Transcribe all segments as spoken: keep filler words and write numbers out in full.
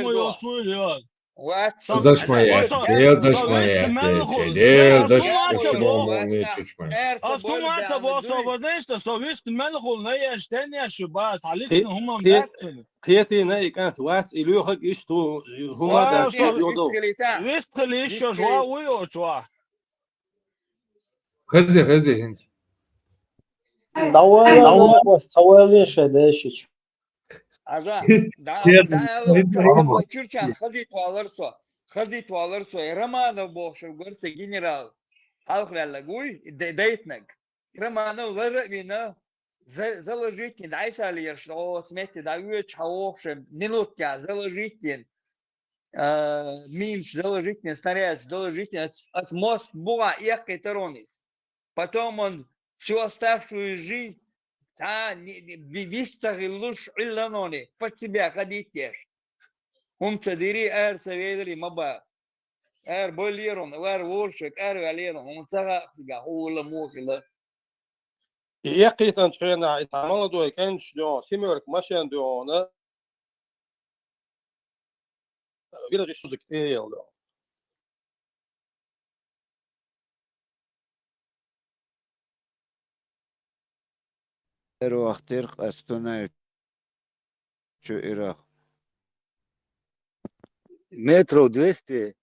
мо йолуш вуй, йо. Вац. Со Даш ма со яц, со дел даш со ма вист яц, мел хул. дел Со даш сумаца ма бо. ма чучмаш. А сумаца бо, со бо дешта, со вист мел хул, на еш, тен еш, ба, са лично хумам дацун. Кхетина и кӀант вац, и лоьхаг иштта хӀума Ва, дац, со йодов. Вист хилиш, ва, вуй очва. Хези, хези, хинц. Давай, давай, давай, давай, лише дешич. Ажа, да, Нет, да, нет, да, нет. Чурчан хазит валар со, хазит валар со, Романов бохшев горца генерал, халх вялла гуй, дейтнаг. Романов лара вина, заложитин, дай салиеш, о, смети, да, уч, хаохше, минутка, заложитин, минш, заложитин, снаряд, заложитин, от мост буга, ехкай таронис. Потом он всю оставшуюся жизнь ца висцагӀиллуш Ӏилланони под себя ходить еш. ХӀумца дири, ара ца велари ма ба. Ара болерун, ара вуршик, ара валерун, хӀума ца гӀахсига, хӀула мухила. И эккхийтанчу хенахь и цхьа молодой кӀенташ дуьхьа, семёрка машен дуьхьа, виражи шузик тӀеяла дуьхьа. Эр вахтирх ас туннель чу ирах. Метров двести,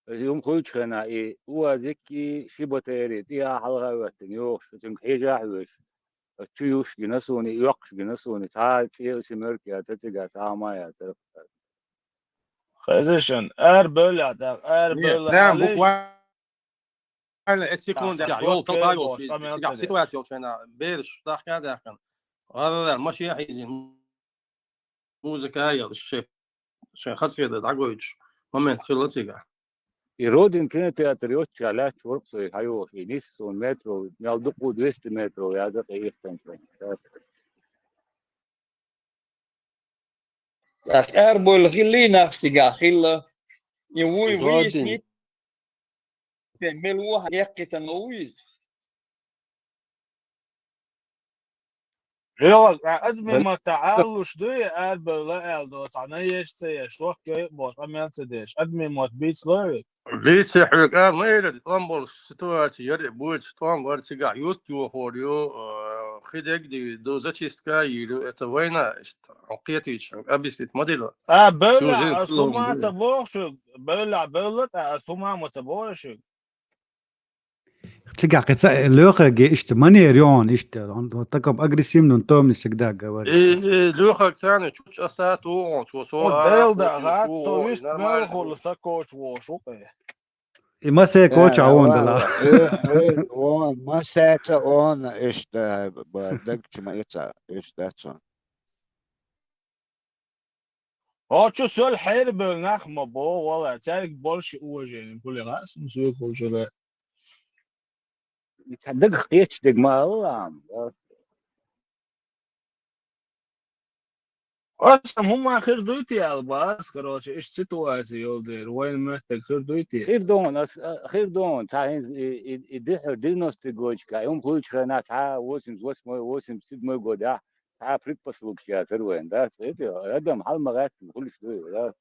аса юм хуьлучу хенахь и уазик и ши батарея тӀехьа хьалха а хӀоьттина йохуш, цуьнга хьежа а хьоьжуш. Аса чу юьш гина суна, и йоккхуш гина суна, цхьа а цӀе а семёрка яцара цигахь, цхьа а хӀума яцара. Хезишан, ара бевлла тӀаккха, ара Нет, бевлла прям алиш. Буквально эцу секунда Ахьа йолу кхел топа бохуш, йолчу къамел цигахь ца деш. Ситуация йолчу хенахь бераш дахка а даьхкина. Гьарарал машен а хьийзина, музыка а елаш, шен, шен хазахетар дӀагойтуш момент хилла цигахь. И Родин кинотеатр йоццушехь лаьтташ вара-кх со и хьайогӀуш, и нисса суна метров, мел дукха ву, двести метров яда-кх и ихтанчу. ТӀаккха арабевлла хилла нах цигахь, хилла. И вуй, вуй, Родин. Мел ву хьан эккхийтина ву иза? Йо, адамийн маттахь алалуш дуй, арабевлла аьлла доцахь, на еш ца еш, шок йой а бохуш, къамел ца деш. Адамийн мотт бийцало век? Бийца хьоьга ара ма элира, тӀом болуш ситуация яра, буьйцуш тӀом вара цигахь, юст йохор ю, а, хи дегдийр ду, зачистка а йийр ю, это война, иштта, хьо кхетийча, хьоьга объяснить ма дила. А, бевлла, ас хӀума ца боху шуьга, бевлла, бевлла, ткъа ас хӀума ма ца боху шуьга. Цигахь кхин ца лоьхарге иштта манера йогӀун иштта, он, он в таком агрессивном тоне всегда говорит. И, и лоьхарг царна чучу аса тухун, цо со а Дел да, хат, со вист мел хула сакочу вохуш ву кхе. И массе коча а вон дала. Вон, массе ца он иштта, ба, даг чу ма эца, иштта цо. Хьо чу сол хьерабевлла нах ма боху, валла, цаьрга больше уважение, пуле гӀа, сун суьйхалчура. Цхьа дагах кхеташ дерг ма алла ам. Аса хӀума хир дуй те аьлла бац, короче, иштта ситуация йолу дера, вайна моьттаг хир дуй те? Хир дона, ас, а, хир дона, цхьа хӀинца и, и, и дуьххьара девяностый годашкахь, хӀума хуьлучу хенахь, цхьа восемьдесят восьмой, восемьдесят седьмой годехь, цхьа предпосылкаш яцара вайн, дац? Эти, адам хьал ма гӀаьттина хуьлуш дуй, дац?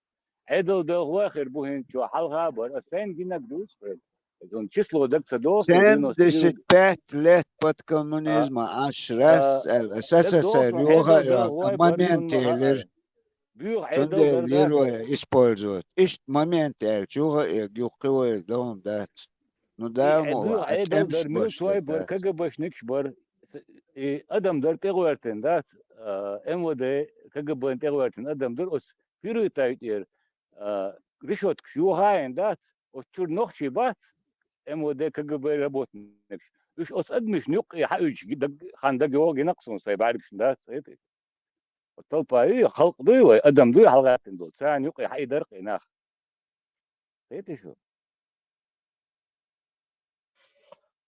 Ӏедал делхой хир бу хӀинца чохь, хьалха а бара, ас сайна гинарг дуьйцу хьоьга. Иза число даг ца доху, девяносто девять. Семьдесят пять лет под коммунизма, а, аш раз, а, СССР, СССР, йоха, а, момент елира. Буьйха Ӏедал дара, да? Использовать. Иштта момент аьлча, юха а, юха кхин вай дохун дац. Ну, Дала ма ваьхьа, Ӏедал дара, милиция бара, КГБшникаш бара, и адам дара тӀегӀоьртина, дац, а, МВД, КГБ-н тӀегӀоьртина адам дара, оцу Пирытай тӀера, а, решёткаш йохаийна дац, оцу чуьра нохчий бац, МВД, КГБ работникаш. Уьш оцу адамашна юккъе хьауьйтуш ги-, даг-, хан дага йогӀу гинакх суна сайн бӀаьргашна, дац, хетий? Оцу талпа юй, халкъ дуй вай, адам дуй хьалагӀаьттина долу, царна юккъе хьаийдар-кх и нах. Хетий шу?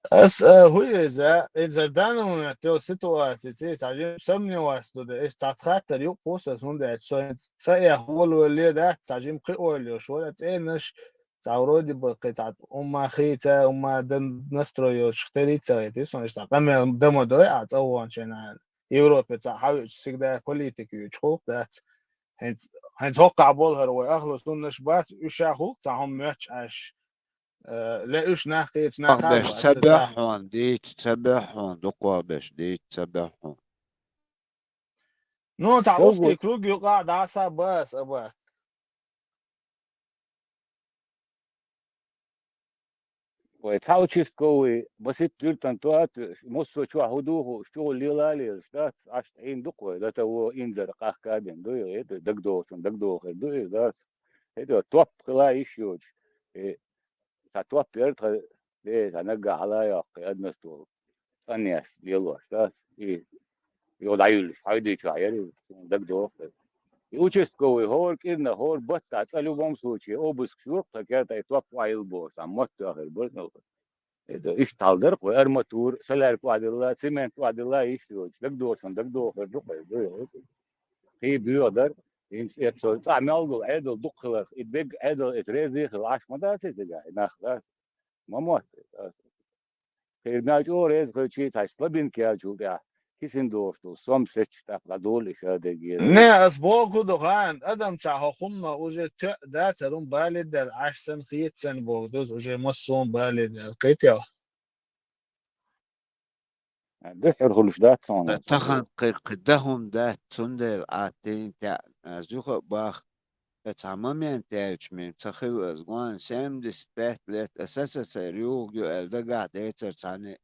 Ас, а, хӀун иза, иза данный момент йолу ситуаци, цхьа жима сомневаться ду, аса цхьацца хаттар юкъа хӀусас, хӀунда аьлча со хӀинца цӀа эхь волавелле дац, цхьа жима кхин ойла йолуш вара, цӀенаш, цхьа вроде бы кхин цхьа хӀумма хийца, хӀумма дан настрой йолуш хир ца хетий, сон иштта къамел дан ма дой, а цӀа вахана шена Европе цхьа хьавуьйцуш, всегда политика юьйцуш гӀуллакх дац. ХӀинца, хӀинца хӀокхахь болу хӀара вай ахлу суннаш бац, уьш ша хӀуллакх цхьа хӀума моьттуш Ӏаш, э, ле уьш нах кхечу нах беш ца бехьон, дийца ца бехьон, дукха беш дийца ца бехьон. Ну, цхьа узкий круг юкъа дӀаса баса, аба. Вай цхьа участковый масийтта юьртан тоьатуьш, массо а чохь хӀун ду хууш, чугӀа лела а лелаш дац, Ӏаш тӀаьхьийна ду-кх вай, лата во инзара къахка а бина ду, и дагадогӀучун дагадогӀу хир ду иза дац. ХӀета топ хила йиш йоцуш, и цхьа топ яра тхан, де, цхьа наггахь хьала а йоккхий, одноствол. ЦӀанъеш лелош дац. И юха дӀаюьллуш, хьайдуьйчохь яра, суна дагадогӀу. И участковый хӀора кӀирнах, хӀора баттахь цӀа любом случае обыск ю-кх тхан керта, и топ охьайилла бохуш, цхьа мотт тоьхна бара. ХӀета иштта хьал дара-кх вай, арматура, солярка охьадилла, цемент охьадилла, йиш йоцуш, дагадогӀучун дагадогӀу хир ду-кх вай. Кхин боьха дара, хӀинца эцо цӀахь мел долу Ӏедал дукха хиларх, и дерриг Ӏедал эца реза а хилла Ӏаш ма дац иза, и нах дац. Ма мотт. Кхин мел чӀогӀа реза хилчий, цхьа слабинка яьллачул тӀаьхьа кисина догӀуш долу сом сецча тӀаккха дӀадолу и ша дерриге. Не, ас боху ду, хан, адам цхьа хӀокхунна уже тоьа дац, хӀара хӀума бале дара, Ӏаш санна хета санна боху ду, уже массо а хӀума бале дара. Кхетий хьо? Дуьххьара хуьлуш дац хьуна. Тахана кхин, кхин дан хӀума дац, цундела Ӏа тӀе а теӀна, ас юха а боху, сан цхьа момент яьлча мин ца хилла ас, гон семьдесят пять лет, ас СССР юхаг ю аьлла дагахь децара цхьаьна.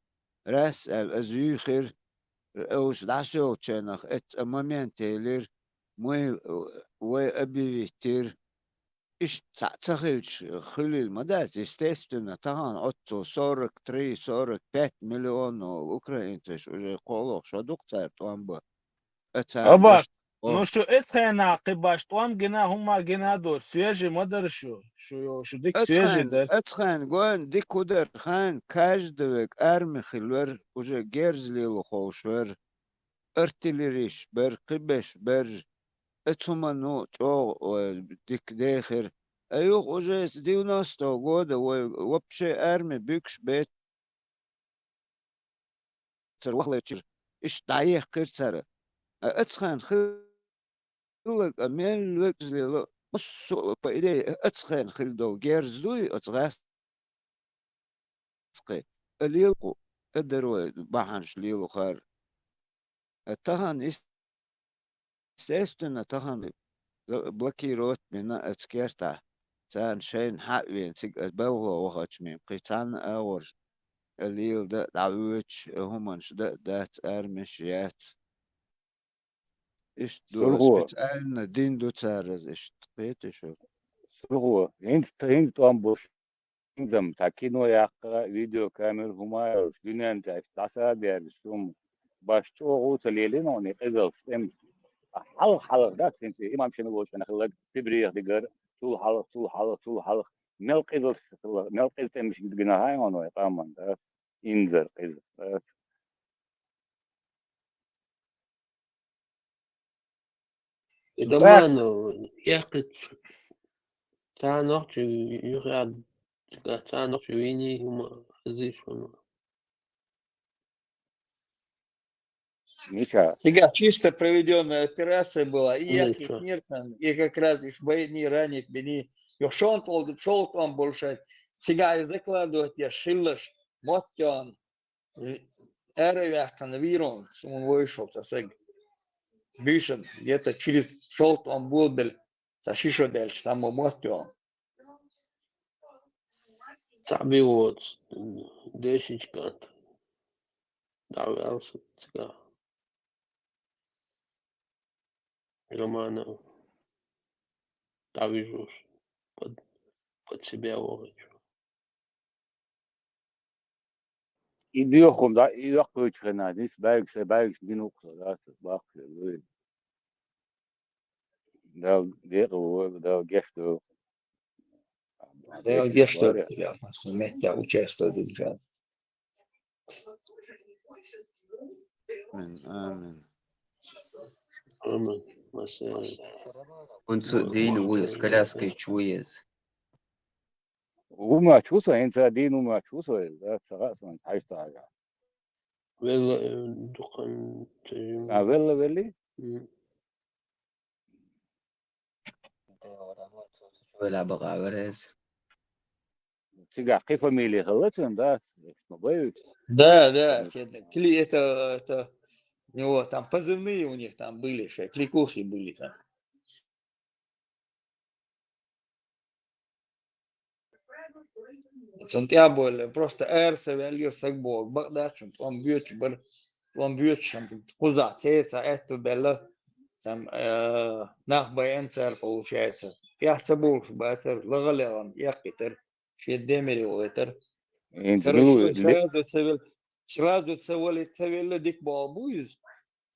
Рас аьлла, ас юьйхира, уьш дӀасоьлгучарнах эццӀа момент елира, муй вай объявить йира. Иштта цхьаъ ца хилча, хуьлийла ма дац, естественно, тахана оццул сорок три, сорок пять миллион украинцаш уже кхоалгӀа шо ду-кх цара тӀом бан. Ацара Аба, баш, о, ну шу эцу хенахь кхин баш тӀом гина, хӀумма гина а ду, свежий ма дара шу, шу, шу дика свежий дара. Ацу хенахь гойна дика хӀун дара, хьайна каждый век арми хилла вара, уже герз лело ховш вара. Артиллерийш бара, кхиберш бара, оцу хӀумано чӀогӀа, ой, дика дехира. А юха уже с девяностого года вай вообще арми буьгуш бецара вахлачуьра, иштта дӀаехкхира цара. А оцу хенахь хилларг, а мел векъазлело, массо а, по идее, оцу хенахь хилла долу герз дуй оцу гӀаскхи, а лело кху, а дара вай бахьанаш лело хар. А тахана, естественно, тахана за-, блокировать бина оцу кертахь. Царна шайна хьа а веана, цига ас балхо вахачу мин кхин цхьанна а агӀор а лела дан а дӀавоьдуш, а хӀуманаш дан а дац, армеш яц. Иштта ду, Сурхо. Специально дин ду цара иза иштта, кхетий шу? Сурхо, хӀинца, хӀинца тӀом бу шу. ХӀинца-м цхьа кино яккха, видеокамера, хӀума а йолуш, дуьнен тӀехь дӀасадерзаш хӀума. Баш чӀогӀа а ца лелийна хьуна и къизалш, тӀемаш. Хьалха-хьалха дац хӀинца, имам шина волчу хенахь хилларг, Сибрех дигар, цул хьалха, цул хьалха, цул хьалха. Мел къизалш хилла, мел къиза тӀемаш гина хьайна хьуна вай къаман, дац? Инзар къиза, дац? И Ну, тӀаккха. Даман, яхкъича, цхьа нохчи юхаьдда, цхьа нохчи вийний хӀума хезийша хьуна. Миша. Цигахь чисто проведённая операция была, и Ну, яхкъича нир там, и как раз и шбайни, ранит бини, и шон тол, шол там больше. Цигахь и закладывать я шиллаш, моттён. Э, араваьккхина вийр вайна, суна вайшал цхьа саг. Буьйсанна, где-то через шовта ам болабелла, цхьа ши шо даьлча, цхьаммо мотт йоьлху. Цхьаъ бен воцу, дешичкант. ДӀаваьлла сан цигахь. Романов. ДӀавижуш. Под, под себя вохуьйтуш. И доьху хӀума, да, и йоккхуьйту хенахь, нийса баьргаш, сайн баьргаш дина ву-кх со, да, со баккхий вуй. Дала декъала войла, Дала гечдойла. Дала гечдойла цигахь, сан меттехь участвовать дина. Амин, амин. Амин. Масех. ХӀунца а дийна ву иза, коляскичу ву иза. ХӀумач ву со, хӀинца а дийна хӀумач ву со иза, да, ца хаьа суна, хьаьжча ца хьажахь. Велла, э, дукхан тежим. А, велла, велли? М. Цо, цо чу велахь бакъахь вара иза. Цигахь кхин фамилия хилла цуьнан, да? Ма бай уьш. Да, да, те-, Кли-, это, это, у него там позывные у них там были, шай, Кликухи были там. Цунна тӀе а бовлу, просто ара ца ваьлла, саг боху, бакъ дац шуна, тӀом боьдуш бара, тӀом боьдуш, кхузахь цецахь аьтту баьлла, там, э, нах байина цара, получается. ТӀехь ца бовлуш бацара, лахалехана эккхийтара, шен ден мери вахийтара. ХӀинца Короче, мила ву-, сразу ца вел-, сразу ца вали-, ца велла дика боху бу иза.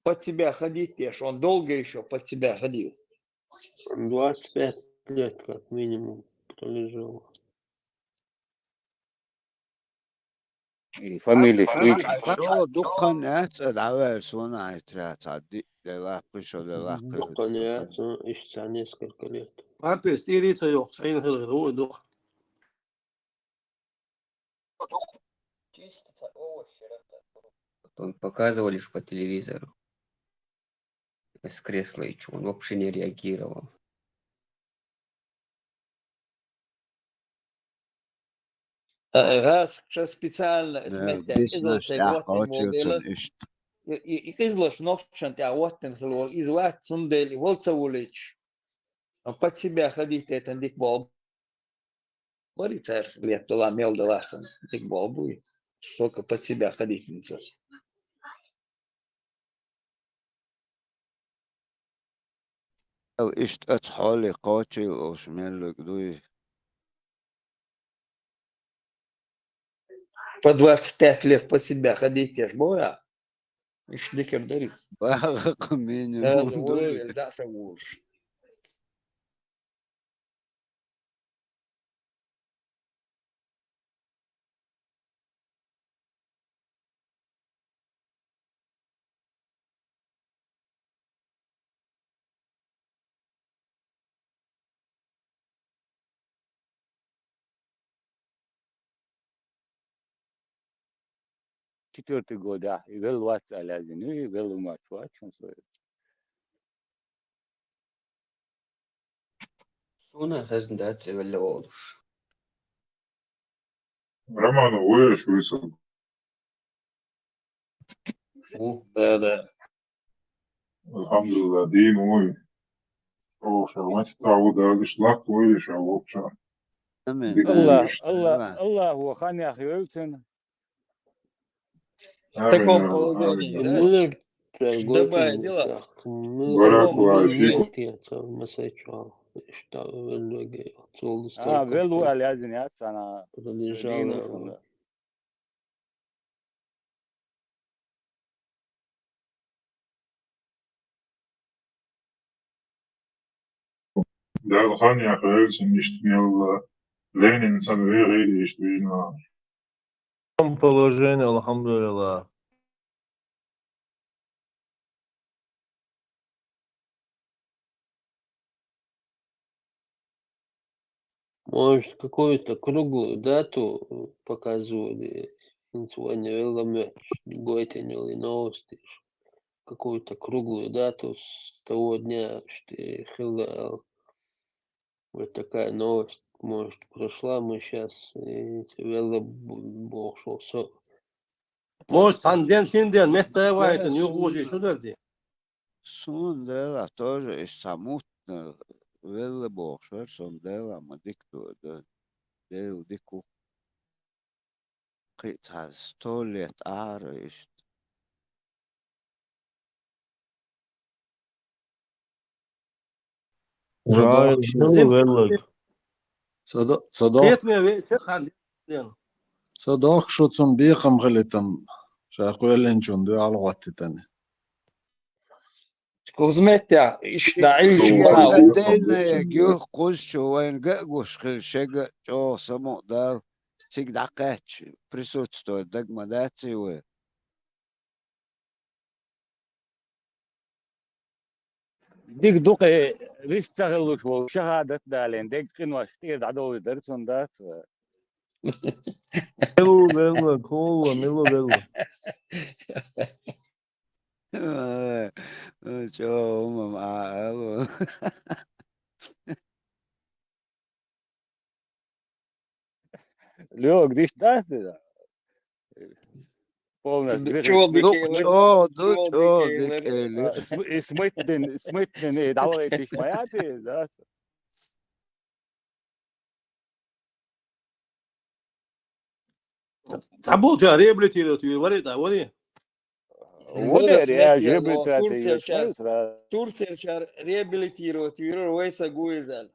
Под себя ходить деш, он долго ещё под себя ходил. Двадцать пять лет как минимум пролежал. И фамилия шуьйчу. Шо дуккхан яц а дӀаваьлла, сона хьаьтра цхьа диъ де лаккхий, шо де лаккхий. Дуккхан яц, ну, иштта несколько лет. Памперс тӀера ца йоху, шайна хилла ву и дукха. Чисто ца овощи ракха. Потом показывали ж по телевизору. С кресла и чё, он вообще не реагировал. Э, гӀаз ша специально, э, иза меттехь, дисна иза шайн тӀехь хӀоттина кхочуьйтуш волу дела, цунна иштта. И, и, и къизлаш нохчан тӀехь хӀоттина хила волу, иза вац, цундела и вал ца волуьйтуш. Амма под себя ходить это дика болу. Вари цаьрца лет дала, мел дала цунна дика болу буй. Сока под себя ходить ницо. Ал иштта аца хьоле кхочийла ош меллиг дуй. По двадцать пять лет под себя ходить, я ж боя. Иш дикар дарис. Баха кху мини. Даже волу, да, ца волуш. Четвёртый годехь, и велла вац аьлла яздина, и велла вац вац, хӀун со. Суна хезна дац и велла волуш. Роман, вуьйш вуьсу. Ву, да, да. Алхьамдулилла, дийна вуй. Оха ша вац тӀа ву дагаш лакх вуй ша вокча. Амин. Аллах, Аллах, Аллах, ва хан яхь йоьлцина. В таком положении, да? Добавить дела. Баракуллаху фикум. А, велла ву аьлла яздина яц царна. Продолжала. Дала хан яхь вевзина иштта мелла, Ленин санна вегӀийла иштта вийна. Положение, алхьамдулилла. Может, какую-то круглую дату показывали, хӀинца вайн велла моьттуш, гойтина йолу новости. Какую-то круглую дату с того дня, что хилла. Вот такая новость, может, прошла, мы щас, э, велла бу-, бохуш со. Может, цхьана ден, шина ден, метта вайтан, юха вожий, шу дара де? Суна делахь тоже иштта цхьа мутна велла бохуш вара, суна делахь ма дика ду ду. Дела дика ву. Кхин а цхьа сто лет Ӏара иштта. Ца дохкуш, ца до-, ца дох-, ца дохкуш цунна бекхам хилийтина, ша кхоьллинчунна дуьхьал гӀоттитина. Кхуза меттехь, иштта Ӏийча Отдельная юха кхузчу вайна ган а гуш хила, шега а чӀогӀа самукъадала, цига дӀакхаьчча, присутствовать даг ма дац и вай. Дика ду-кх, вист ца хилалуш волу шахадат далийна, дегга къинош тӀера дӀадовлуьйтур дара цунна, дац? Мила велла, кхула, мила велла. Ой, ой, чӀогӀа хӀума ма Ӏа ала. Лёк, диш дац, да? Полностью. Чё, ну, дикейлер? Чё, ну, чё, дикейлер? А, см-, и смыттен, смыттен, и давай ты шмаяти, да? Забыл, что реабилитировать, говорит, да, говори. Вот и реабилитация, Турция чар, Турция чар реабилитировать, вайса гуйзан.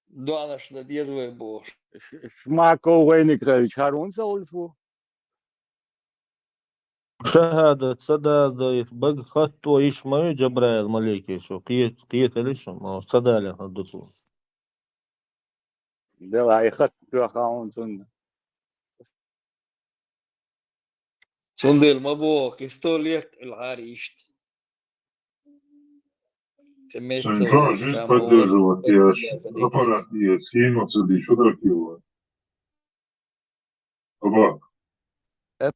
Дуанаш да деза вай бош. Ш-, шмако вайник хавич харун саульфу. Шахадат, садада, бага хатто иш маю Джабраил малейке, шо, кие, кие талишо, ма садале хаддуцу. Дела, и хатто хаун цун. Цундел ма бо, кисто лет ил харишт. Сенжо, жизнь поддерживать, я ж аппарат, я схема, цеды, чё дракила? Аппарат.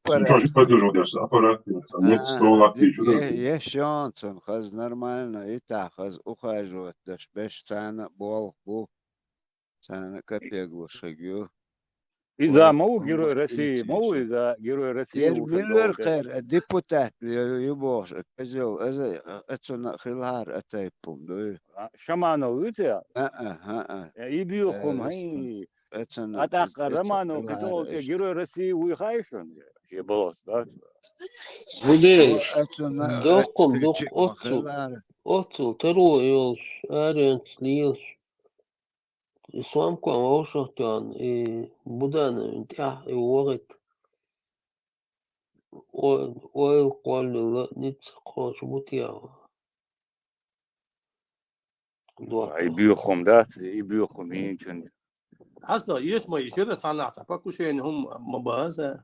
Сенжо, жизнь поддерживать, я ж аппарат, я ж, нет, сто лат, я чё дракила? Ешонцун, хаз нормально, и та, хаз ухаживать, даш беш цана бол, бу. Цана капег лошагю. Иза мау Герой России, мау иза Герой России. Ер милвер кэр, депутат ли ю бохш, кэзил, эзэ, эцуна хилар атайпум, дуй. А, Шаманов, ю цэ? А, а, а, а. Э, и биохум, хай. Эцуна, атак, эцуна Романов, хилар, кэтол, тэ эш. Герой России уй хайшон. Е болос, да? Будеш. Эцуна, дохум, э, дох, чик, оцу. Хилар. Оцу, тэру ёлш, арен слилш. И Суамкоан вовшахтоан, и Будановин тӀехь, и вогӀит. Ой-, ойла кхоллила ницкъ кхочу бу тӀехь. Ай, биохум, да? И биохум, и ничего. Хьаста, еш ма еш, ера санахь ца покушение хӀума ма база.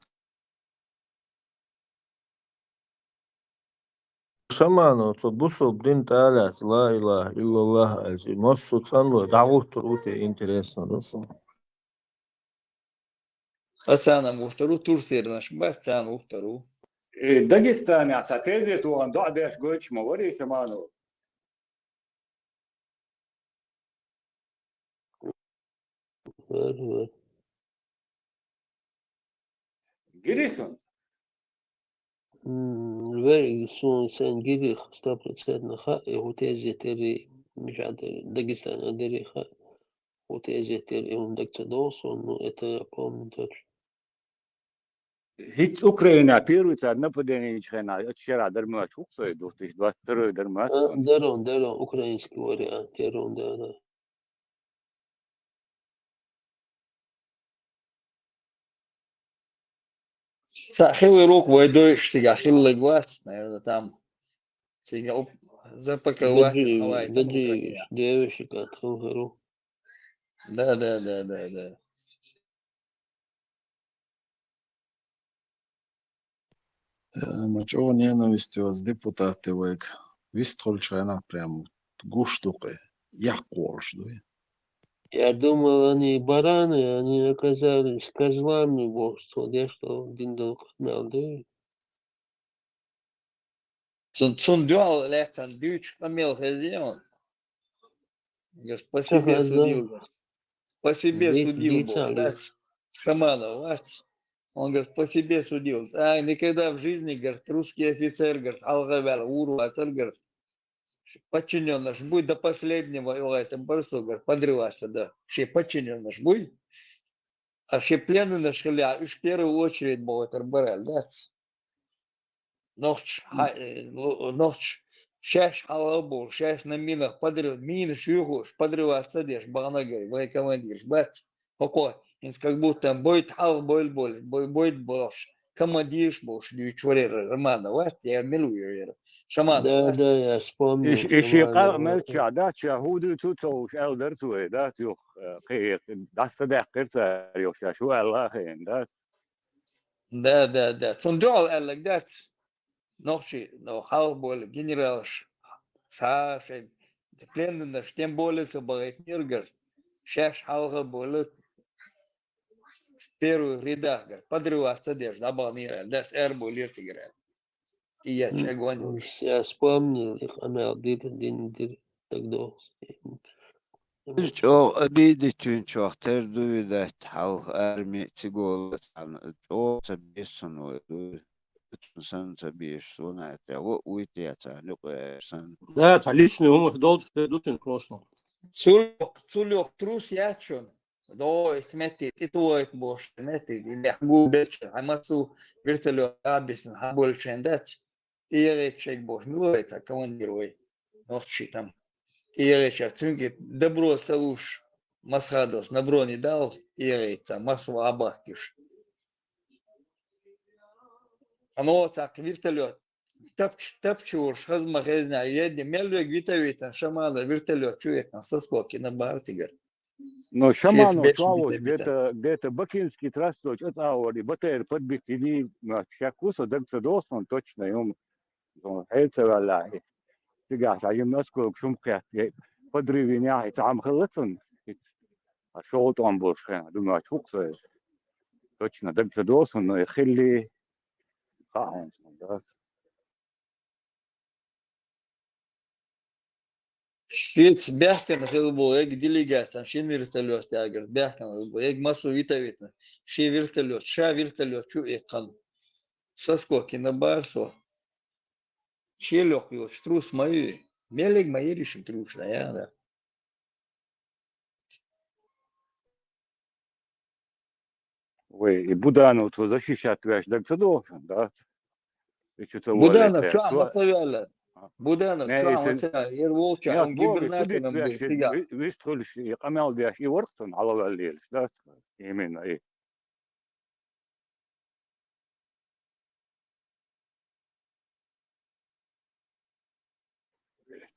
Шаманов, цо бусулба дин тӀалаца, ла илаха иллаллах аьлча, и массо а цӀанло дӀагӀуттур ву те, интересно да со. Ацана вухтару, турсернаш бац, цана вухтару. Э, Дагестане ца тезе туан доӀа деш гойч ма вари, Шаманов. Вер, вер. Гири сон? М, вер, сон сан гири сто процентов хаьа, и хӀу тезе тери, миша тери, Дагестана дери хаьа, хӀу тезе тери, и хӀун даг ца догӀу сон, ну, это я помню точно. ХӀинца Украина первый цар нападение йича хенахь, оцу шера дар моьттуш ву-кх со и дустуш, двадцать второй дар моьттуш. А, дарон, дарон, украинский вариант, дарон, да, да. Ца хилла рук вай дойш цигахь хиллаг вац, наверное, там. Цига оп-, запаковать, гаджи-, хавай, там гаджи-, Украина. Девушек отхилхару. Да, да, да, да, да. Э, ма чӀогӀа ненависть йоцу депутатте вайга вистхуьлучу хенахь прям гуш ду кхе, яккхолуш ду. Я думал, они бараны, они оказались козлами, боху, цо деш долу дина долу къамел ду. Цун, цунна дуьхьал лаьттана дуьйцуш къамел хезий хьуна? Говорит, по себе судил, говорит. По себе судил, говорит, вац. Шаманов вац. Он говорит, по себе судил. А, никогда в жизни, говорит, русский офицер, говорит, хьалха ваьлла вур вацара, говорит, подчинённыш буй до последнего, и вай там барсу, говорит, подрываться, да. Шен подчинённыш буй. А шен пленныйнаш хилла, уьш первую очередь бохуьйтур бара аьлла дац. Нохча, хьа-, э, ну, нохча шаьш хьалха болу, шаьш на минах подрыв-, минаш юьйхуш, подрываться деш, бахана гара, вай командирш бац. ХӀокхо, хӀинца как будто бойта хьалха бойла болу, бой-, бойта болуш, командирш болуш дуьйцуш варера, Романов вац, я мила ву яра? Шаманов вац. Да, да, я вспомнил. И ш-, и шен къаркъа мел чохь дац, ша хӀун дуьйцу ца хууш, аьлла дара цо, вай дац юха, э, кхин, дӀаса ца даьккхира цара юха, ша шу аьлла а хиъна дац. Да, да, да. Цунна дуьхьал аьлларг дац. Нохчий, ну, хьалха болу генералш, цхьа шайн пленныйнаш, тем более ца бахийтинера гара, шаьш хьалха болу первый рядах гара, подрываться деш, дӀабаханера аьлла дац, аьрболера цигара аьлла. И я чӀагончаш. Я вспомнил, и къамел дира, дина дира, дагадогӀу. Иза чӀогӀа обидитинчох тера ду, видать, хьалха арми цигола цхьана чӀогӀа ца бессан вай ду. Цун санна ца беш, сона тӀе вуй те царна юкъе санна. Да, цхьа личный хӀумаш долчух тера ду цуьнан прошлом. Цул, цул йоккха трус яц шуна. Дой, сметти, тӀе тойт бохуш, сметти, и бехк гу беча, хьан массу вертолёт а бисна, хьан болчен дац. ТӀегӀерча шайга бохуш, мила вай цхьа командир вай? Нохчий там. ТӀегӀерча, цуьнга добро ца луш, масхадос, на броне дал, тӀегӀерча, масхо а бахкаш. Ано цхьа вертолёт, тапч-, тапчурш, хазма хезна, едни, мел вег вита витан, шамана вертолёт чу векан, соскоки на бахар цигар. Ну, шамано чуалуш, где-то, где-то Бакинский трасса чу цӀа а вара, и БТР подбит йиний, ма, шек ву со, даг ца догӀу сон точно, юм, сон хьел ца ваьлла, и цигахь ша йим осколок шум кхетта, и подрыв йинехь, и цхьа хӀума хилла цунна, и а шовла тӀом болуш хенахь, думаю, фу-кх со иза. Точно даг ца догӀу сон, но и хилли, хаьа хьуна сон, да. Шеца баьхкина хилла бу, эгга делегациян шина вертолёт ягар, баьхкина хилла бу, эгга массо вита витна, ши вертолёт, ша вертолёт чу иккхана. Соскоки на бахар со. Шел йоккха йоцуш трус ма ю. Меллиг ма йира шин трус, наверное. Вай, и Буданов цо защищать веш даг ца догӀу шуна, да? И чу ца Буданов валийта, чу а цо ма ца ваьлла. А. Буданов не, чу а и ма ца ваьлла. Эр волча, нет, он бо, губернатором судить веш, был, цигахь. Ви-, вистхуьлуш, и къамел деш, и варх цунна хьалаваьлла лелаш, да? Именно, и.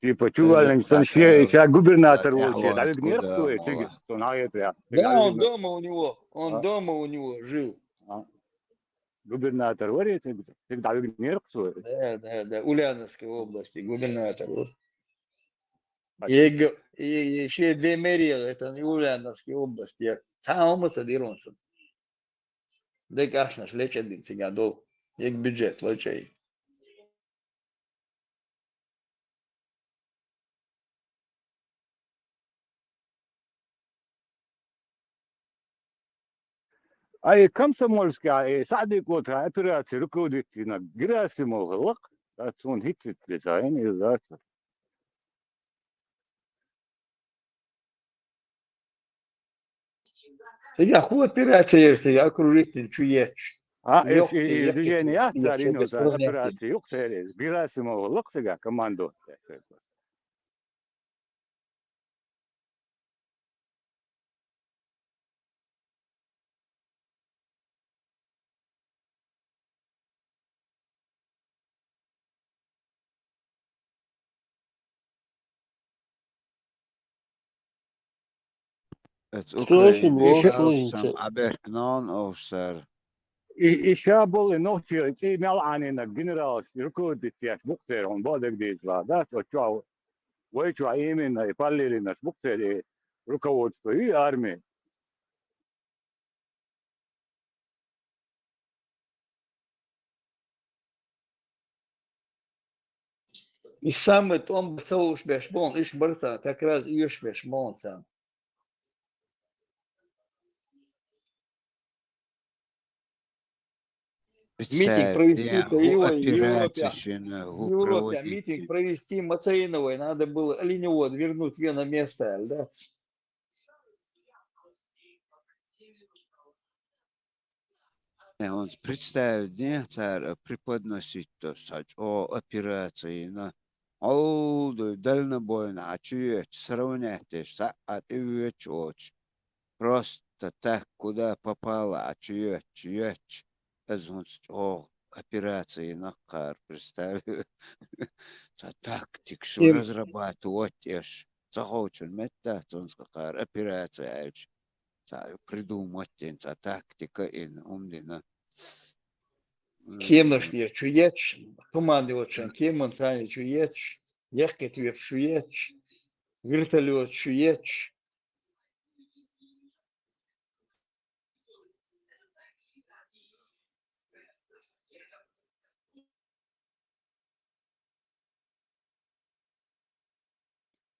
Типа, чу ваьллинчу санна, ше, ша губернатор волчу дӀавигнера-кх цо, цига, цунна хетарехь. Да, он дома у него, он дома у него жил. А? Губернатор вара цига, цига дӀавигнера-кх цо? Да, да, да, Ульяновской области губернатор вара. А. Ега, и, и шен де мэрия, это Ульяновской области. Цхьа а хӀума ца дира он цунна. Дегашнаш лечӀа дина цигахь долу, ега бюджет лечӀа йина. А и Комсомольскехь, и СаӀди-КӀотарахь операци руководить йинарг Герасимов хилла-кх, ас цунна хӀинццалц деза, хӀинца иза дац. Цигахь хӀун операци яра, цигахь окружительный чу етташ? А, и, и, и движение яц цара йина, операци ю-кх церан иза. Герасимов хилла-кх цигахь командующий. Оцу Украинан Ӏабехканон офицер. И, и ша болу и нохчийн цӀий мел Ӏанийнарг генералаш, руководителаш бу-кх церан, хьуна бакъдерг дийцалахь, дац, оцу чохь вай чохь именно и Паллелинаш бу-кх церан, и руководство ю и армин. И самый тӀом бан ца лууш беш боху, иштта бара царна, как раз оьшуш беш боху царна. Митинг провести ца йина вай, Европе, Европе митинг провести ма ца йина вай, надо было оленевод вернуть вен на место, аьлла, дац? Э, хӀинца представить дехьа цара преподносить до, сан чӀогӀа операци йина. Хьол дуй, дальнобойна Ӏа чу йоьттуш, сравнять деш, цхьа а тӀе воьдуш воцуш. Просто так, куда попало Ӏа чу йоьттуш, йоьттуш. Аса хӀинца чӀогӀа операци йина-кх кхара, представь. Цхьа тактика шу разрабатывать еш. Ца ховчун метта цунца кхара операци аьлча. Цхьа придумать дина, цхьа тактика йина, хӀума дина. Кеманаш тӀера чу етташ, командующий кеманца чу етташ, яхкийтта вепаш чу етташ, вертолёт чу етташ.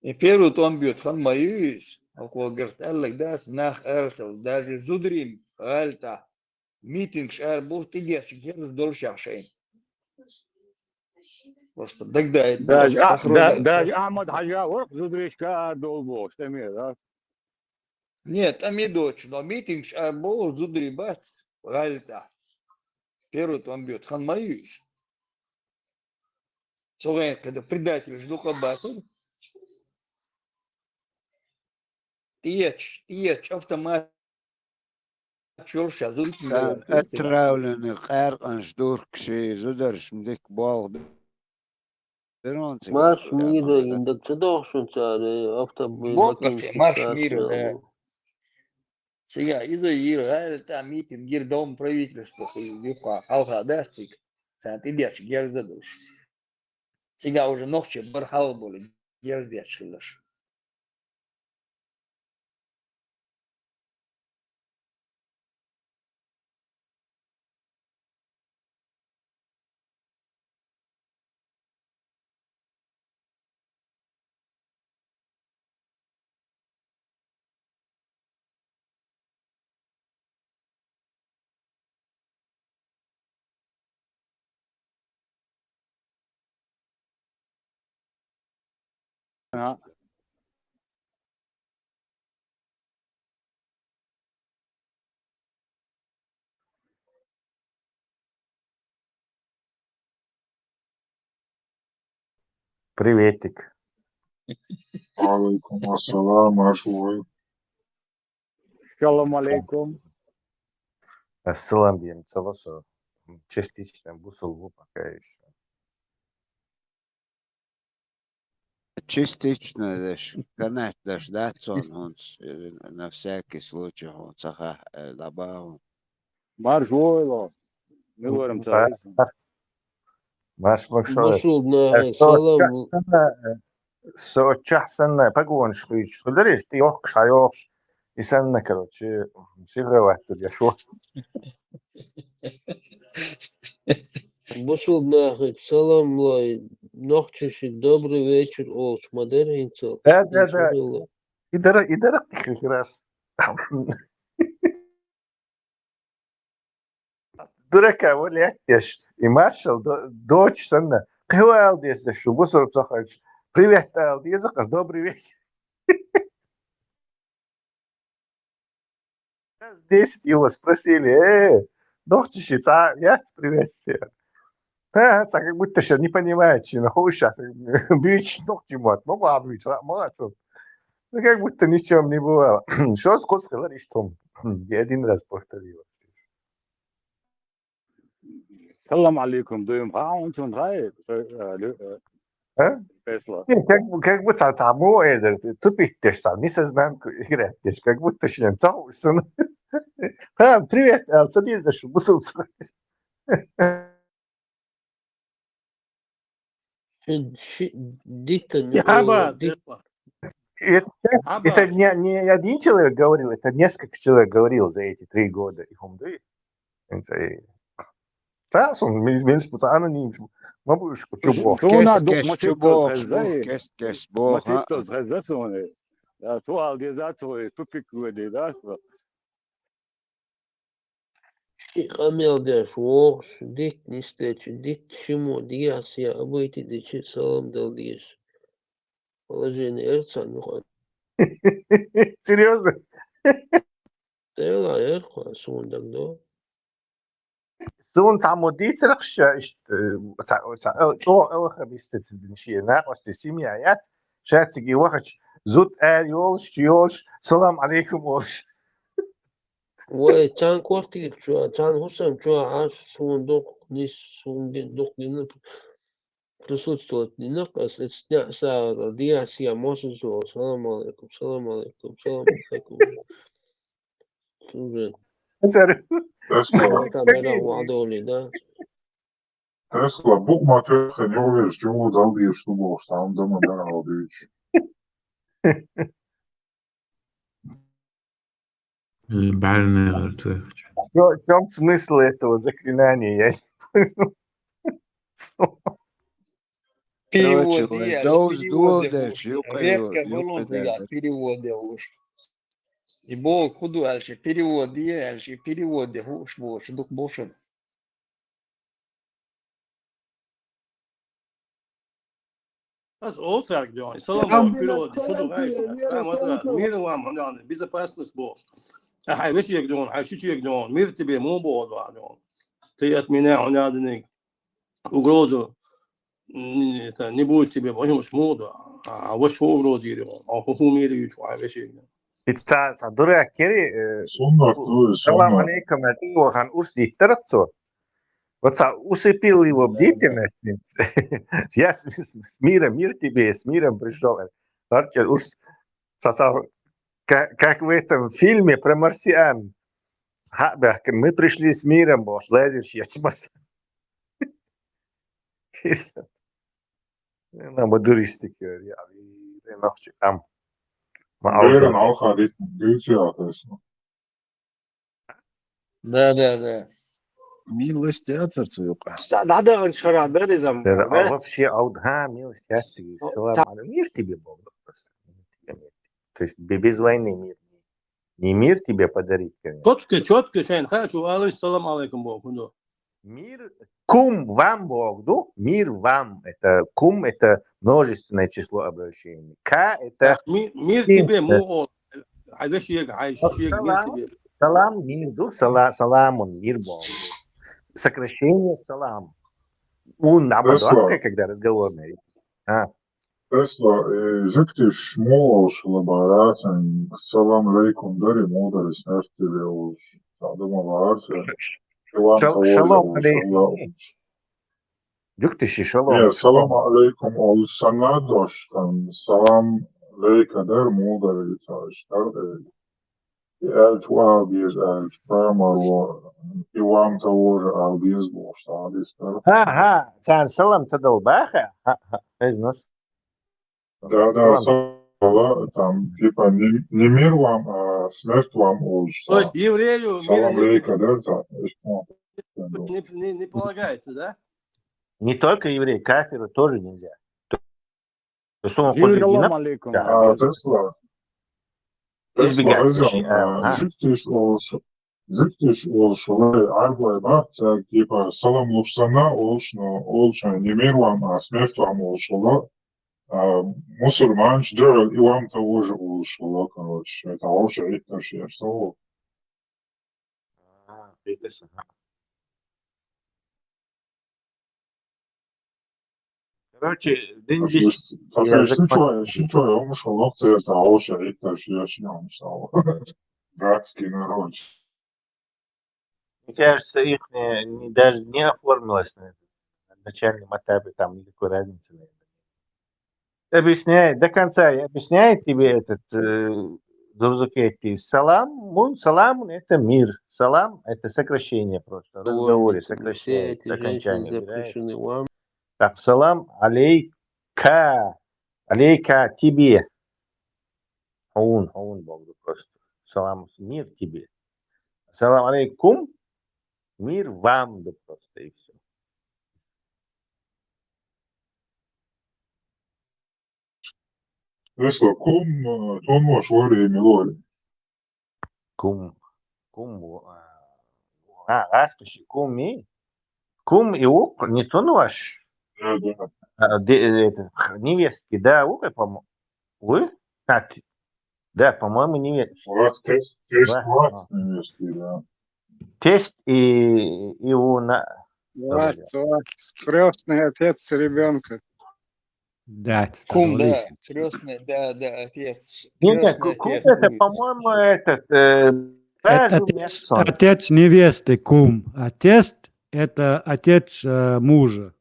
И первый тӀом бетта хан ма ю иза. Хьалхо гарт аьлларг дац, нах арцал, даже зударий гӀаьлтӀа митингаш арабовла, тӀедетташ герз доллушехь шайна. Просто дагадайта. Даже, а, даже Ахьмад-Хьажа вара зударийшка арадовла бохуш, тӀаме, да? Не, тӀаме доцуш, но митингаш арабовла зударий бац гӀаьлтӀа. Первый тӀом бетта хан ма ю иза. Цу гӀенах кхидӀа предательш дукха бацара. ТӀеча, тӀеча автомат йолуш ша зударий. Отравленный къаьркъанаш, дуркаши, зударшна дика болх бира хьуна цига. Марш мира, ин даг ца дохуш хьуна цара, автобус. Марш мира, да. Цига иза йира, гӀаьлтӀа митинг йира, Дом правительства юккъехь хьалха дац цига, царна тӀедетташ герз а долуш. Цига уже нохчий бара хьалха болу, герз детташ хиларш. Приветик. Алейкум ассалам, марш вой. Салам алейкум. Ассалам, дем, ца васо. Частично бусул ву пока ещё. Частично деш, канат деш дац хьуна, хӀунца, э, на всякий случай хьуна ца хаьа, э, дӀабахьа хьуна. Марш войла, миларам ца висна. Марш, марш. Бусулба нахе салам. Со чохь санна, э, со чохь санна, погонаш хуьйцуш, хиларий, тӀе йоккхуш, хьан йоккхуш, и санна, короче, сихра вац цуьнан, я шо. Бусулба нахе салам лой, нохчашка добрый вечер олуш ма дара хӀинца. Да, да, да. И дара, и дара, как раз. Дурака валеттеш, и маршал до-, доцуш санна, кхин ала деза шу, бусурба ца хилча, привет ала деза, кхас добрый вечер. Десять его спросили, э, нохчаши цхьа яц приветствие. Ха, цхьа как будто ша не понимает, шина хууш ша, буьйцуш нохчи мотт, ма бохьа буьйцуш, ма бохьа цунна. Ну, как будто ничем не бывало. Шоз кхуз хилар иштта хӀума. Я один раз повторила здесь. Салам алейкум, дуем. Ха, он чун хай, э, э, лю-, э, А? Тесла. Не, как бы, как бы цхьа, цхьа мо эзар, тупить деш цхьа, несознанку играть деш, как будто шен ца хууш санна. Ха, привет, а, садись, шу, бусурба ца. Ши, ши, дита, э, хьаба, дит-, дипа. Это, хьаба. Это не, не один человек говорил, это несколько человек говорил за эти три года, и хӀума ду. Ца, сан, ми-, мин-, сан анонимаш ма бу уьш, чу боху. Суна кест, дук кест, маситтаза чу боху, хеза, суна кест, кест боху, маситтаза хеза суна. Я, суал деза цо, тупик веди, да, со. Ши къамел деш вохуш, дитт нисдечу, дитт ши мо дехьа се обойти дечу салам дала деза. Положение эрца нуха. Серьёзно? Дела, эрхо, суна дагадо. Суна цхьаммо дийцарх ша иштта, э, ца-, ца-, э, чӀогӀа алхабистаца дина шен накъостий семья яц, ша цига вахача, зуда ара йолуш, чу йолуш, салам алейкум олуш. Вай, царна квартира чу, царна хӀусам чу Ӏаш, суна дукха нис, суна ди-, дукха дина, присутствовать дина, ас эцу неӀ сагӀара, дехьа сехьа мосазо, салам алейкум, салам алейкум, салам алейкум. Слушай. Цара. Тесла. Там мерах вадоли, да? Тесла, букма тёхха не увидишь, чего залдишь, что можешь, там дома, да, увидишь. Э, барнер твоих. В чём смысл этого заклинания? Я не понял. Перевод, короче, я, Windows перевод, дуал я, дальше, юкъа, рехка юкъа, юкъа, баллон, да, я, перевод, я, уж. И бо, куда дальше, перевод, я, дальше, перевод, я, уж, бо, шо дук бошен. Аз олцарг дён, салам, перевод, шо дук, ай, салам, ай, мир вам, безопасность, бо. А, ай, вешег дён, ай, шучег дён, мир тебе, му бо, да, дён. Ты от меня, он, я, диниг. Угрозу н-, это, не будет тебе, потому что, ну, да, а вот что угрозы, а ху-, ху мир ючу, а веши. Итса, са дура кери, э, салам алейкум, это, о, хан урс диттарацу. Вот са усыпил его бдительность. Я с, с, с миром, мир тебе, с миром пришёл. Арчер урс, са, са, как, как в этом фильме про марсиан. Ха, бяхкин, мы пришли с миром, бош, лазер сейчас. Нам бы дуристики, я, я, я, нахчи, там. Ма, берен алха ритм, гюлчи атасма. Да, да, да. Милость ацар цуюкъа. Да, да, да, он шара, да, да, зам, да, да, да. А вообще, а вот, ха, милость ацар, салам алейкум. Мир тебе, Бог, просто. То есть, бе-, без войны мир. Не мир тебе подарить, конечно. Чётко, чётко, шайн, ха, чу, алейс, салам алейкум, бо, кунду. Мир, кум вам, бо, ду, мир вам. Это кум, это множественное число обращений. Ка, это так, ми-, мир тебе, да. Му, о, ай, веши, ай, шучег, мир тебе. Салам, мир, ду, сала-, саламун, мир, бо. Сокращение салам. Ун, абадуатка, когда разговорный. А. Тесла, э, жугтиш му олшула барасан, салам алейкум дари, му дари, смерть тебе олш. Садума бараса. Шалом, шалом алейкум. Жугтиш шалом. Э, салам алейкум олш, санадош, там, салам алейка дар, му дари, цаш, дар, э. Эль чуал биз, эль чуал марво, и вам того же, ал биз, бо, что, а, биз, да. Ха, ха, цан салам тадал баха, ха, ха, бизнес. Да, да, салам. Сала, там, типа, не, не мир вам, а смерть вам, о, что. То есть еврею мир не, не, не, не полагается, да? Не только еврею, кафиру тоже нельзя. То есть он уже... Салам алейкум. Да. А, Тесла. Избегать. Тесла, а, ага. Жугтиш олш-, жугтиш олшулай, арбай бахча, типа, салам лухсана олшну, олшну, не мир вам, а смерть вам олшула. А, мусульманш дёрал, и вам того же олшула, короче. Это вообще это шерсо. А, это сама. Короче, дин дис-, язык шичо, шичо, омушалок церта, а вообще это шерсо, омушалок. Братский народ. Мне кажется, их не, не, даже не оформилось на, на начальном этапе, там никакой разницы, наверное, нет. Объясняет, до конца и объясняет тебе этот, э, Зурзукетти. Салам, мун, салам — это мир. Салам — это сокращение просто. В разговоре сокращается, окончание убирается. Так, салам алейка. Алейка тебе. Хаун, хаун Богу просто. Салам, мир тебе. Салам алейкум. Мир вам, да, просто, и всё. Тесла, кум, э, тон мош вори милори. Кум, кум, а, а, аскаши кум и, кум и ук, не тон ваш. Да, да. А, де-, это, х-, невестки, да, ук, по-моему. Вы? А, ты, да, по-моему, невестки. Вас тест, тест вас, а, невестки, да. Тест и, и у на-, вас, вас, крёстный отец ребёнка. Да, кум, да, крёстный, да, да, отец. Нет, крёстный, ку-, кум отец, это, по-моему, этот, э, это отец, отец невесты, кум. А тест — это отец, э, мужа.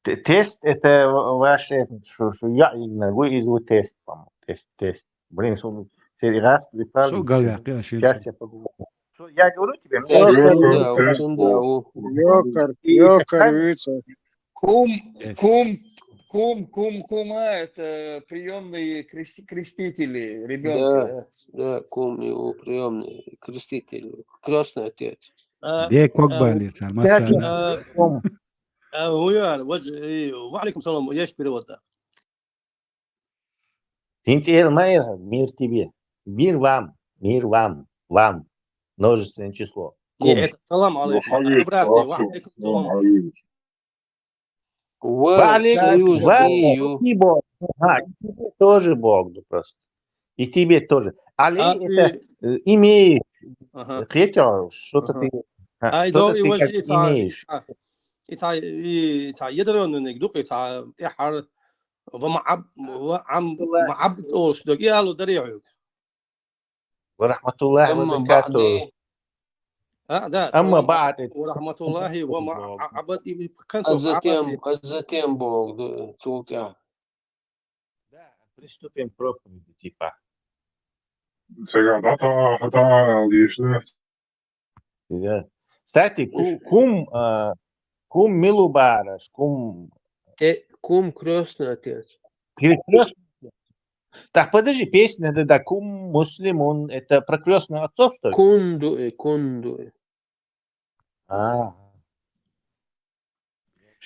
Т-, тест — это в-, ваш, этот, что, что я, именно, вы из, вы тест, по-моему. Тест, тест. Блин, что, среди раз, вы правда, что, говяк, я сейчас я поговорю. Что, я говорю тебе, мне... Да, да, да, да, да. Ёкар, и ёкар, сохрани-, Витя. Кум, кум, кум, кум, кума — это приёмный крести-, крестители ребёнка, да, да? Да, кум его приёмный креститель, крёстный отец. А, де кок а, балли, а, А, хӀун яра, ваджа, и, ва алейкум салам, еш перевод да. ХӀинца эр ма эр, мир тебе. Мир вам, мир вам, вам. Множественное число. Не, Кум. это салам алейкум, это обратный, ва алейкум салам. Ва алейкум, ва алейкум, и Бог. Ага, и тебе тоже Бог, ну, просто. И тебе тоже. Алей А, это и- э, имеешь. Ага. Хотя что-то Ага. ты, а, А, и что-то до, и ты ваджа как и та, имеешь. а, и та, и та, ядрённый дукъ, и та, и хар, ва мааб, ва ам, мааб олш дог, и алу дари хьуг. Ва рахматуллахи ва أما баракатуху. بعد А, да, Амма салам. Ба'д, это Ва рахматуллахи ва ма-, Бог. а-, абад и а концов затем, абад. А затем Бог, да, цул тӀехьа. Да, приступим к проповеди, типа. Сега, да, та, та, лишнее. Да. Кстати, ку- кум, а, кум милубараш, кум Те, кум крестный отец. крестный. Так, подожди, песня да, да, кум муслимун, это про крестных отцов, что ли? Кунду и кунду. А.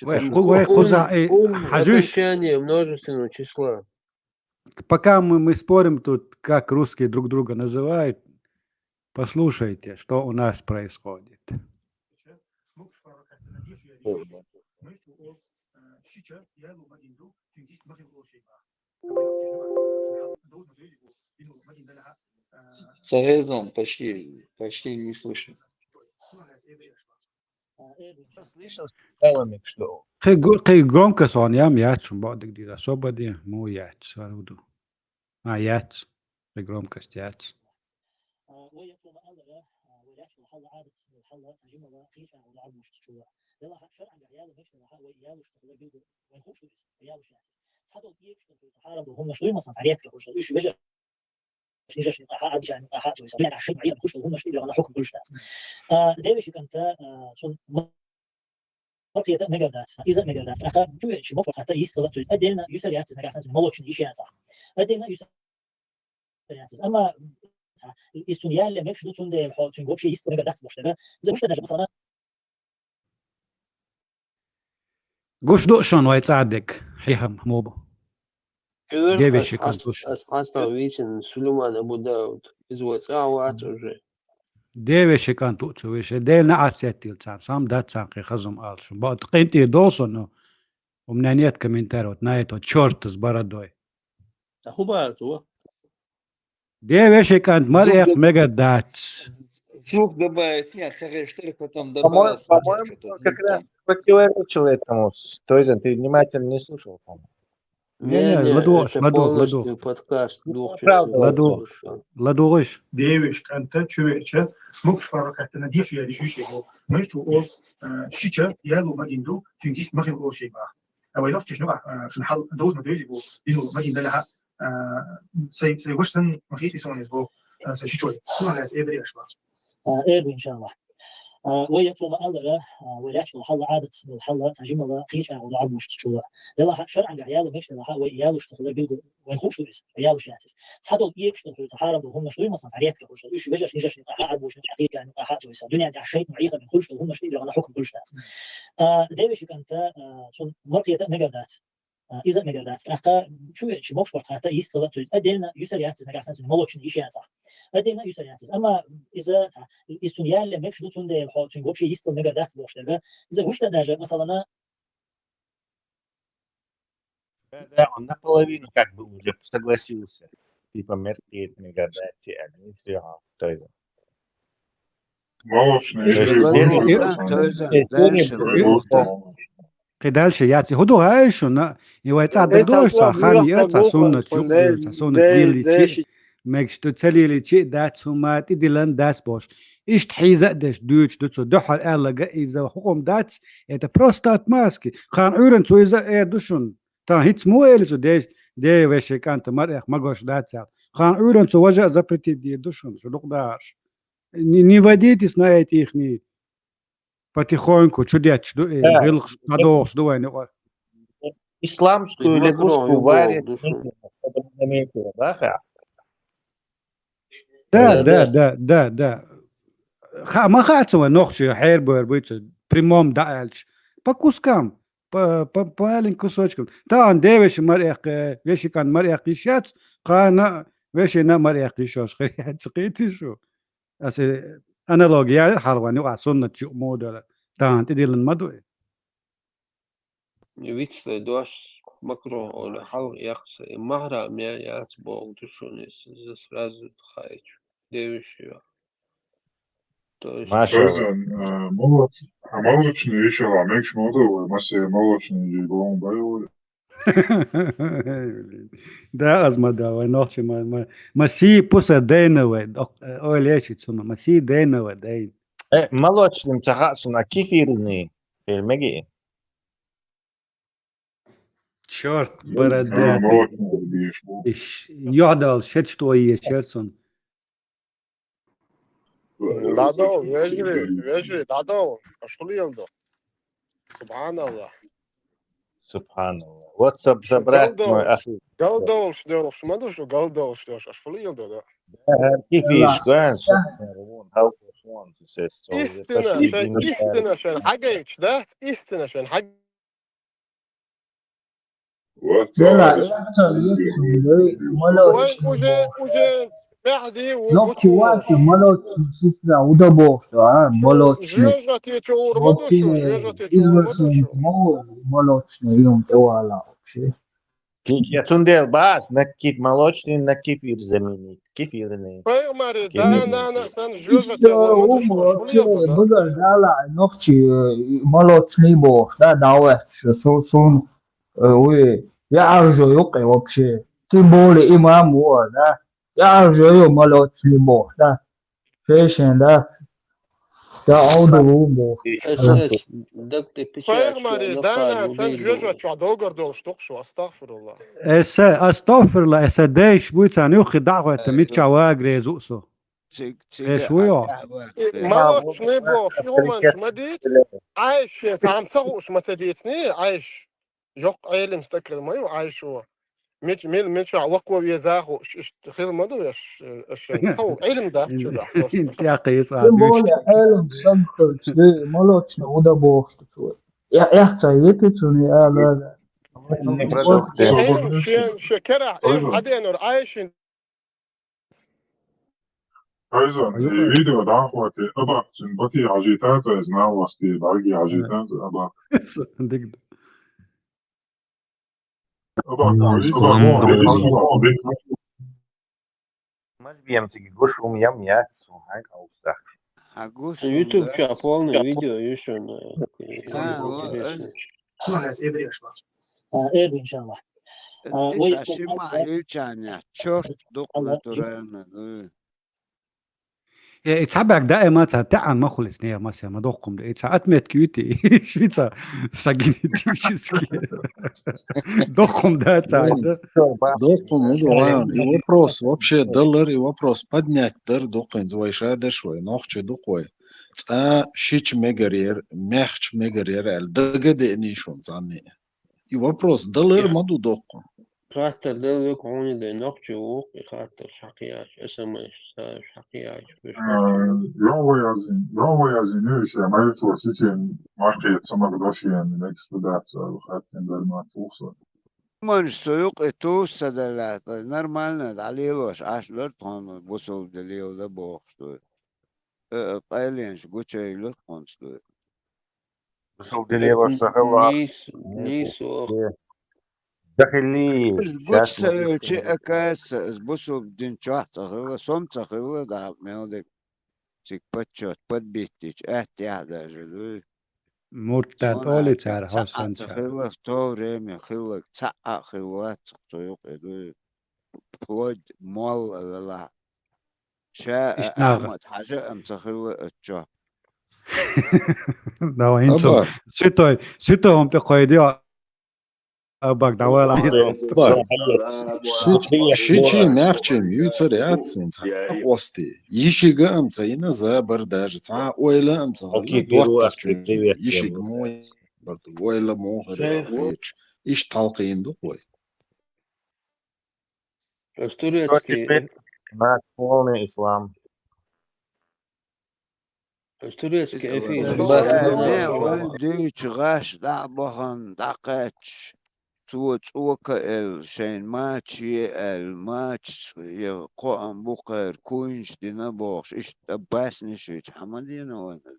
Вай, Что-то ху-, вай, Кум, хуза, э, кум хажиш. Окончание множественного числа. Пока мы, мы спорим тут, как русские друг друга называют, послушайте, что у нас происходит. Царезон почти, почти не слышно. Слышал, Калмык, что Кхы гу-, кхы громкость он ям яц, шун баъдик дир особо де, му яц, саруду. А, яц. Кхы громкость яц. Девеши кӀанта, а, цун ма-, маркета мегардац, иза мегардац. Аха, чу вечи мокъо хата йистала цуьз. Отдельно юсар яц, нагахсан цуьз молочный йиш яц. Отдельно юсар яц. Амма из цун ялла мекш ду цун де хо, цун вообще йистала мегардац бошта. За уж даже масала Гуш ду шун вай цӀа дек, хьихам, мобу. Девеши кӀант гуш. Ас хьаста вицин Сулейман Абу Дауд. Из вай цӀа вац уже. Девеши кӀант уцу веше. Дел на асеттил цан. Сам да цан кхы хазум ал шун. Ба къинти долсо, но у меня нет комментариев. Вот на это чёрт с бородой. А хубар цу? Девеши кӀант мар Звук эх доб-, мега дац. Звук добавить нет, царей штырь потом По-моему, добавил. по-моему, как раз противоречил этому. То есть ты внимательно не слушал, по-моему. Не, не, ладугъ, это ладугъ, ладугъ. Полностью подкаст двух часов. Ладугъ, ладугъ. Девеши кӀанта чу веча, мукш фаракатана деш я деш шей бу. Мышчу о, э, шича, я лу магинду, цунгис магин о шей ба. А вай лох чешну, э, шун хал доз ма дози бу, ину магин дала ха, э, сай, сай ваш сан махити сон из бу, э, сай шичой. Сулахас эбри ашба. Э, эрду, иншаллах. Э, вай яцу ма аллара, э, вай лячу хал адат, хал сажимала, кича, вала абуш чула. Дала ха шаран га ялу меш, дала ха вай ялуш сахла билгу, вай хуш луис, ялуш ясис. Цадол иек што хуй сахарам бу хумна шуй масан, редко хуш. Уш вежаш нижаш ни ха абуш ни ха кича, ни ха туй са. Дуня да шейт маиха бин хуш, хумна шуй, дала хукм хуш дас. Э, девеши кӀанта, э, сун маркета мегардац. А, иза мегардац. Аха, чу чи мокш порт хата йистала цуз. Отдельно юсар яц, нагахсан цуз молочный йиш яц. Отдельно юсар яц. Амма иза, из цун ялла мекш ду цун де хо, цун вообще йистал мегардац бошта, да? Иза гушта даже, масалана. Да, да, он наполовину как бы уже согласился. Типа меркет мегардац, а не срём. То есть Молочный Э, жир. э, э, Кхы дальше яц. Ху ду гӀай шуна, и вай цӀа дагадош ца, хан яр ца, суннат юкъ ца, суннат лили чи, мегаш ду ца лили чи, дац хӀума тӀи дилан дац бош. Ишт хьийза а деш дуьйцуш ду цо, дуьхьал аьллага иза хӀукъум дац, это просто отмазки. Кхана Ӏуьйран цо иза эр ду шун. Та хӀинц му эли цо, деш, де веши кӀанта мар эх магош дац аьл. Кхана Ӏуьйран цо важа а запретить дийр ду шун, шу дукъ дахарш. Не, не водитесь на эти ихние потихоньку, чу детташ ду, э, гӀиллакхаш дӀадохуш ду вайна юкъа. Исламскую лягушку варят медленно, чтобы она мягкая, да, ха? Да, да, да, да, да. Ха, ма хаца вай нохчи хьербойр буьйцу, прямом да аьлча, По кускам, по, по, по маленьким кусочкам. Тахана девешин мара эккха, вешикан мара эккха йиш яц, кхана вешина мара эккха йиш йолуш хир яц, кхетий шу? Аса аналогия яьлира хьалха вайн юкъахь суннат чу мо дара. Тахана тӀедиллина ма ду и. Вицле дош макро олу хьалха эккхуш, и махьрам я яц боху ду шуна иза, иза сразу хаийча. Девешин. То есть Машалла. Озан, а, молоч-, а молочный ещё ла, мегаш ма ду вай, масе молочный же бон бай вай. Да, аз ма да, вай нохчи ма, ма, ма сий пусар дайна вай, док-, э, ой, лечи цуна, ма сий дайна вай, дайна. Э, молочный ца хаьа суна, а кефирный, хир меги? Чёрт, бара да, иш, юхьдал шечто еш, чёрт сон. ДӀадовла, вежарий, вежарий, дӀадовла. Аш хӀун леладо? Субханалла. Субханалла. Вот саб-, забрать мой ахи. Галдовлуш дерш, ма ду шу, галдовлуш дерш. Аш хӀун леладо, да? Да, кефир, шкоян, супер, вон, хьал, вон, сес, Истина, шайн, истина, шайн, хьагайча, да? Истина, шайн, хьаг- Дела, молочный, молочный. Ой, уже, уже, Мехди, у, нохчи вац, молочный сестра, удобовство, а, молочный. Жожа тече урма ду шу, жожа тече урма ду шу. Молочный юм тӀе вала вообще. Кик, я цундел бас, на кик молочный, на кефир заменить. Кефирный. Пайхамаре, да, на, на, сан жожа тече урма ду шу, шу леладо, да? Багар дала, нохчи, э, молочный бохуш, да, давай, шу, су, сун. Э, уй, я аржо юкъе вообще. Тем более имам ву, да? Я аржо ю молочный бохуш, да? Шешен, да? Да, аудулу бохуш. Эс, эс, даг тӀе печать, Пайхамаре, да, на, сан жожа чохь догар долуш ду шу, астагфирулла. Эса, астагфирулла, эса дейш буй царна юххе дӀахӀойтта, мичча вагар еза у со. Циг-, цига эш вуй, хьан тӀехь вац? Молочный бохуш, и хӀуманаш ма дийца, Ӏайша шен цхьа хӀума ца хууш ма ца дийцний, Ӏайша. Йоккха Ӏелам стаг хир ма ю Ӏайшо. Мич-, мил-, мичахь вакхо веза а хууш, иштта хир ма ду, аш, аш шен цхьа Ӏилма дац чуьра. Тем более Ӏелам стаг хилча, молочный удобовство чу. Я, я ца епи цуни, а, да, да. Ӏилма шен, шен керахь, Ӏилма хьаденор Ӏайшин Айза, и видео дӀахӀотти, абаккхачун бати хьажийтанца, иза нахвасти, бӀарги хьажийтанца, абаккха. Дигда. Абаккха, абаккха. Маж бием циги гуш ум ям яц, сум хьайга аустахш. Хьан гуш ум YouTube ча полный видео ю шуна. А, интересно. А, эд, иншаллах. А, ой, ша шима хьилчарна, чёрт дукха латурарна, ну. Э, и цхьа бага даима ца таьӀан ма хуьлу иза, не, маса ма доккхум да. И цхьа отметка ю ти, ши ца сагини тишиски. Доккхум да ца, да. Доккхум да, и вопрос вообще далар, и вопрос поднять дар доккхуьнца вай ша деш вай, нохчи дукха вай. Цкъа шича мегар яра, мехча мегар яра аьлла, дага а деъний шуна цхьанне. И вопрос далар ма ду доккхун. Хаттар дала век хьуна де нохчо вукху, и хаттар шакхъяьлча, эс эм эс ца шакхъяьлча, веш А, вац. Йо вай азин, йо вай азин, ну, ещё, ма ю цо сичен, маркхе ца мага дошен, мекс ту дац, а, хаттин дар ма цухса. Манаш цо юкъе туса ца даллац, нормально, дӀалелош, Ӏаш лар тхуна, бусалба де лела да бохуш ду. Э, э, къайленаш гучуйла тхуна ду. Бусалба де лелош ца хилла. Нийс, нийс ваха. Дахили, Иза гучу ца йолчу, оказывается, иза бусалба дин чохь ца хилла, сом ца хилла, да, мел дерг. Цига почёт подбиттича, аьттехьа даже, дуй. Муртад олий цара хьо санчара. Цхьа а ца хилла, в то время хилларг цхьа а хилла, цхьа цу юкъе, дуй. Вплоть молла велахь. Ша, иштта а, нах Ахьмад-Хьажа а ца хилла оцу чохь. Давай, хӀинца. Аба. Суьтой, суьтой хӀума тӀе кхойдайо. Абак, давай, ла. Аба. Ши, ши чи нах чим юьйцур яц хӀинца. Хьан къости? Йишига а ца йина забар даже. Цхьа а ойла а ца хилла. Окей, доттагӀчун. Йишиг муй бар ду. Ойла мухӀар а хеташ. Иштта хьалкхийна ду-кх вай. Что теперь? Наш полный ислам. Турецкий Иза эфир. вайн дуьйцу гӀаш дӀа а бахана, дӀакхаьчча, цо цӀока а элла, шайна мача е аьлла, мача е кхоам бу кхеран, куйнаш дина бохуш, иштта басниш йича хьан ма дена вайна?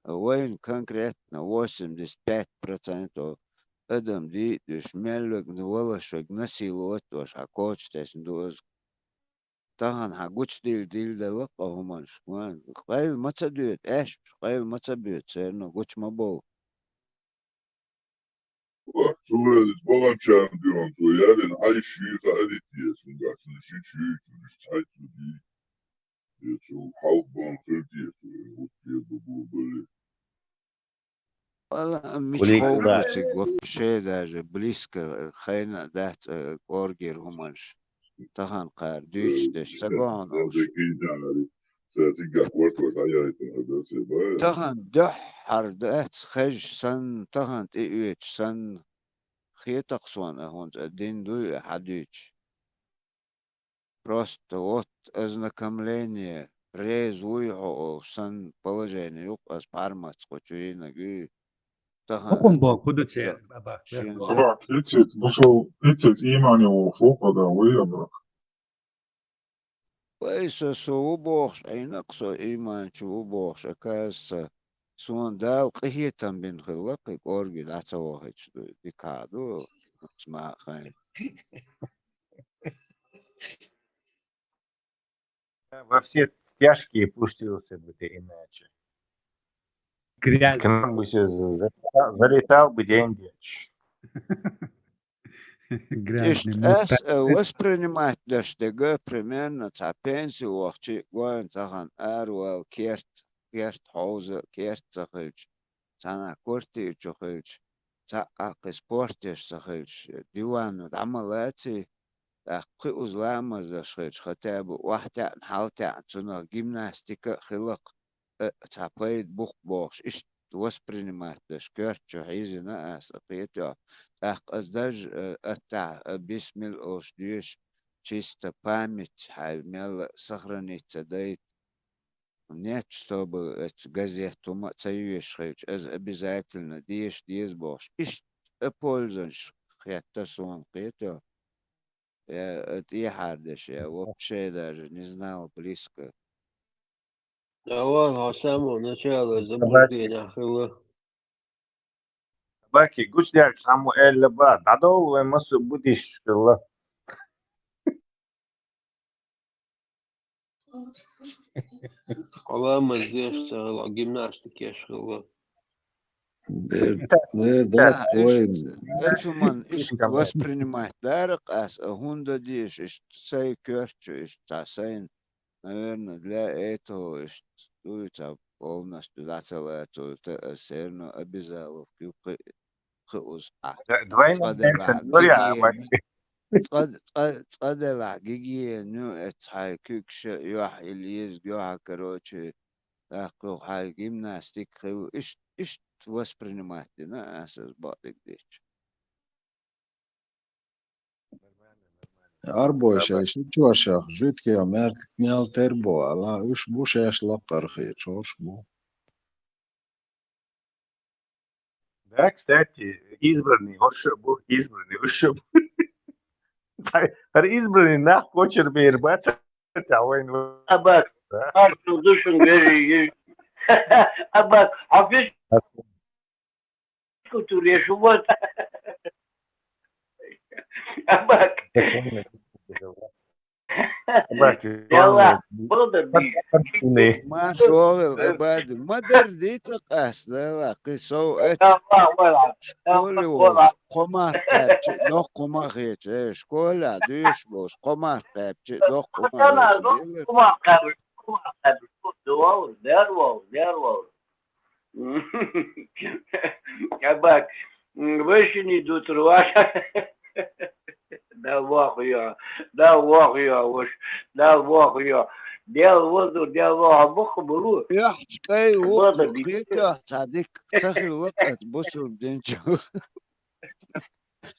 Вайна конкретно восемьдесят пять процентов адам дийа а дуьш, мелларгна валаш вайга насиловать а ваш хьан коча тесна ду иза. Тахана хьан гучудийла дийла делла-кх хӀуманаш. Вайн къайла ма ца доьду, аьшпаш къайла ма ца боьду, церан гучу ма бовла. Ва, цо ваьллачу баханчарна дуьхьал цо ялийна хьайша шийха а дитте, цуьнгахь цуьнан ши чуьйчу, уьш цхьайтта цу дий. Я цо хьалха бан хир те, цо гӀуттер бу бу бале. Вала, мича ховгуциг вообще даже близко, э, хайна а дац, э, кӀоргера хӀуманаш. Тахана кхара дуьйцуш деш ца го хьуна уьш. Тахана дуьххьара дац хезаш санна, тахана тӀеоьцуш санна, хетакх суна а хӀунца а дин дуй а хьадуьйцуш. Просто вот ознакомление, реза вуй хьо олуш санна положение ю-кх аса пхьармац кху чу йинарг. Тахана хӀун боху, хӀун ду церан, Абак? Абак, ицец, бусул, ицец иймане воху, хада вай, Абак. Вай, со, со ву бохуш, Ӏийна-кх со ийманчу ву бохуш, оказывается, суна Дала къинхетам бина хилла, кхин кӀорге дӀа ца вахийтуш ду, дика хьа ду, оцу маха хайна. Во все тяжкие пустился бы ты иначе. Грязный. К нам бы всё за-, за-, залетал бы день вечер. Грязный. Иштта ас, э, воспринимать деш дерг, примерно, цхьа пенси вахча, вайн тахана аравала керт, керт хьовза, керт ца хилча, цхьана квартира чу хилча, цхьаъ а кхин спорт еш ца хилча, дивано дӀа ма лаций, тӀаккха кхин уза ламаз деш хилча, хотя бы охьатаьӀна, хьалатаьӀна, цунах гимнастика а хилла-кх, э, цхьа пайда бу-кх бохуш, иштта воспринимать деш, коьрта чу хьийзина аса, кхетий хьо. ТӀаккха аса даже, э, аттахь, э, бисмилла олуш доьшуш, чисто память хьайн мелла а сохранить ца дайта. Нет, чтобы эца газет хӀума а ца йоьшуш хилча, аса обязательно деша деза бохуш, иштта а пользанаш хетта суна, кхетий хьо. Я, э, тӀехьара деш, я вообще даже не знал близко. Давай, хьо самого начала заблуждениях хилла. Баки, гучудаьлча цхьаммо аьлла бан, дӀадовла вайн массо а буддисташ хилла. Хьо ламаз деш ца хилла, гимнастика еш хилла. Э, э, дац, вай. Эцу ман иштта воспринимать дара-кх ас, а хӀунда дезаш иштта сай коьрта чу иштта цхьа сайна, наверное, для этого иштта дуй цхьа полностью дӀа ца лацалуьйту, ас все равно обязаловка ю кхин, кхин уза ахь. Д-, двойная цена, цкъа делахь гигиена, цкъа, цкъа, цкъа делахь гигиена ю, эцу хьайн куьгаш а юьхь, и лезиг юьхь, короче, тӀаккха юха хьайн гимнастика хилла, иш-, иштта воспринимать дина аса аса бакъдерг дича. Арбой шай ши чошах, жуьгтий мел, мел тера бу, ала уьш бу шаьш лаккхара хи, чорш бу. Да, кстати, избранный, уьш бу, избранный, уьш бу. ХӀара избранный нах кочар бер бац, а вайн. Абак, да. Маршал душун гери. Абак, а фиш- культуре шу вот. Абак. Абак, Ялла, валла, болду бий. Ма шогӀил, Абади, ма дер дийца къас, дала, кхин сов эц. Школе волуш, кхо марх кхаьбча, доккха хӀума хеташ, э, школе дуьйш болуш, кхо марх кхаьбча, доккха хӀума хеташ. Кхо марх кхаьбча, кхо марх кхаьбча, дер вовр, дер вовр, дер вовр. Абак, м, вайшинний дуцур ваша. Да вахуя, да вахуя ваш, да вахуя. Дел вазу, дел ваха буху булу. Яхчкай ву, кхетя, цадик, ца хилла кат бусур динчу.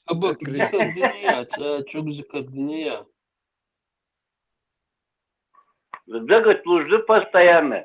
Абак, зикар диния, ца чуг зикар диния. Дагат лужды постоянно.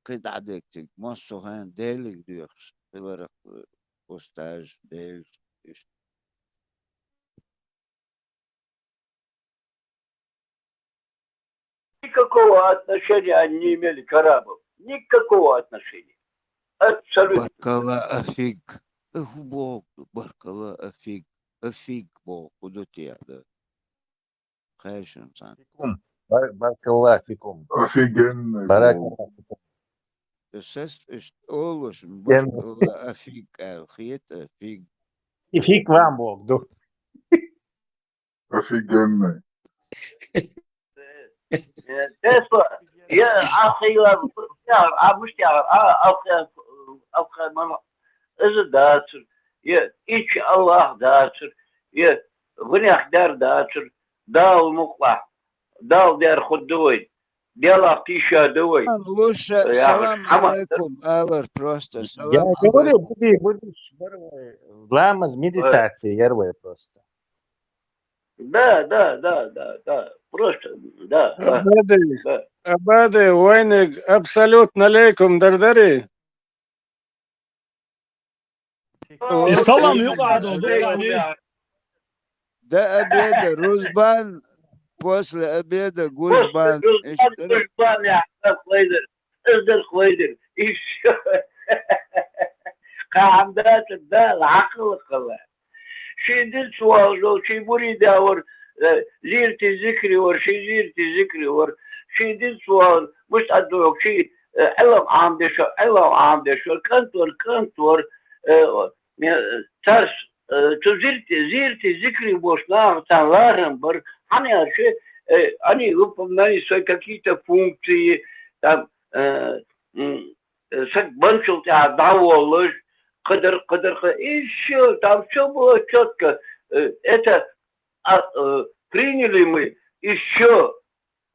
кхы дӀадегга цига, массо а хана Делига доьхуш хиларах, э, устаз, Делига, иштта. Никакого отношения они не имели к арабам. Никакого отношения. Абсолютно. Баркалла, Афиг. Э, хӀу боху, баркалла, Афиг. Афиг боху, хӀу ду те, да? Хайшан сан. Фикум. Бар-, баркалла, фикум. Офигенный. Баракалла, фикум. Сес иш олуш, ген- баркалла, Афиг аьлла, хета, Афиг. И фиг вам Бог, ду. Офигенный. Э, Тесла, я ахила, я, а муштяр, а, алха, алха, мама, из дацур, я, ич Аллах дацур, я, вынях дар дацур, дал мукла, дал дар худой, дела пиша дой. Салам, Луша, я, салам алейкум, алар просто, я салам говорю, алейкум. Буди, буди, ламаз медитация, я говорю просто. Да, да, да, да, да. Просто, да, да, Абади, да. Абади, вайниг абсолютно алейкум дардари. И салам юкъа дол, дуккани. До обеда рузбан, после обеда гужбан. После рузбан, гужбан, я, да, хвайдер. Из дар хвайдер. И всё. Кхы хӀама дацар, да, лакхала хала. Ши дин суал жол, ши мурид а вар, э, зирти зикри вар, ши зирти зикри вар, ши дин суал, муш аддук, ши, э, Ӏилм Ӏамдеш вар, Ӏилм Ӏамдеш вар, кӀант вар, кӀант вар, э, э, царс, э, цу зирти, зирти зикри бош нах, цан ларам бар, хӀана аьлча, э, они выполняли свои какие-то функции, там, э, м, э, саг банчул тӀа дӀаволлаш, кхыдар, кхыдар, кхы-, и всё, там всё было чётко. Э, это, а, э, приняли мы, и всё.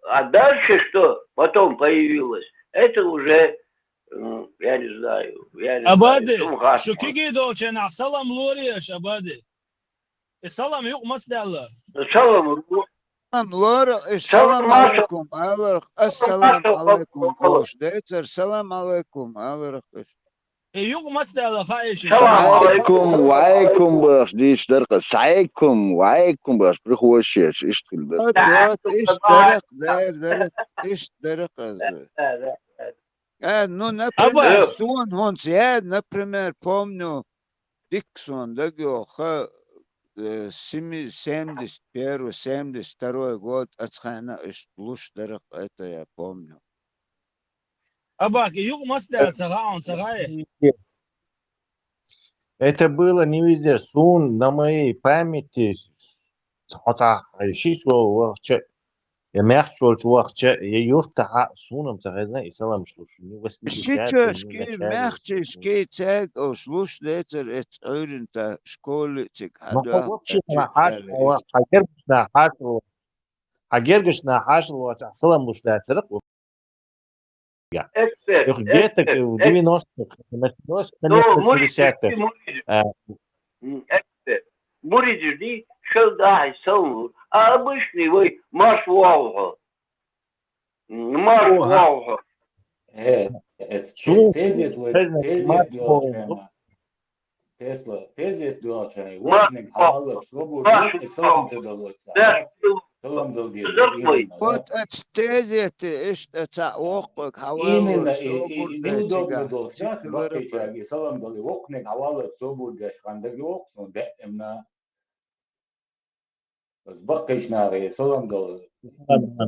А дальше что потом появилось, это уже, м, я не знаю, я не знаю. Абади, сумха шу кигий долча нах салам лорий аш, Абади. И салам юкъ маца даьлла? Салам. Салам лора, и салам алейкум, аларх, ассалам алейкум, ош, децар, салам алейкум, аларх, ош. И юкъ маца даьлла, хаиш? Салам алейкум, ва алейкум баш, диш даркъа, сайкум, ва алейкум баш, прихуошеш, иштхил дар. Вот, вот, ишт дарах, дар, дарах, ишт дарах, аз. Э, ну, например, Абай. Сон хонц, я, например, помню, дикка сон дага йоха, э, семи-, семьдесят первый, семьдесят второй год, ацхайна ишт луш дарах, это я помню. Абак, юкъ маца даьлла, ца хаун, ца хай? Это было не везде. Сун на моей памяти, хотя шиш вахча, я мягче вахча, я юртахьа, сунам ца хезна, и салам шлуш. Не восьмидесятые, не начале. Шичашки, мягчешки, цег ош луш децар, эц ойрин та школе цик. Ну, хадуа, вообще, та на хаш, чик, вахча, гергаш на хаш, а гергаш на хаш, вахча, салам луш децар, Эксперт, где-то эксперт, в девяностых, началось, ну, конечно, в муридиш, восьмидесятых. Муридиш. А. М, эксперт. Муридиш ди, шел да, и сам, а обычный вай, марш валга. М, марш валга. Э, э, су-, тезет вай, тезет марш валга. Тезет, тезет дуача, вокниг хьаваллар, шобур дуача, салам те далуца. Салам дал гир. Вот эт тезет, ишта ца воккхаг хьаваллар, шобур дуача. Салам дал, вокниг хьаваллар, шобур дуача, хандаги воксон, даимна. Баккхийча нахе салам дала.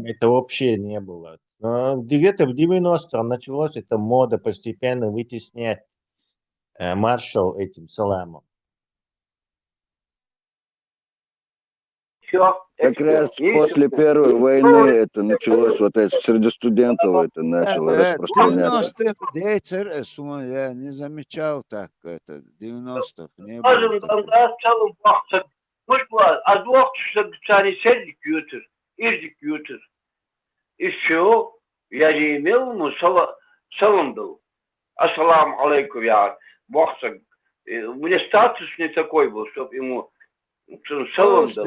Это вообще не было. Но где-то в девяностых началось эта мода постепенно вытеснять, э, маршал этим саламом. Всё, как раз после Первой войны это началось, вот это среди студентов это начало распространяться. Девяностых, я не замечал так это, девяностых не было такого. Муш бу, аз воккхача саг царна сердиг йоьтур, ирдиг йоьтур. И всё, я не имел ему сала-, салам дал. Ассаламу алейкум, я воккха саг. Э, у меня статус не такой был, чтоб ему салам дал.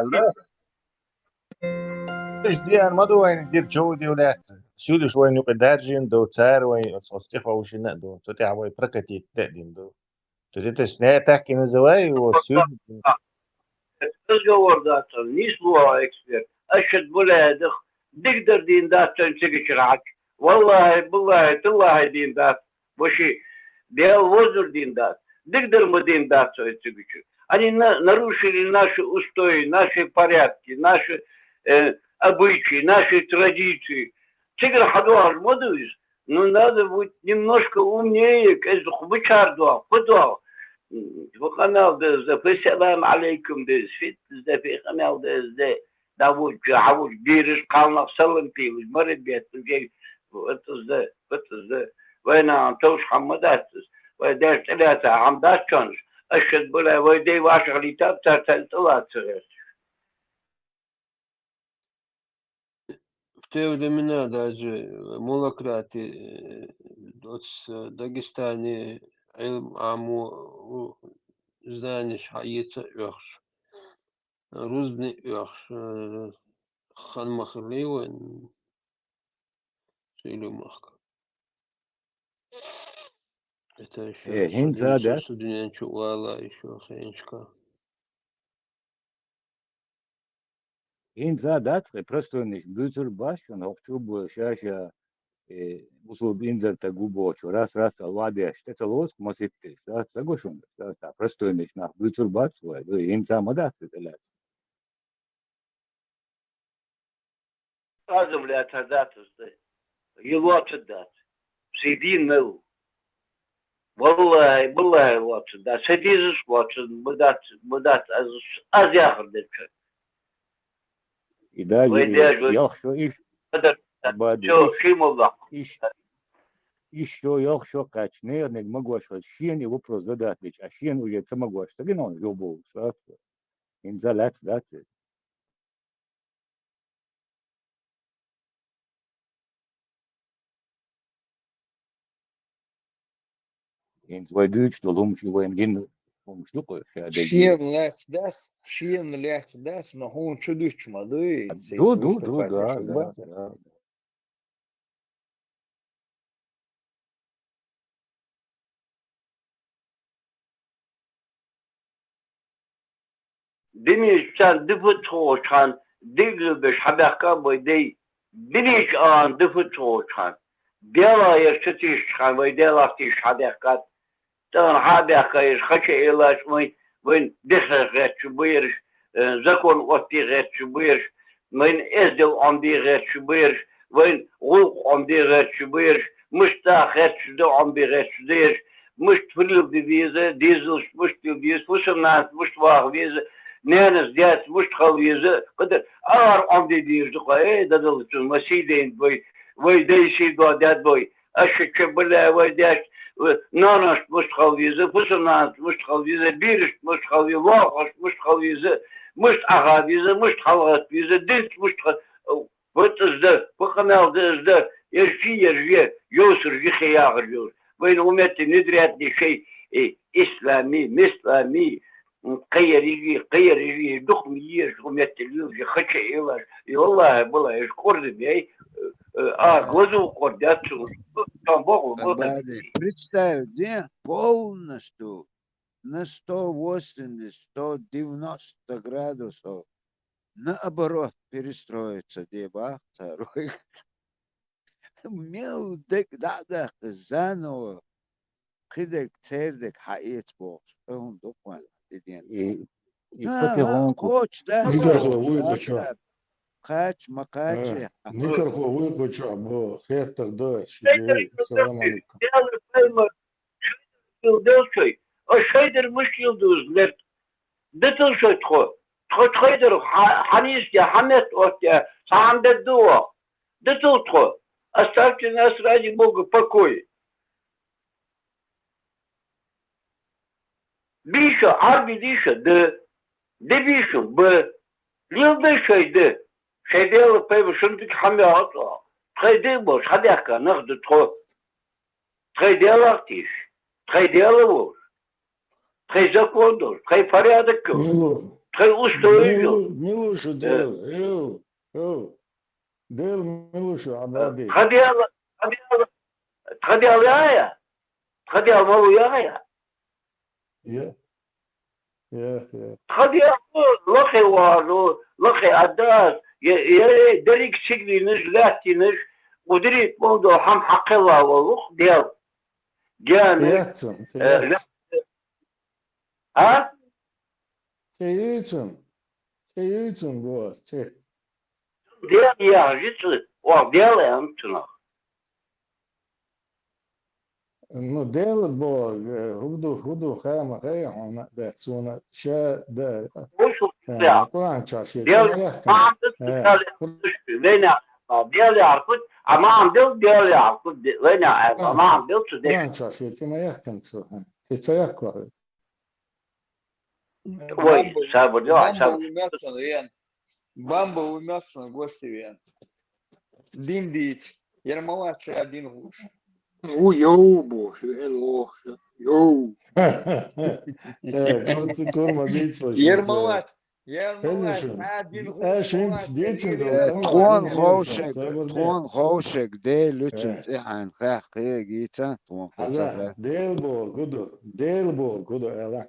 аьлла. Уж деана ма ду вайна дира чов див лаьцна. Суьйлуш вайна юкъе даржийна ду, цара вай оцу тӀеховшийна а ду. Цу тӀехь вай прокатить а дина ду. То есть это с-, не так и называй его, суьйлуш. Разговор дац, нийслуха эксперт. Ас шад буьлаьдах, дика дар дийна дац цуьнан цигачара хьаьж. Валлахьи, биллахьи, таллахьи дийна дац. Ваши, Дела возур дийна дац. Дика дар ма дийна дац цуьнан цигачара. Они на-, нарушили наши устои, наши порядки, наши, э, обычаи, наши традиции. Цигара хьадоагӀаш ма ду иза. Ну, надо быть немножко умнее, кӀезиг хӀумачар доагӀа, фу доагӀа. Фу къамел деза, фу салам алейкум деза, фит деза, фу къамел деза, де. ДӀавуьгуча, хьавуьгуча, бераш, кхалнах салам пилаш, мара бетташ, гей, фу теза, фу теза. Вай нахана товш хӀама ма дац иза. Вай деш тӀелаьца хӀама дац чонаш. Ас шад буьлай, вай дай вашах лийтаб цар, царна тӀелаца ца гӀерташ. В те времена даже молократи, э, оцу Дагестане Ӏилма Ӏамо, у, знаниеш хьаэца а оьхуш, рузбане а оьхуш, э, хан ма хилла вайн Суьйлув-махка. Это ещё Э, хӀинца а дац? Со дуьнен чу вала ещё хенчка. ХӀинца а дац, хӀе, простойнаш буьйцур бац шуна, хӀокху чу бу ша-ша, э, бусулба инзаре стаг ву бохучо, рас-рас а вадеш, тӀе ца лоцу маситташ, да, ца го шуна, да, та простойнаш нах буьйцур бац вай, да, хӀинца а ма дац тӀелаьцна. Азам лаьцар дац аса тӀе. Йи лоцур дац. Сий дийна мел. Валлахьи, биллахьи лоцур дац. Сан дезаш лоцур ма дац, ма дац, аз, аз яхар деча. И даже вай и дежа ялх шо иш, Бади, всё, иш, шимуллах. Иш, иш шо, ялх шо кхаьчча, наверное, магош хаза, шена и вопрос задать деча, а шена уже ца магош, ца гина он жо бовлуш, а? ХӀинца лаьцна дац иза. ХӀинца вай дуьйцуш долу хӀумаш, и вайна гина хӀумаш ду-кх, ша дерг. Шена лаьцна дац, шена лаьцна дац, но хьуна чу дуьтуш ма дуй, ду, ду, ду, да, да, да. Динийчу царна дифа ца хууш хьан, дигла беш хьабаьхка бой дай. Динийчу ахьан дифа ца хууш хьан. Делахь ерш ца тийшаш хьан, вай Делахь тийшаш хьабаьхкад. ТӀаккха хьабаьхка ерш, хача элаш вайн, вайн дехар гӀерташ бу ерш, э, закон оттий гӀерташ бу ерш, вайн эздел Ӏомаде гӀерташ бу ерш, вайн гӀуллакх Ӏомаде гӀерташ бу ерш, муьста гӀерташ ду Ӏомаде гӀерташ ду ерш, муьста хӀуллал де деза, дезалш муьста де деза, фусам-нанас муьста ваха веза, ненас, дедас муьста хила веза, кхидӀа агӀор Ӏомаде дезаш ду-кх, э, дадаллачун, ма сий дайна бой, вай дай сий дохьа даьд бой. Аша чу бале вай деш, э, нанас муьста хила веза, фусам-нанас муьста хила веза, бераш муьста хила веза, вахаш муьста хила веза, муьста Ӏаха веза, муьста хьалагӀатта веза, динца муьста хила, вот иза да, бакъамел да иза да, ерш, ерш, йовсарш, хи яхар йовсарш. Вайна хӀун метте нидряд де шай, э, ислами, мислами, кхайерижи, кхайерижи, дукха ма езаш, хӀун метте лелажи, хача элаш. И валлахӀи, балахӀи, ерш кӀордам яй, э, э, а, глазу кӀордац цунна, цхьа боху, боху. Представь, где полностью на сто восемьдесят, сто девяносто градусов наоборот перестроиться де бах цара. Мел дерг дӀа а даккха, заново кхидерг, цердерг хьаэца бохуш, тӀе хӀума ду-кх вайн тӀеден. И, и ХӀа, кхочу дац, Никархо вуй кхочу. Кхач, ма кхача. Никархо вуй кхочу, бо, хеттар ду, ши дей, салам алейкум. Дела пайма, шайдар муш йилдуз лерт. Дитал шо тхо. Тхо тхайдар хьа-, хьанийске, хьаметта отте, цхьа хьан бедду вах. Дитал тхо. Оставьте нас ради Бога в покое. Биша, Ӏарби диша, д. Д биша, б. Лил дай шай д. Шай дела пайба шун дика хьамеа цӀа. Тхай д болуш хьадехка нах ду тхо. Тхай делах тийш. Тхай дела волуш. Тхай закон долуш. Тхай порядок йолуш. Милу-, тхай устой милу-, йолуш. Милушу дела. Йо, йо. Дела милушу, Абади. Тха дела, тха дела, тха дела яхьа? Тха дела малу яхьа? Я. Я, я. Тха дела лахе валу, лахе адас, я, я, дерриг сигнинаш, лаьттинаш, удирит молдо хьам хьакхела валух дел. Гена. Яцун, э, яц. А? Ца юьйцун. Ца юьйцун бо, ца. Дела яхьа жица, ох, дела ан цунах. Ну, дела бо, э, хӀу ду, хӀу ду, хама хай, хьуна, да, цуна, ша, да. Э, Къуръан чаш, я, дела, ца яхкан. Э, Къур- вена, дела яхьа кут, а мам дел, дела яхьа кут, вена, а мам дел цу деш. Къуръан чаш, я, ца яхкан цу, хьа. Ца яхкан. Ой, бамба, сабур, давай, бамба сабур. Вымётся, наверное. Бамба вымётся на гости, наверное. Дин диц. Ермолаевич один лучше. У, йоу, боже, эн лохша. Йоу. Э, курцу курма бийц лучше. Ермолаевич, Ермолаевич, Хезна шу? Один лучше. Э, шинц молодец, децин Ермолаевич. Э, тхуна ховшаг, сабур де. Тхуна ховшаг, де, лучше, э, цӀихьан, хах, хег, ица, тхуна ховшаг, да. Дел бо, гуду, дел бо, гуду, эла.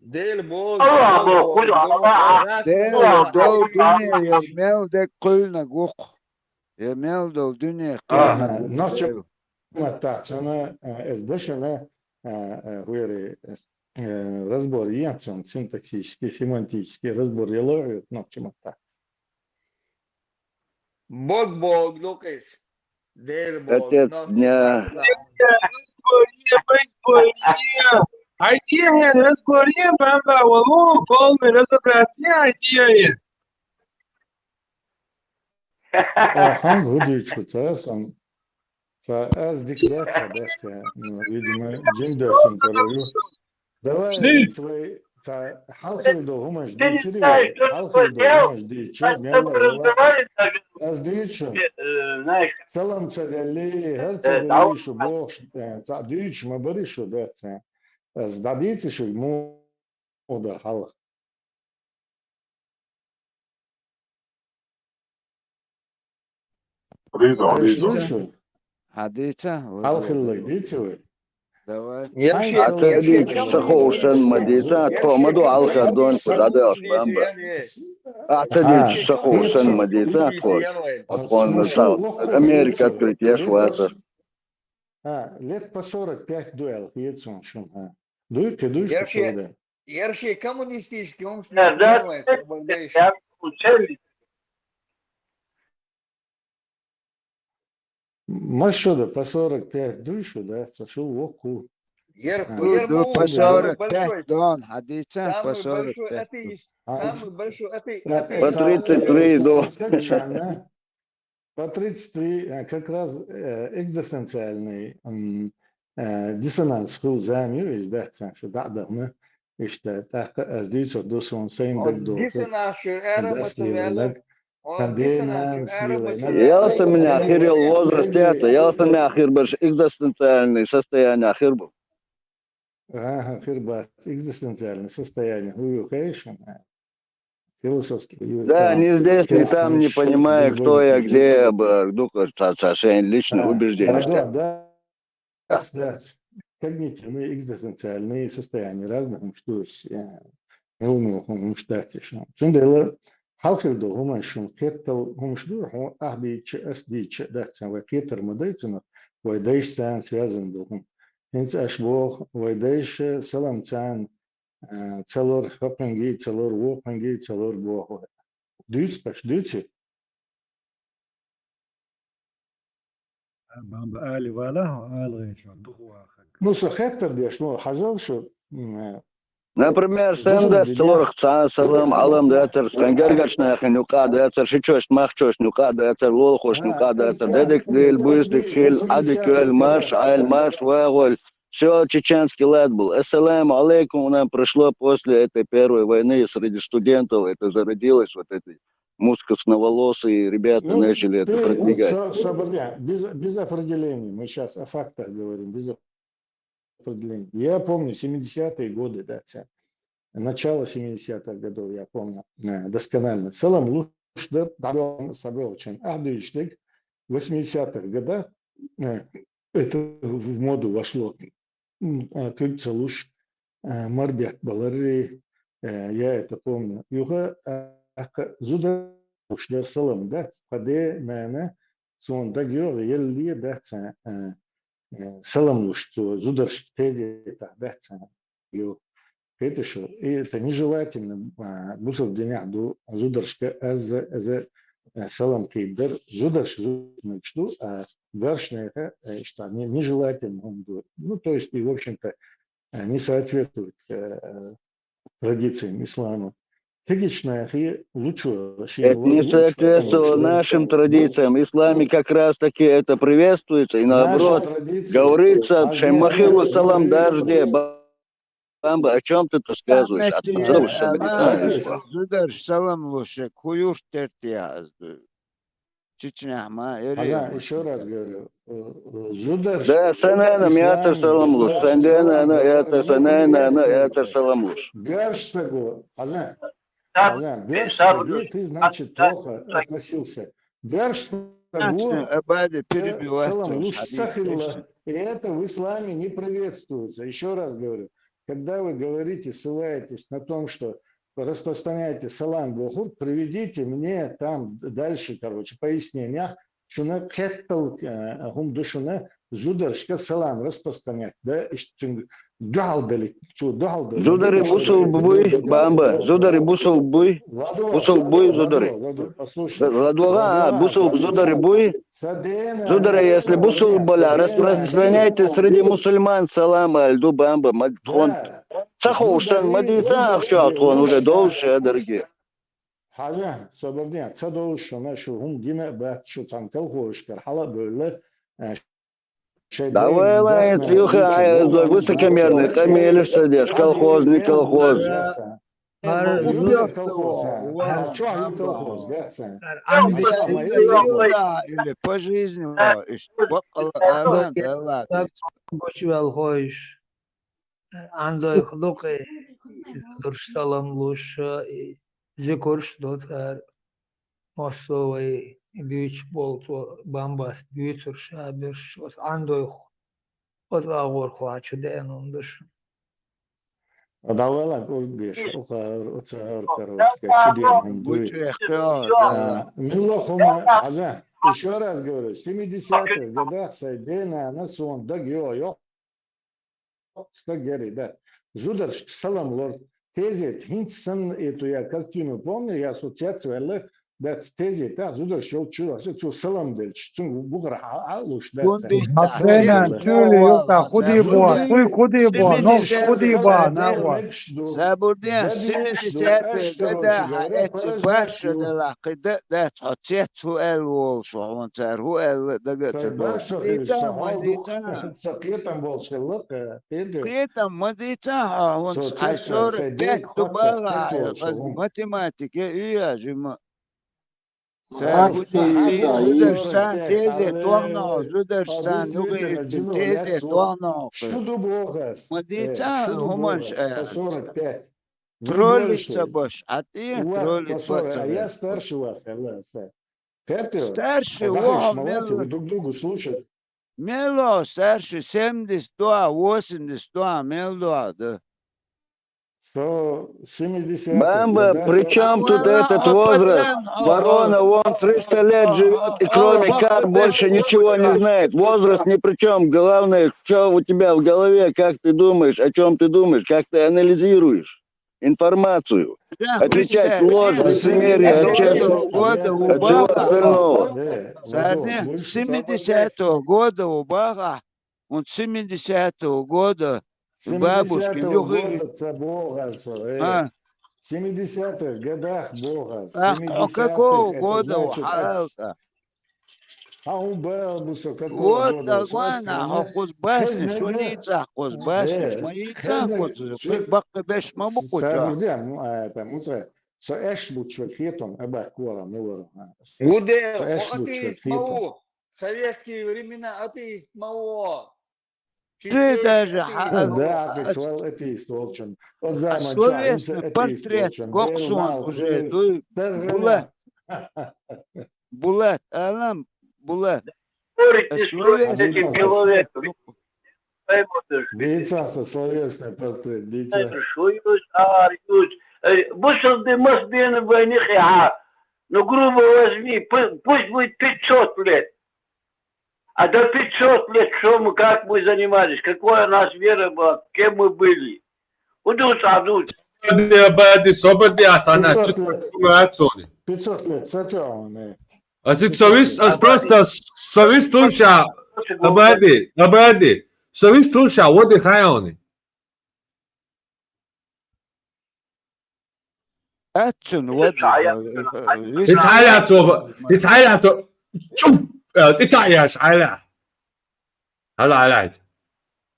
Дела боху, Аллах Дела боху, боху, Аллах. Дела Аллах, долу Аллах, дуьне, Аллах. Я мел дерг кхуьллинарг ву-кх. Я мел долу дуьне кхуьллинарг ву-кх. Нохча маттахь цунна, а, эс дашана, а, а, хӀуэри, а, разбор ен цунна, синтаксический, семантический разбор ело хьоьга нохча маттахь. Бог, Бог, Лукас. Дер Бог, Отец дня. Разбори, разбори. Айди, разбори, бамба, валу, полный разобрать, айди. О, хьанга хӀу дийцу ца сан? Ца аз дика дац, ца дац, ца, м, видимо, жин дац сан паролю. Давай, Шнель! Свои, ца, хьалхил до хӀумаш дийцири, хьалхил до хӀумаш дийцу, мелла вала. Аз дийцу. Салам ца делли, хӀар ца делли шу бохуш, э, ца дийцу ма бари шу дац, ца. Аз дӀадийци шу му Ода хьалха. Риза, Ай, риза. Шу шу? Хьадийца? Хьалхиллаг дийца вай? Давай. Ай, Ца салам дийца, ца ховшан ма дийца, тхо ма ду хьалха дон, куда да аш бамба. А ца дийца, ца ховшан ма дийца, тхо. От он на тал. Америка открыть еш вата. А, лет по сорок пять дуэл, хецун шун, а. Дуй, ты дуй, что ли? Ярши коммунистический, он с Да, да, национальной да, освобождающий. Да, получали. Машуда по сорок пять дуй, что, да, сошел в оку. Ер, А. Ер Ду, ду, по Муллу, самый сорок пять большой, дон, хьадийца, по самый большой сорок пять. Атеист, А, самый большой атеист. А, По тридцать три, да. Скажи, а? По тридцать три, э, как раз, э, экзистенциальный, м, э, диссонанс хул зами из, да, цан шу да, да, ну, ишта, так, э, дюйцо, дусун, сейн, О, даг, до, диссонанс шу, эра, даслилиннаг, материал. О, канденан, диссонанс шу, эра, слилай, материал. Ялса меня хирил возраст это, ялса меня хир баш экзистенциальный состояние хир был. Ага, хир баш экзистенциальный состояние, хую, конечно, э. Философский. Да, там, ни здесь, ни там, не понимая, кто я, где я, б-, ну, как, та-, та-, свои личные убеждения. Да, да, да. Когнитивные, экзистенциальные состояния разных, ну, что есть, э, ну, ну, ну, что это, что. Цундела, хьалхир до, хумаш, шун, кеттал, хумаш ду, ху-, ах, дича, ас, дича, да, цан, вай кеттар ма дайцана, вай дайш цан связан до, хум. Хинц аш бох, вай дайш, салам цан, Э, цалор хӀокхуьнга, цалор вокхуьнга, цалор боху. Дуьйцу аш, дуьйцу? Бамба али вала, ала гӀечо, духу вахаг. Ну, со хеттар деш, ну, хьажал шу, м, э, Например, стендас цалорах цхьа салам, Ӏалам дацар, стен гаргаш нахин юкъа дацар, шичош, махчош юкъа дацар, лолхош юкъа дацар, дедик дил, буйсдик хил, Ӏадик ойл, марш, Ӏайл, марш, вагӀоль, Всё, чеченский лад был. Ассаламу алейкум, у нас пришло после этой первой войны среди студентов, это зародилось, вот эти мускусноволосые ребята Ну, начали это ты, продвигать. Са-, Сабарьян, без, без определений. Мы сейчас о фактах говорим, без определений. Я помню семидесятые годы, да, ца-, начало семидесятых годов, я помню, э, досконально. Салам луш да, да, сабелчен, ахдуйштег, восьмидесятых годах, э, это в моду вошло. М, а, куьг ца луш, а, марбет баларри, э, я это помню. Юха, а, аьхка зуда луш дар салам дац, тха де, нана, суна дагайогӀу, елле дац, а, а, салам луш цо, зударш кхезетахь дац, а, ю. Кхеташ, и это нежелательно, а, бусалба динехь ду зударшка аз, аз, э, салам кхийдар. Зударш зудмагаш ду, а гаршнеха, э, иштта не-, нежелательно хӀума ду. Ну, то есть, и, в общем-то, э, не соответствует, э, э, традициям ислама. Тегичная хи лучо шин Это не лучше, соответствовало лучше. Нашим традициям. В исламе как раз таки это приветствуется, и наоборот, говорится, шайн ма хилла салам дажде, ба-, Бамба, о чём ты рассказываешь? Саммет, Обзавышься, э, Бадисан, ала, Исма. Зударш салам луш, кху юрт тертехь аз ду. Чечнехь ма, эри Ага, ма. Ещё раз говорю, э, э, зударш Да, санана ислам, мятар салам луш. Сан дена ана ятар, санана ана ятар салам луш. Гарш саго, Ага. Ага, гарш саги, ты, значит, плохо относился. Гарш саго, Абади, перебивать салам луш сахилла. И это в исламе не приветствуется. Ещё раз говорю, когда вы говорите, ссылаетесь на том, что распространяете салам бохур, приведите мне там дальше, короче, пояснения. Шуна кхеттал, э, хӀума ду шуна, зударшка салам распространять, да, иштта цуьнга дуьхьал далит, цо дуьхьал далит. Зудари бусулба буй, бамба, зудари бусулба буй, бусулба буй зудари. ЛадогӀа, а, бусулба зудари буй. Зудари, если бусулба баля, распространяйте среди мусульман салам аль ду, бамба, ма тхон. Ца ховшан, ма дийца ахча тхон, уже довше, дорогие. Хьажа, собар де, ца довш шуна, шу хӀума гина а бац, шу цхьана колхозашкара хьала а бевлла, а, шайн Давай, ден Лайнс, дасна юха, дийцина а, болх зо-, бац, высокомерный, дасна къамелаш ца деш, дасна колхоз, не дасна колхоз. дасна. Мар Юбер зудар колхоз, а, Вау, чё они баба. Колхоз, дасна? Ар ам Чё, бе- мои Или колхоз? да, или по жизни, о, иш, бакъала ала, да ладно. Гочвел хойш. Андой хлукъи, дурш салам луш, и зикурш доцар, массовый бюч болт, бамбас бюцур шаберш, ос андой ху. Ос агур хуачу ден ундуш. Давала кургеш, ухар, уцар, короче, чуден хум дуй. Бучу эхтео, да. А, Милла хума, Хьажа, ещё раз говорю, семидесятых годах сай дена на сон даг йо, йо. Стаг яри, да. Зударш салам лор. Тезет, хинц сан эту я картину помню, я ассоциация вела, да, тезет, да, зударш йол чура, се цу салам делч, цу бухар а, а, луш, да, Бун ца. бит Матрена, Салам чули, юта, худи бо, хуй худи бо, нокс худи бо, нагуа. Сабурден, семидесятые года, ха, эцу баш да ла, кыда, да, цо цец ху эл вол, шо хун цар, ху эл дага ца дол. Дица, ма дица. Сакетам бол шеллак, педе. Кытам, ма дица, ха, хун Со ай цец, сорок сай пять дек, тубала, хватка, цец, ха, шо. Математика, ю я, жима. Ца Ха, гучи, ха, зударсан, ха, тезе, ха, туахно, ха, зударсан, ха, юги, действительно, тезе, ха, туахно. Шу ду богас. Ма дица, Шу ду хумаш, богас, по сорок пять. Вы троллица больше. Баш, а ты У вас троллица по сорок, а я Баш. Старше вас, Аллах. Терпи. Старше, Аллах, о, молодцы, вы мел. Друг другу слушать. Мело, старше, семьдесят два, восемьдесят два, мел два, да. Со семидесятых Бамба, годах. при чем тут этот возраст? Ворона, он триста лет живет и кроме кар больше ничего не знает. Возраст ни при чем. Главное, что у тебя в голове, как ты думаешь, о чем ты думаешь, как ты анализируешь информацию. Отличать ложь, лицемерие от честности, от всего остального. Сарне, семидесятого года у Баха, он семидесятого года, бабушки, Семидесятого года ца богас, э. А, Семидесятых годах богас. а, а какого года у Значит, Халка? А у бабуса какого Вот года? такой на, а хузбасни, шуница, хузбасни, шмаица, хузбасни, бакка беш ма букуча. Сабурден, а, это, муца, со эш бучва хетон, аба кора, милора. Гуде, Со эш охоти бучва смау. Советские времена атеист мало. Ты даже, Да, а чуал атеист волчен. Вот заман словесный портрет, коксон уже, дуй, Булат. Булат, алам, Булат. Спорить не стоит с этим человеком. Децаса словесный портрет, деца. Шуюсь, арюсь. Бусурды мас бен войны хиха. Ну, грубо возьми, пу- пусть будет пятьсот лет. А до пятьсот лет что мы, как мы занимались, какой у нас вера была, кем мы были. Удуц, адуц. Бади, бади, собади атана, Пятьсот читка лет. чума ацони. Пятьсот лет, сатёрный. А си совис, а просто совис тулша, абади, абади. Совис тулша, води хайони. Ацун, вот. Италия то, Италия то. Чуп, Италия, Италия. Hala, hala.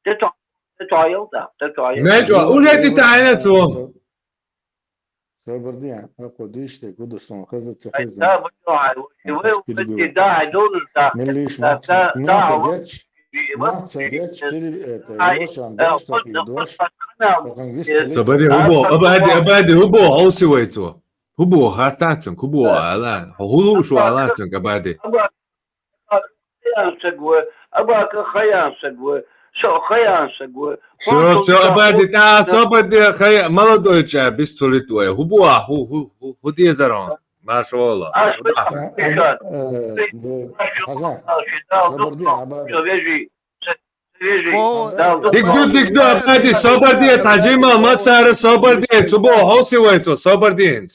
Ты то, ты то ел, да, ты то ел. Мечо, уже Италия то. Собердия, а кудиште, кудусон, хазаца, хаза. Да, вот, да, вот, да, да, Милиш, мамца, мамца, геч, мамца, геч, пере-, это, Лошан, дашта, пидош, Собери, убо, абади, абади, убо, оси вайцо. Убо, хатанцен, кубо, ала, хулу шо аланцен, абади. Хаян сагвы, абака хаян сагвы, со хаян сагвы. Все, все, абади, та, собади, хая, молодой ча, бистолит вай, хубо, ху, ху, ху, ху, дезарон, машола. А что? Хаза, собердия, абади. Вежи. Дикду, дикду, абади, собади, тажима, мацара, собади, цубо, хоси вайцо, собади.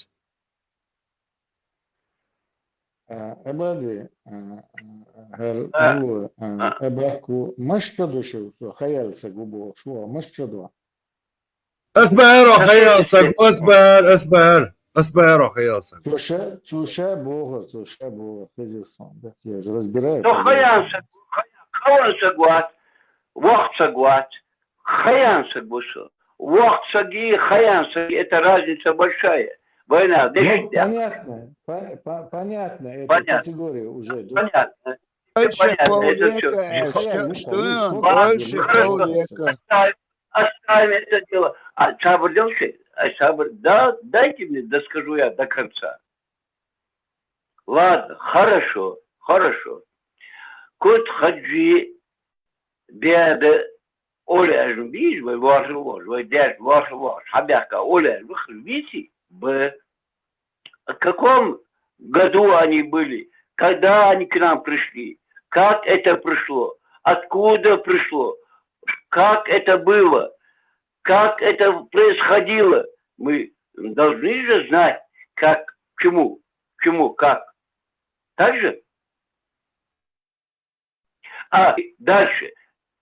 Абади, хер, абаку, машка душу, хаял сагубо, шо, машка дуа. Асбар, хаял сагу, асбар, асбар. Ас баьро хеза саг. Цо ша, цо ша бохур, цо ша бохур, хеза сан. Да, я же разбираюсь, Ну, конечно. Хаян саг, хаян, хаян саг вац, воккха саг вац, хаян саг ва со. Воккха саг и хаян саг, это разница большая. Вайна, Ну, деши понятно, по-, по-, понятно, это Понятно. Категория уже, да? Понятно. Дальше Понятно, это всё. полвека, э, Михаил, что, Михаил, что ну, сколько Дальше тебе полвека. Оставим, оставим это дело. А сабр делше, а сабр, да, дайте мне, доскажу я до конца. Ладно, хорошо, хорошо. Кут хаджи беда оляжн биж, вай ваша ложь, вай дяш ваша ложь, хабяка оляжн, вы хвити, б. В каком году они были? Когда они к нам пришли? Как это пришло? Откуда пришло? Как это было? Как это происходило? Мы должны же знать, как, чему, чему, как. Так же? А дальше.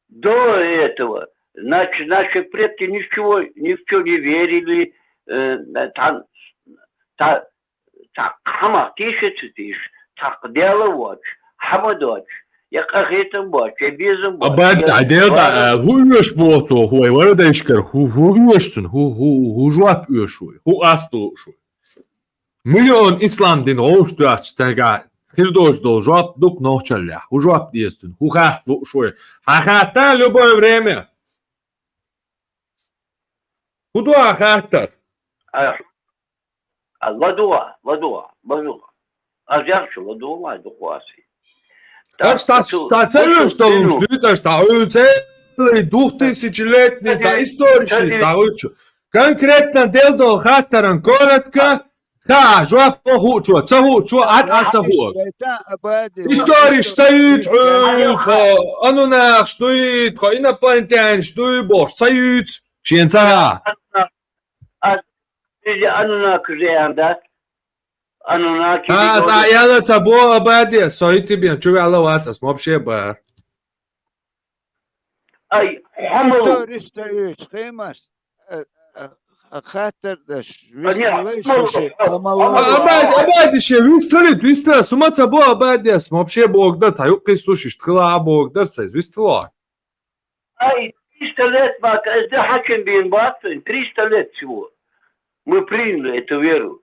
До этого, значит, наши предки ничего, ни в чё не верили, э, там, та-, так, хама тише цитиш, так дело вот, хама дочь, я как это вот, я безум вот, Абад, я а дел да, ладно. Э, ху юш бо цо, ху ай вара да ишкар, ху, ху юш сун, ху, ху, ху жуап юш ху, ху асту шу. Миллион ислам дин гъовш дуьхьа стага хир долаш дола жоп дукха нохчаллехь. ХӀу жоп деза цунна? ХӀу хатта луъу шоай? Хьан хатта любое время? ХӀу ду хьан хаттар? А, а, ладугӀа, ладугӀа, ладугӀа. Аз яхача ладугӀа вай дукха васи. Так, Так, так, цу-, так, цу-, цу-, цу-, цу-, цу-, цу-, цу-, цу-, цу-, цу-, цу-, цу-, двухтысячелетний, цу-, цу-, исторический, цу-, так, цу-, конкретно дел дол хаттаран коротко, Ха, жоп ма хуучо, ца хуучо, ат, ат ца хуо. Историш ца юьйцу хьуна, тхо анунахаш дуй, тхо инопланетянаш дуй, бохуш ца юьйцу, шен ца ха. А, а, а, Анунаки же ан дац. Анунаки А, же са ан яла ца бо, Абаде, со и тебе, чу вяла вац, ас ма вообще бар. Ай, хьамалу. Историш ца юьйцу, хемаш. Э, э, э, хаттар даш, висталай шуша, амалла. А, Абаде, Абаде, ше, висталит, висталит, сума ца бо, Абаде, ас вообще богдар, та юккхис сушиш, тхила а богдар, сайз, вистала. Ай, триста лет, бак, эс да хьаким бин бацин, триста лет всего. Мы приняли эту веру,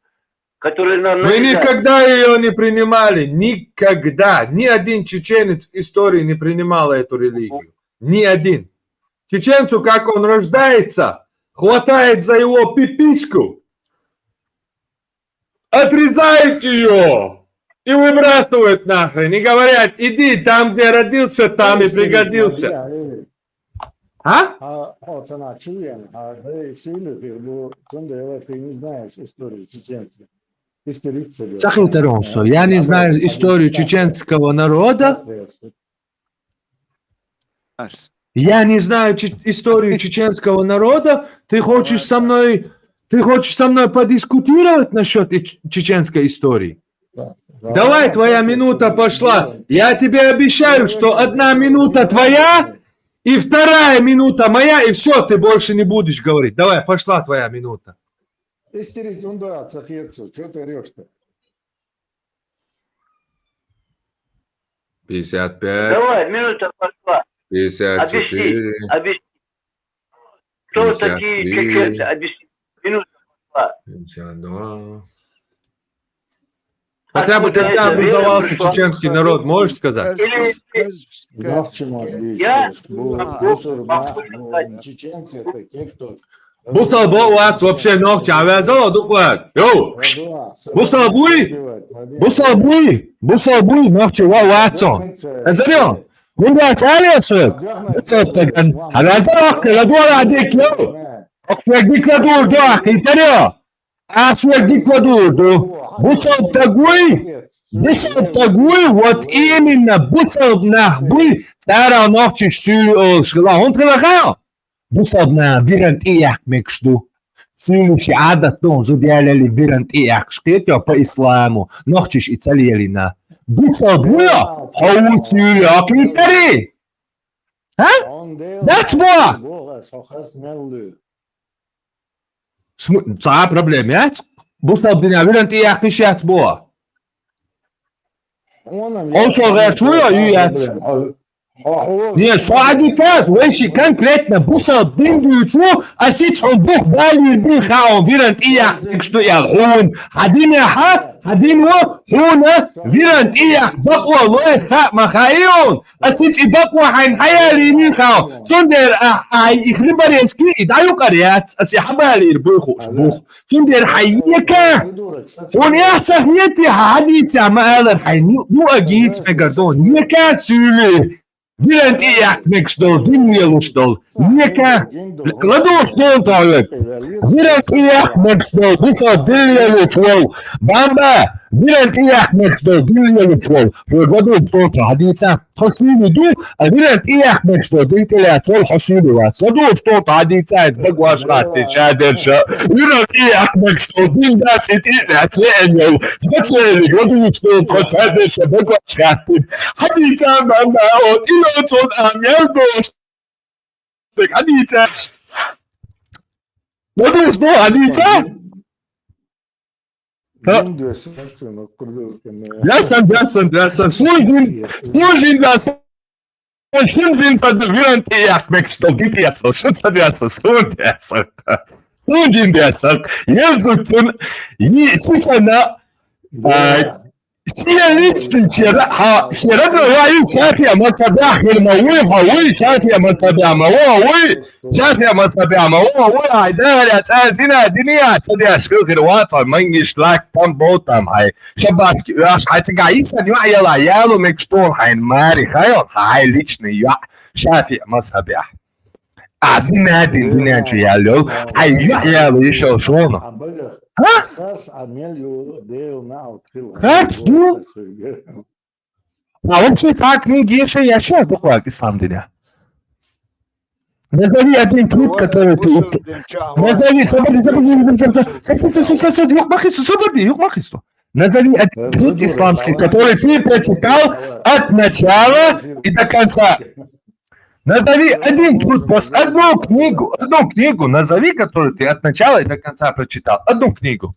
которая нам Мы навязали. Никогда её не принимали, никогда. Ни один чеченец в истории не принимал эту религию. Ни один. Чеченцу, как он рождается, хватает за его пипиську, отрезают её и выбрасывают нахрен. И говорят: «Иди там, где родился, там и пригодился». А? А, о, цена чуен, а, да, и сильно ты, ну, цунда, ты не знаешь историю чеченцев. История. Сахин Таронсо, я не знаю историю чеченского народа. Я не знаю че-, историю чеченского народа. Ты хочешь со мной, ты хочешь со мной подискутировать насчёт и-, чеченской истории? Да, да. Давай, твоя минута пошла. Я тебе обещаю, что одна минута твоя, и вторая минута моя, и всё, ты больше не будешь говорить. Давай, пошла твоя минута. Истерить, ну да, цахетцу, чё ты орёшь-то? Пятьдесят пять. Давай, минута пошла. Пятьдесят четыре. Объясни, объясни. Кто такие чеченцы? Пятьдесят три. Объясни. Минута пошла. Пятьдесят два. Хотя бы, когда образовался чеченский народ, можешь сказать? Или, или, я могу, могу сказать. Чеченцы — это те, кто Бусалба вац вообще нохчи, а вязала дукват. Йоу! Бусалбуй! Бусалбуй! Бусалбуй, нохчи ва вацо. Азарё! Мунда цале сок! Бусалб таган. А вязала ахка ладура дик, йоу! Ахка дик ладур до ахка, итарё! Ахка дик ладур до. Бусалб тагуй! Бусалб тагуй, вот именно, бусалб нах буй! Цара нохчиш сюй ол шхила, хун тхила хао? Бусалб нах виран тӀеяккха мегаш ду. Суьйлуш и Ӏадат ду, зуда ялале виран тӀеяккхаш кхетайо по исламу, нохчиш и ца лелийна. Бусалб вуйо, хьо ву суьйлу а кхийтари? А? Дац бо? См-, цхьа а проблема яц? Бусалба динехь виран тӀеяккха йиш яц боху. Хьуна Олсо гӀерташ ву йо, ю яц? Хьо, хьо, хьо, Не, со Ӏадитас, вай ши конкретно бусалба дин дуьйцу, аса ица хьуна бух балийр бин хаьа, виран тӀеяккха мегаш ду аьлла хьуна. Хьан динехьа, хьан дин ву, хьуна виран тӀеяккха бакъо лой хаьа ма хаьий хьуна? Аса ица и бакъо хьайна хьаялийр бин хаьа. Цундела а, а, и хрибарецкий, и дӀаюкъар яц, аса и хьабалийр буй хууш бух. Цундела хьан ека, хьуна эхь ца хетий, хьан хьадийцехь ма алара, хьайн ю а гийца мегар ду, ека суьйлий, виран тӀеяккха мегаш долу, дин лелуш долу, ека, ладугӀуш долу тхьоьга, виран тӀеяккха мегаш долу, бусалба дин лелуш волу, бамба, виран тӀеяккха мегаш долу, дин лелуш волу, хьоьга ладугӀуш долу тхьо хьадийца. Тхо суьйлий ду, а виран тӀеяккха мегаш долу дин тӀелаьцна волу хьо суьйлий вац. ЛадугӀуш долу тхьо хьадийца иза, бага ваш гӀаттий, шадерша. Виран тӀеяккха мегаш долу дин дац и тӀелаьцна веана йолу. Тхо цериг ладугӀуш долу тхо шадерша, бага ваш гӀаттий. Хьадийца, бамба, о, тӀелоцун а мел долуш. Хьадийца. ЛадугӀуш долу хьадийца? Ха. Жин доьссина, ца, ну, кху дерг, э, Ясан, ясан, ясан. Суна жин, суна жин ясан. Шин жин ца ду, виран тӀеяккха мегаш долу дин тӀелаьцна, шу ца ясан, суна ясан. Суна жин ясан. Еза цун, и, ши санна, а, шен личный шен ра-, хьо, шен родной йоӀ ю, шафиӀ мазхабехь хир ма вуй, хьо вуй, шафиӀ мазхабехь ма ву, хьо вуй. ШафиӀ мазхабехь ма ву, ву, хьайн дагӀара цӀа зина дина а ца деш хила хир вац хьо, мангиш лак там бов там хьайн. Шабашки оьш хьайн цигахь йисан йоӀ яла, яло мегаш ду хьайна маре, хьайн, хьайн личный йоӀ, шафиӀ мазхабехь. А зина дина динен чу яьлла йолу, хьайн йоӀ яло йиш йолуш ву хьуна. Хьа? Харц ду? А вообще цхьа книга ешан яшар дукхаг ислам динехь? Назови один труд, который ты ис-, назови, собади, собади, собади, собади, собади, юкъ ма хисто, собади, юкъ ма хисто. Назови один труд исламский, который ты прочитал от начала и до конца. Назови один труд, просто одну книгу, одну книгу назови, которую ты от начала и до конца прочитал. Одну книгу.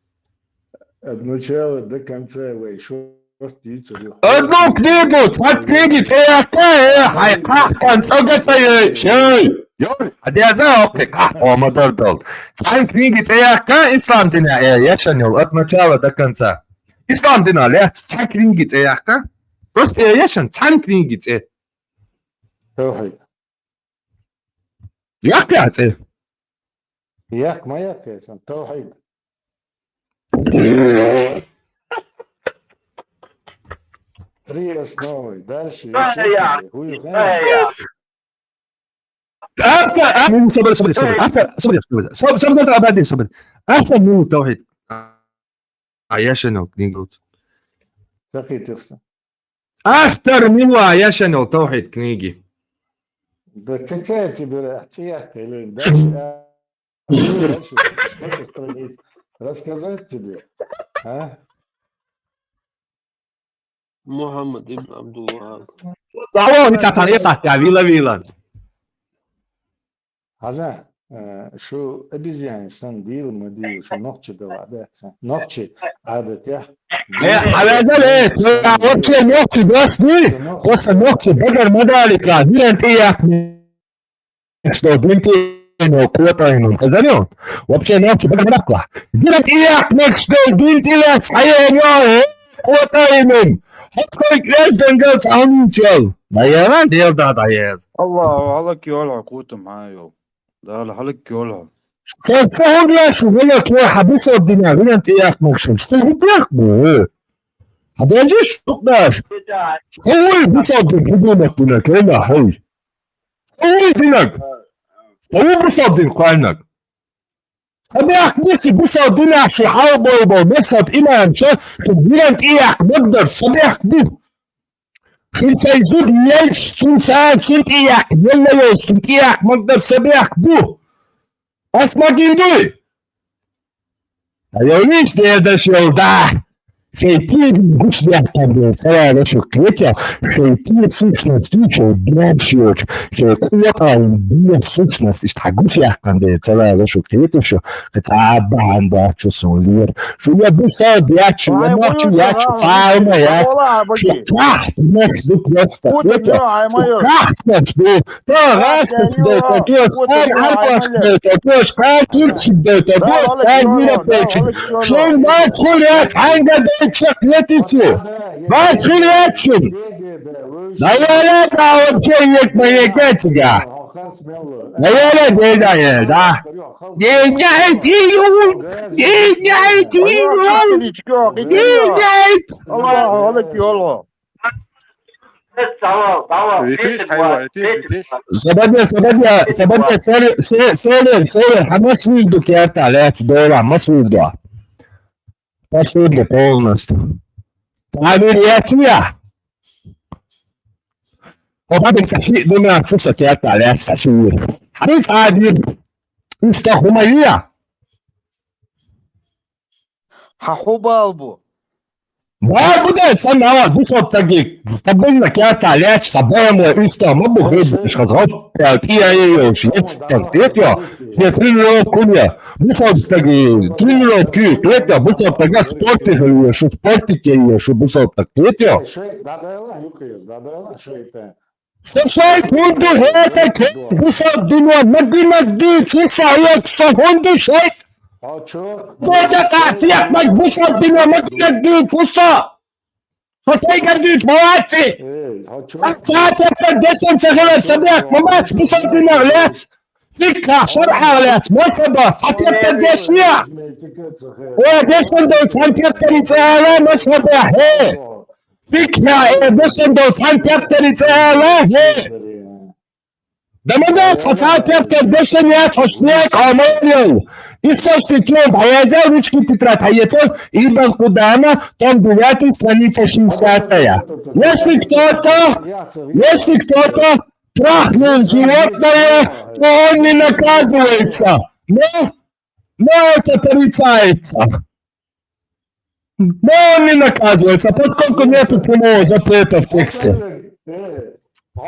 От начала до конца вай шо Одну книгу, цхьа книги цӀе яккха, э, хьайн кхахкан цӀога ца йой, шой. Йой, а деза оккхе, кхахь, о, ма дар дол. Цхьа книги цӀе яккха, ислам дина, э, яшан йол, от начала до конца. Ислам дина, лец, цхьа книги цӀе яккха. Просто, э, яшан, цхьа книги цӀе. Тавхьид. Яккха цӀе. Як ма яккхе сан, тавхьид. Три основы. Дальше ещё тебе. Хуй знает. Ахта, а, ну, собади, собади, собади. Ахта, собади, собади, собади. Ахта, ну, тавхьид. А я шенел книгу. Сакхи текста. Автор мила яшанал тавхьид книги. Да какая тебе разница? Дальше, а, дальше, сколько страниц? Рассказать тебе? А? Мухаммад ибн Абдул-Ваххаб. Алло, не цацан, я сахтя, вила, вила. Хьажа, э, шу обезьяна санна дийла ма дийла, шу нохчи дала дац. Нохчи Ӏадатехь. Э, хьавязал, э, тхоьга вообще нохчи дош дуй? Просто нохчи багар ма далийта, динан тӀеяхна, что дин тӀе но котайнун. Хазарён? Вообще нохчи багар ма далийта. Динан тӀеяхна, что дин тӀелац хьаен йо, э, котайнун. Хьо тхой граждан галц Ӏаминчал. ДӀаелан, дел да дӀаел. Аллах, хьалак йолхьа кутум хьан йол. Дала хьалак йолхьа. Сан ца хӀума шу хӀалак йо, хьан бусалба дина виран тӀеяхмагаш. Сан хӀума бехк бу? Хьан дезиш хӀума даш? Сан вуй бусалба дин хӀукумат динаг, хӀума хьой? Сан вуй динаг? Сан вуй бусалба дин кхоьлнаг? Сан бехк бу шу бусалба динах шу хьалабойбо, масаб имамша, шу виран тӀеяхмагдар, сан бехк бу? Шун шайн зуда елча, цунна цара цунна тӀеяхка, елла йолча, цунна тӀеяхка магдар сан бехк бу. Ас магийна дуй? Ткъа йовлийша дедаш йолу да. Шайтан гуш яхтан де царай лошо кретя, шайтан сущность, шайтан дробшиоч, шайтан кулакан де сущность, ишта гуш яхтан де царай лошо кретя, шо, каца банда чу сулир. Шо я буса ячу, я мачу ячу, царма ячу. Шо ках, наш дук просто. Кретя, шо ках, наш дук. Та гашта дойта дос, ар арбашта дойта дос, ар турчик дойта дос, ар мира дойчик. Шун бас хулят, анга дойчик летицу. Бас хулят шун. Даяла да вообще нет моей гетига. Даяла да, даяла да. Даяла тию, даяла тию, даяла. Алло, алло, алло. Витиш, хайва, витиш, витиш. Собадя, собадя, собадя, сели, се-, сели, сели, а мы с виду керта, лет, дора, мы с виду. Посуду полностью. Цадир ятия. Обадин саши, думаю, чувство керта, лет, саши. Хрис адир. Уста хумалия. Хьа хьо бал бу? Бал бу да, сан нава, бусоп таги, стабильно кята леч, сабаем ла уста, ма бу хреб, шхазгоп, я, ти я, я, я, ши, я, стан, я, я, я, тренировку я. Бусоп таги, тренировки, я, я, бусоп тага спорт, я, я, шу спорт, я, я, шу бусоп так, я, я. Слушай, буду это, бусоп дыно, маги, маги, чуса, я, са, хунду, шайт. Дода, да, тиак, маг, бусоп дыно, маги, маги, чуса. Хотей, гордыч, молодцы. А, цатепта, десен, цагалар, сабяк, мамач, бусоп дыно, лец. Фикка, шарха, лец, мацаба, цатепта, десня. О, десен, дой, цатепта, рица, мацаба, хе. Фикна, э, бешен дол цан пяктери цала, э. Дамага цаца пяктер бешен я цошне камалил. Источник, я баяза ручки тетрадь, а я цел, Ибн Кудама, том девятый, страница шестидесятая. Если кто-то, если кто-то трахнул животное, то он не наказывается. Но, но это порицается. Но он не наказывается, поскольку нету прямого запрета в тексте.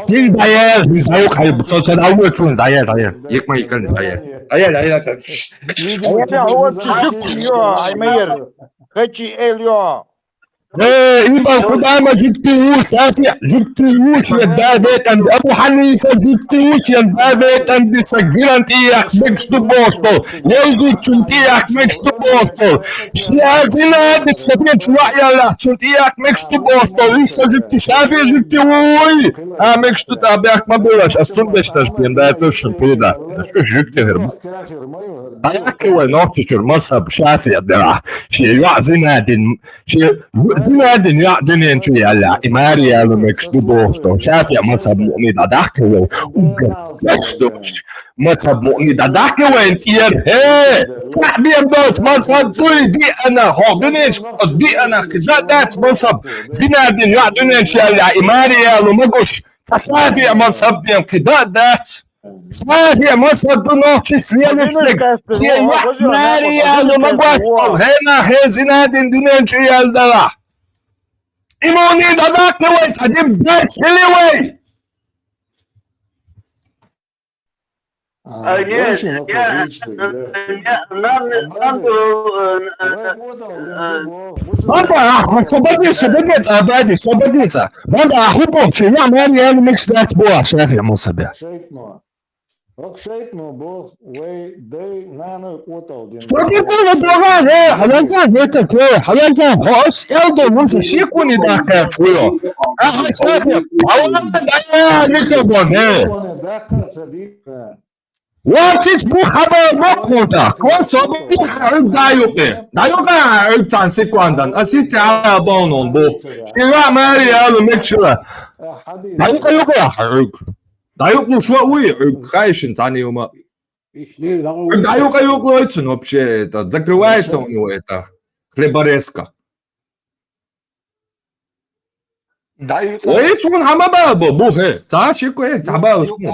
Ин даяр, ин даяр, хай, со, со, дауэ чун, даяр, даяр. Икма икан даяр. Даяр, даяр, даяр. Ая, вот чужик, ё, аймайер. Хачи эл, ё. Э, Ибн Кудама жукту, Шафи, жукту, ши, да, ветан, Абу Ханифа жукту, ши, да, ветан, диса, грант, и ях, мексту бошто. Левзучун тиях мексту бошто. Шиазина дешедин чуа яла, чун тиях мексту бошто. Иша жикти, шафи жикти, уй. А мексту та бяк мабулаш, а сун бешташ пен, да, это шун переда. Жикти херма. А я кивай нохти чур, маса шафи, да. Шиазина дин, ши, зина дин, я, дин, ен чу яла. И Мария лу мексту бошто. Шафи маса муни да, да, кивай. Уга. Мексту. Маса муни да дахке вен тиер, хе. Сахбием дот, маса дуй ди ана, хо, дунеч, ди ана, кида дац, маса, зина дин, я, дунеч, я, я, и Мария, лу, могуш, сафия, маса, бен, кида дац. Сафия, маса, ду, ночи, следующий, се, я, Мария, лу, могуш, хе, на, хе, зина дин, дунеч, я, да. Имуни да дахке вен, садим, бес, или вен. А, нет, я, я, нам, нам, э, э, э, Банда, а, освободиться, бегать, обойди, освободиться. Банда, а хупом, че я, я, я, микс дать, буа, шеф, ему себе. Шейтно. Ок, шейтно, бог, вей, дей, нана, отал, дин. Что ты там, бога, э, халяза, это, э, халяза, хос, элдо, ну, ты секунды, да, как, чую. А, шеф, а он, да, я, никого, э. Васит бу хабар моккунта. Кван собути хабар даюкъи. Даюкъа цан секундан. Аси ця бонон бу. Шила мари алу мекшила. Даюкъа юкъа хабар. Даюкъ ну шва уй. Хайшин цани ума. Даюкъа юкъа лойцун вообще. Это закрывается у него это. Хлеборезка. Ой, цун хама бал бо, бу, хе. Ца чи ку, э, ца бал шку, бу.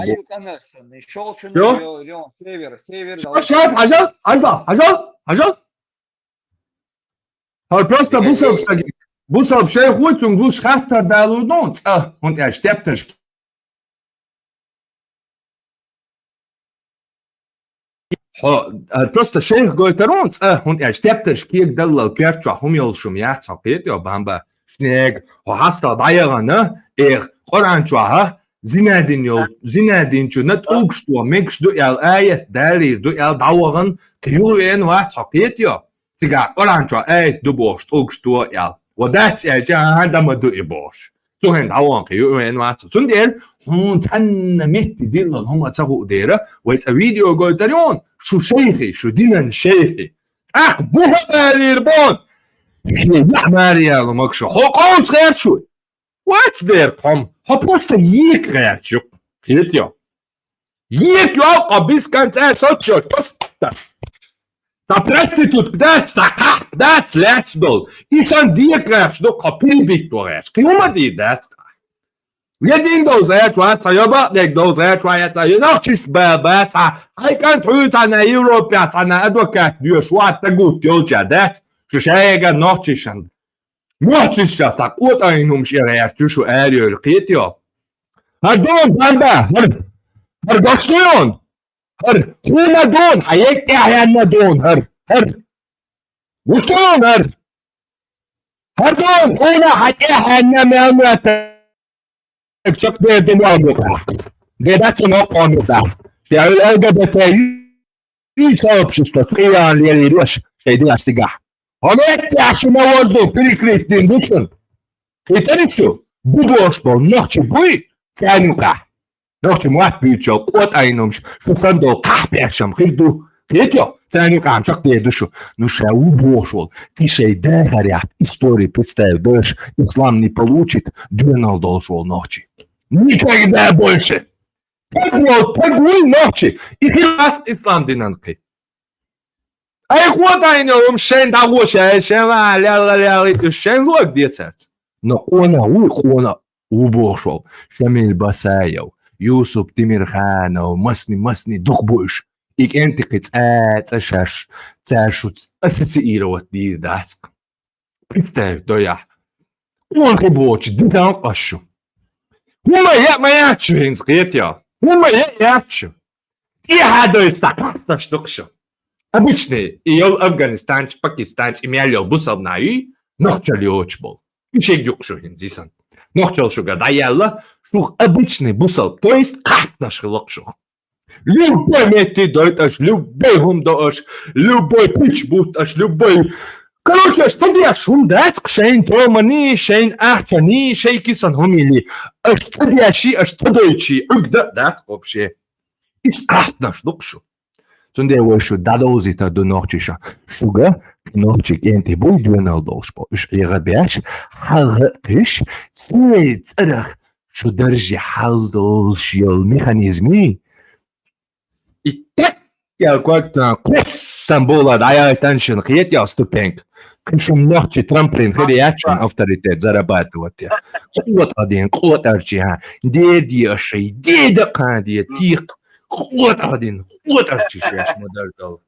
Всё? Всё, шеф, ажал, ажал, ажал, ажал. ХӀара просто бусалба стаг, бусалба шайх ву, цунга луш хаттар далур ду цкъа, хӀунда аьлча тептарш Хьо, а, просто шайх гойтар ву цкъа, хӀунда аьлча тептарш кегадаллал коьрта чохь хӀума йолуш хӀума яц хьо, кхетий хьо, бамба. Шнега, хьо хьастагӀа дӀаяхана, эха, Къуръан чохь а, зина дина йолу, зина динчунна тӀулгаш тоху мегаш ду аьлла аят, далийр ду аьлла дӀавахана, кхин юхавеана вац хьо, кхетий хьо. Цигахь Къуръан чохь аят ду бохуш, тӀулгаш тоху аьлла. Ва дац аьлча, ахьа, дан ма ду и бохуш. Цу хенахь дӀавахана кхин юхавеана вац хьо. Цундела хьуна цхьанна метте диллина хӀума ца хуу дера, вай цкъа видео гойтар ю хьуна, шу шайхи, шу динан шайхи. ТӀаккха бухӀа балийра боху, шен яа маре яло мага шу. Хьо къовса гӀерташ вуй? Вац дера кхома. Хьо просто ека гӀерташ ю-кх. Кхетий хьо? Ека йолу-кх хьо без конца сотчош, просто. Цхьа проститутка дац, цхьа кхахьа дац лаьцна долу. И санна декъа гӀерташ ду-кх хьо, перебить ван гӀерташ. Кхин хӀума дийр дац-кх. Я дин довза гӀерташ вац хьо, я бакъдерг довза гӀерташ вац хьо, я нохчис ба-, бац хьо, хьайн кӀант хьуьйцу цхьана Европехь цхьана адвокат доьшу вац, тагут йолча дац, шу шайга нохчишан. Нохчишан цхьа къотӀайна хӀумаш гӀерташ ю шу, арайойла, кхетий хьо? ХӀара дон, бамба, хӀара, хӀара гаш ду йон? ХӀара, хьуна дон, хьан егга тӀаьхьенна дон, хӀара, хӀара. Гуш дон, хӀара. ХӀара дон, хьуна хьан тӀаьхьенна мел моьттург чекхдер ду мел муьтӀахь. Де дац цунна оккхо муьтӀахь. Шен Ӏуьйра Л Г Б Т И сообщество цкъа ян лелийра аша шайн динаш цигахь. Хьо меттехь шуна воздух перекрыть дина ду шуна. Кхетарий шу? Бу бохуш болу нохчий буй царна юкъахь. Нохчий мотт буьйцуш йолу къотӀайна хӀумаш шу санна долу кхахьбеш-м хир ду. Кхетий хьо? Царна юкъахь-м чекхдер ду шу. Ну ша ву бохуш волу, кхин шайн дахарехь история представить дойш, ислам не получит, доьналла долуш волу нохчий. Никогда больше! Стаг волу стаг вуй нохчи, и хир вац ислам динан кхин. Ай, къотӀайна йолу хӀума шайн дӀагӀо шайн, шайн ва лелла лелла, уьш шайн луъург де цаьрца. Но къонах вуй, къонах ву бохуш волу Шамил Басаев, Юсуп Тимирханов, масни, масни дукха бу уьш. И кӀентий кхин цкъа а цкъа шаьш, цара шуьца ассоциировать дийр дац-кх. Представь, дояхь. Къонахий боцуш дитан къа шу. ХӀума яа ма яц шу хӀинца, кхетий хьо? ХӀума яа яц шу. ТӀехьа дойчу цхьа кхахьташ ду-кх шу. Обычный, и йолу афганистанча, пакистанча, и мел йолу бусалба нах юй, нохчалла йоцуш болу. И шег ю-кх шу хӀинца, йисана. Нохчалла шуьга дӀаяьлла, шух обычный бусалба, то есть кхахьташ хилла-кх шух. Любой метте дойту аша, любой хӀума до аша, любой пич бутт аша, любой. Короче, аша ца деш хӀума дац-кх шайна томани, шайна ахчани, шайн кисан хӀума йили. Аша ца деши, аша ца дойтуши, Ӏуьрг дан а дац-кх вообще. Иза кхахьташ ду-кх шу. Цундела вай шу дӀадовзийтар ду нохчаша. Шуьга нохчий кӀентий буй доьналла долуш бу. Уьш Ӏеха беш, хьалха а кхиш, церан цӀарах шу дарже хьал долуш йолу механизмий, и тӀе ял квартал кхессан бола дӀаяйтан шуна, кхетий хьо, ступенька. Кхин шуна нохчий трамплин хир яц шуна авторитет зарабатывать ян. КъотӀа дин, къотӀарчий хьан. Де де аша, де де кхана де, тих. КъотӀа дин, къотӀарчий шаьш ма-дарра дала.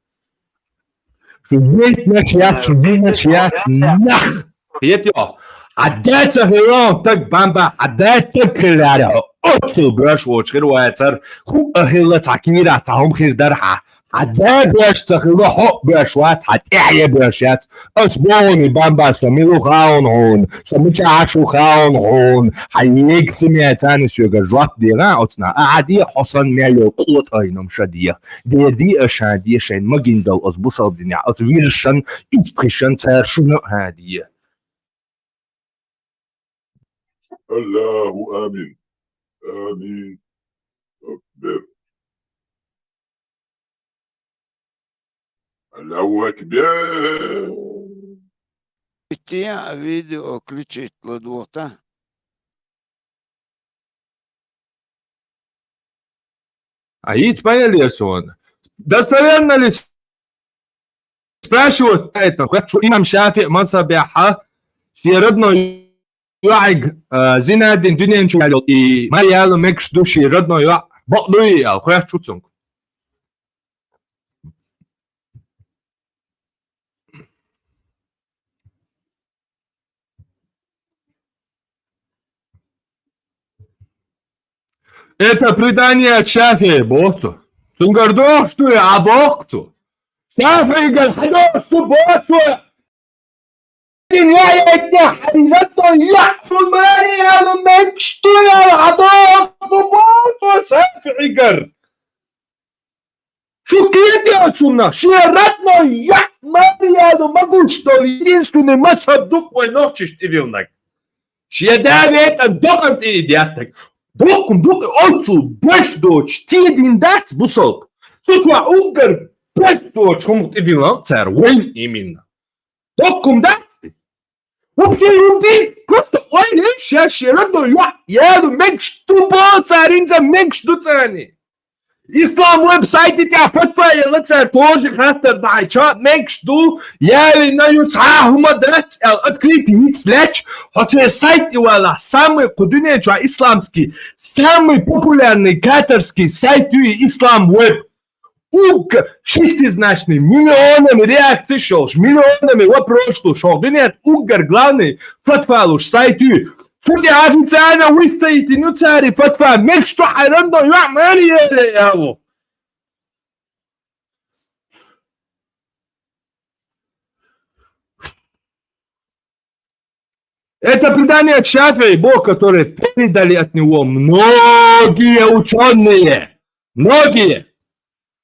Шу вейтнаш яц, шу винаш яц, нах. Кхетий хьо? Хьан даьца хилла стаг, бамба, хьан даьца стаг хилла лаьара хьо. Оццул боьрша воцуш хир вацара, хӀуъа хилла цхьа кийра, цхьа хӀума хир дара хьан. Хьан да боьрша ца хилла, хьо а боьрша вац, хьан тӀаьхье боьрша яц. Ас бохуни, бамба, со мила ву хаална хьуна, со мичахь Ӏаш ву хаална хьуна. Хьан ега семья царна соьга жоп дегӀан оцунах. Ахьа де хьо санна мел йолу къотӀайна хӀума ша деха. Дера де аша хьан де шайна магийна долу оцу бусалба динехь, оцу виршан, итпхишан цара шуна а хьан де. Аллаху амин. Амин. Акбар. Аллаху акбар. Итти а видео включить ладогӀа. А йийца ма елира суна. Достоверно ли спрашивают это? Хочу имам Шафи мазхабехьа, шен родной йоӀиг, а, зина дина дуьнен чу яьлла, и ма яьлла мегаш ду шен родной йоӀ, бакъ дуй аьлла, хоьттуш ву цуьнга. Это предание от ШафиӀи, боху цо. Цуьнгара дохуш ду и, а боху цо. ШафиӀигара хьадохуш ду, боху цо. Дин яйта хьарина то яхьун маре яла мегаш ду яла хьадохуш ду, боху цо, ШафиӀигара. Шу кхетий цунна? Шен родной йоӀ маре яла ма гуш долу единственный мазхаб ду-кх вай нохчашна тӀедиллинарг. Шен да-ватӀан докъана тӀе и деттарг. Доккхун дукъа оццул беш доцуш тӀедиллина дац бусалба. Цу чохь уггар беш доцуш хӀума тӀедиллина цара вайна именно. Доккхун дац? Вообще, люди просто ойла, шаьш шен родной йоӀ яла мегаш ду боху цара, хӀинца мегаш ду царна. Ислам веб-сайта тӀехь фатва елла цара, тоже хаттар дахьийча, мегаш ду, ялийна ю, цхьа а хӀума дац аьлла, открытый йиц лаьтташ, хьо церан сайт тӀе валахь, самый кху дуьнен чохь исламский, самый популярный катарский сайт ю и Ислам веб. Уггар шестизначный, миллионами реакцеш йолуш, миллионами вопрос луш, хӀокху дуьнен тӀе уггар главный фатва луш сайт ю. Цу тӀе официально выставить йина ю цара и фатва, мегаш ду хьайн родной йоӀ маре яла аьлла. Это предание от ШафиӀи, боху, которое передали от него многие учёные. Многие.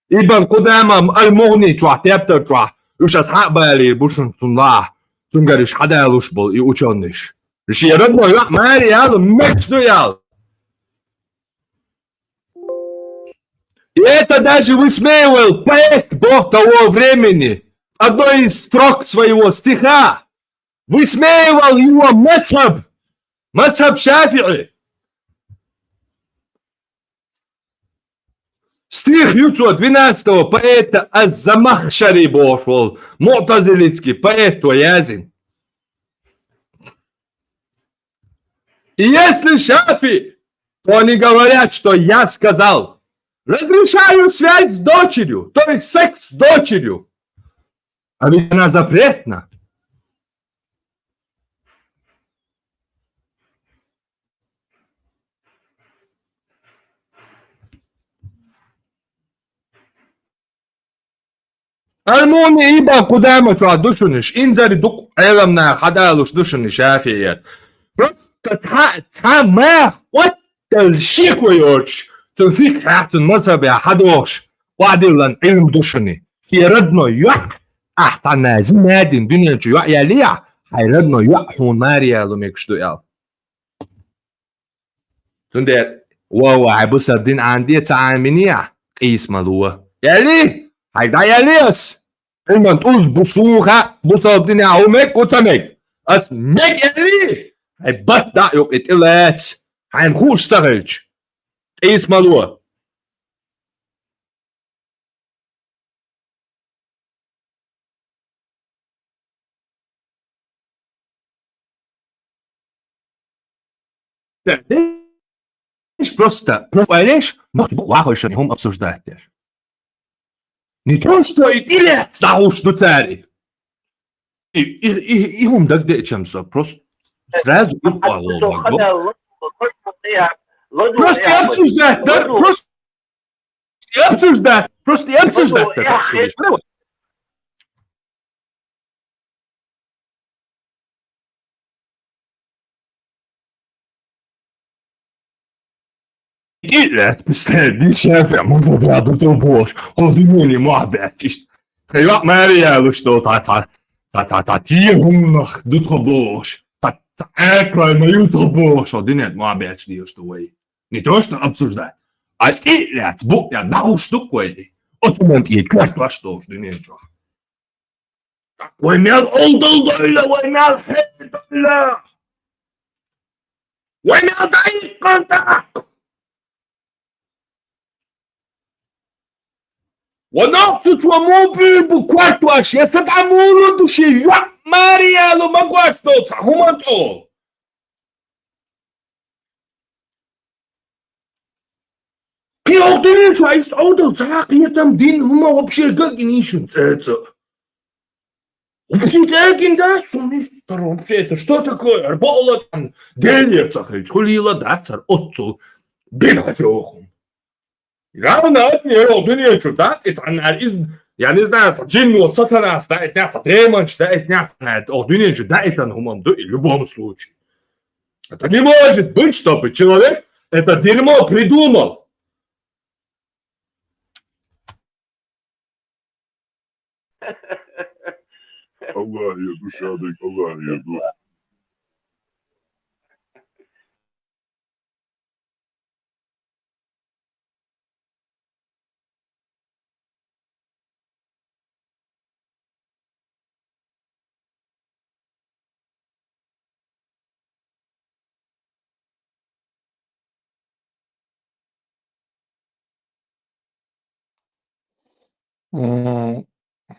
Ибн Къудама Аль-МугӀни чохь, тептар чохь, уьш аса хьа а балийр бу шуна цунна лахахь, цуьнгара уьш хьадалуш болу и учёныйш. Шен родной йоӀ маре яла мегаш ду яла. И это даже высмеивал поэт, бог того времени, одной из строк своего стиха, высмеивал его мазхаб, мазхаб ШафиӀи. Стих ю цо двенадцатого поэта Аз-Замахшари бохуш волу муътазилитский поэт, цо яздина. И если ШафиӀи, то они говорят, что я сказал: «Разрешаю связь с дочерью», то есть секс с дочерью. А ведь она запретна. Аль-МугӀни, Ибн Къудама чохь ду шуна уьш, инзаре дукха Ӏеламнаха хьадалуш ду шуна и ШафиӀи. Просто цхьа, цхьа маха оттал шеко йоцуш, цуьнан фикхьехь, цуьнан мазхабехь хьадохуш, охьадиллина Ӏилма ду шуна. Шен родной йоӀ, ахь цхьанна зина дина дуьнен чу йоӀ яллехь, хьайн родной йоӀ хьуна маре яла мегаш ду аьлла. Цундела, вовва, хьайн бусалба дин Ӏамаде ца Ӏаминехь, къийса ма ло. Яллий? Хьайга дӀаяллий ас? Ӏилман тӀулз бу суна хаьа, бусалба динехь хӀун мега, хӀун ца мега. Ас мега яллий? Хьайн бат дӀа а юкъе тӀелаца, хьайна хууш ца хилча. Къийса ма ло. Деш просто, просто валеш, нохчий бу вахойшан и хӀума обсуждать деш. Не то, что и тӀелаьцна дӀахьуш ду цара и. И, и, и, и хӀума дагадеъчам со, просто сразу и хӀума гӀо-, гӀо-, гӀо-, Просто и обсуждать дар, просто и обсуждать, просто и обсуждать дар, что здесь. Давай. И, э, представь, десятое, можно было бы тут больше. Он думал, не мог опять. Хьайн йоӀ маре ялуш долу цхьа, цхьа, цхьа, цхьа, цхьа тера хӀуманах ду тхо бохуш, цхьа, цхьа Ӏекъой ма ю тхо бохуш, хьо дуьнен тӀе ма баьчча дезаш ду вай. Не то что обсуждать, а тӀе а лаьцна, букъ а дӀахьуш ду-кх вай. Оцу хӀуманна тӀе картош долуш дуьнен чохь. Вай мел олдалдойла, вай мел хӀердойла. Вай мел дӀаиккхана тӀаккха. Ва нохчо муха буьйлу бу кортош, я сан тӀе муха лур ду шен йоӀ маре яло ма гуш долу цхьа хӀуманна тӀе? Кхин хӀокху дуьнен чохь иштта Ӏовдал цхьа а кхетам дина хӀума вообще ган а гина йиш шуна цӀе а ца. Вообще тӀегина дац, хӀума иштта, вообще, это что такое? Ара бакъала тӀехь Деле ца хилча, хӀума лела дац ара оццул. Бил хьача оху. Равна одни, оха дуьнен чу даийтина из, я не знаю, цхьа джинно, сатанас даийтина, цхьа демонаш даийтина, оха дуьнен чу даийтина хӀума ду и в любом случае. Это не может быть, чтобы человек это дерьмо придумал. Аллах езу, Шадик, Аллах езу. М,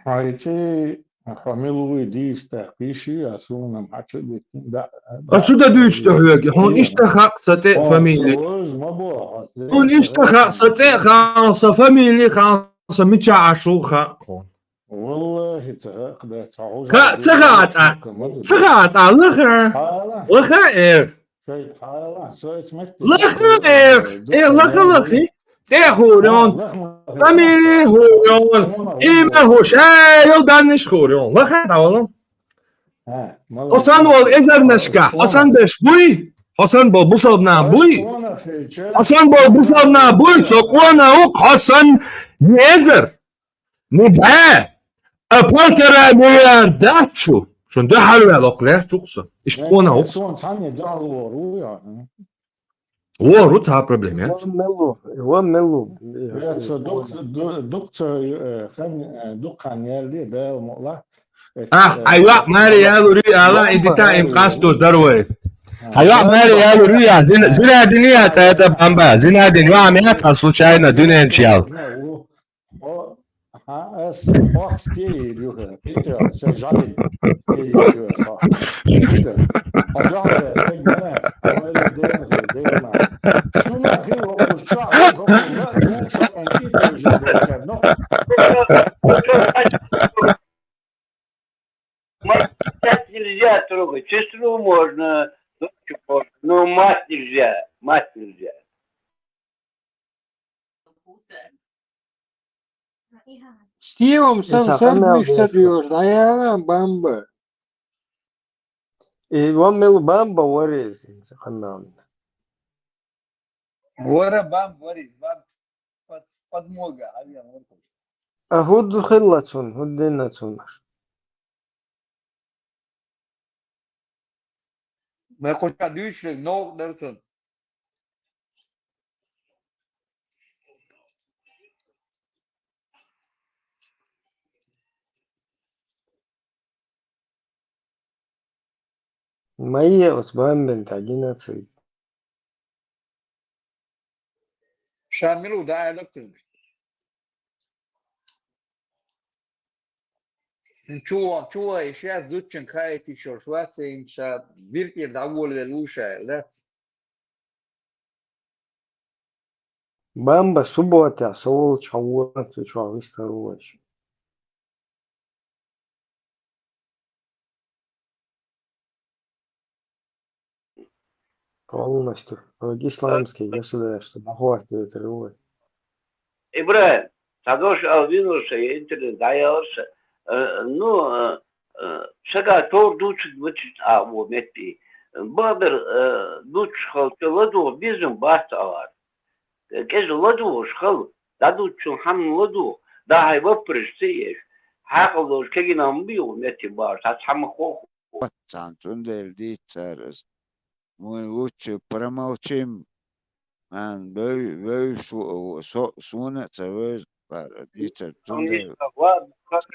хьайчи, хьо мила вуй дийшта пиши, а суна хьачу дитин да. Ас хӀу дан дуьйцу хьоьга, хьуна иштта хаьа са цӀе а, фамили. Хьуна иштта хаьа са цӀе а хаьа, са фамили а хаьа, са мичахь Ӏаш ву хаьа хьуна. Валлахи, ца хаьа, ца хаьа тӀаккха. Ца хаьа тӀаккха, лаха. Лаха, эх. Лаха, эх, э, лаха, лахи. ЦӀе хӀора йона, фамили хӀора йона, имя хӀу, шайол даннаш хӀора йона. Лаха дӀавала. Хьо санна волу эзарнашкахь, хьо санна берш буй? Хьо санна болу бусалба нах буй? Хьо санна болу бусалба нах буй? Со къона ву, хьо санна ни эзар. Ну да, а полтора миллиард дац шу, шун дуьхьал ваьлла окху лаьхчу кху со. Иштта къона ву. Суна цхьанне дуьхьал вогӀур ву, я? ВогӀур ву, цхьа проблема яц. Вон меллу, вон меллу. Яц, дукха, ду-, дукха ца, э, хан, э, дукха хан яьлли, Дала мукъ лахь. Ах, хьан йоӀ маре ялур ю ала, и дита им къасто дар вай. Хьан йоӀ маре ялур ю я, зина, зина дини я, цӀа, цӀа бамба, зина дин, йоӀ ам яц, а случайно дуьнен чу ял. О, ха, ас, ох, стеи, Илюха, Петя, се жабин, стеи, Илюха, со. Петя, а да, да, се гнас, ой, да, да, да, да. Шуна хи, о, куш, ча, о, куш, да, ну, шо, он, Петя, уже, да, да, ну. Мать нельзя трогать, сестру можно, дочь можно, но мать нельзя, мать нельзя. Стивом сам сам мишта диёш, даяла бамба. И вон мел бамба варез, хамнам. Вара бамба варез, бамба под, подмога, авиа варез. А хӀу ду хилла цун, хӀу дина цунаш. Ма кху ша дуьйцург новкъа дара цунна. Ма е оцу бамбен тӀе гина ца. Ша мила ву даьлла кхуьнга? Чу, чу вай, шаьш зудчун кхаийта йиш йолуш вац, хӀинца ша биркӀира дӀаволавелла ву ша, лаьцна. Бамба субботехь со волчохь вон цу чохь вистхир ву вайша. Полностью. Вай исламский государство дӀахӀоттуьйтур ву вай. ИбрахӀим, цхьа дош ала вино ша я интернет дӀаяла ша. Э, ну, э, э, шага товр дуцург вачуьйту а вон метте. Бакъдер, э, дуцуш хала ца ладугӀу безам бац алар. КӀеза ладугӀуш хала, дӀадуцучул хьанна ладугӀу, да хьайн ваппараш ца еш, хьакъал долуш кегина ма бийгӀу метте бахьаш, цхьа цхьа ма хоху. Цхьана цундела дийца цара аса. Вайн лучше промолчим, ан вевзаш ву, со, суна а ца вевза, дийцар цундела.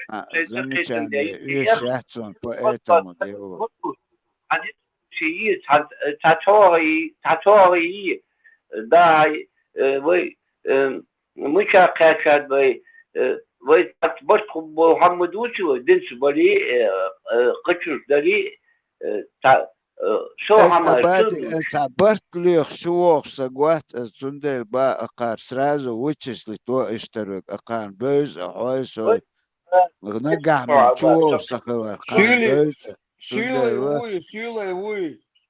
А, замечание, вешшац цунна, поэтому дело. Цхьа, цхьа чӀогӀа, цхьа чӀогӀа, да, э, вай, э, мича кхаьчад вай, э, вай цхьацца барт хӀума болу хьамма дуций вай, динца балий, э, э, кхачуьнца далий, э, цхьа, э, со хьамма цхьа барт лоьхуш чу вогӀуш сан гоц, аса цундела бан акхар сразу вычислить во иштта верг, акхарна бевза а хьой со, нагахь мел чу вогӀуш сан хилар, кхарна бевза а, цундела. Суьйлай вуй, суьйлай вуй.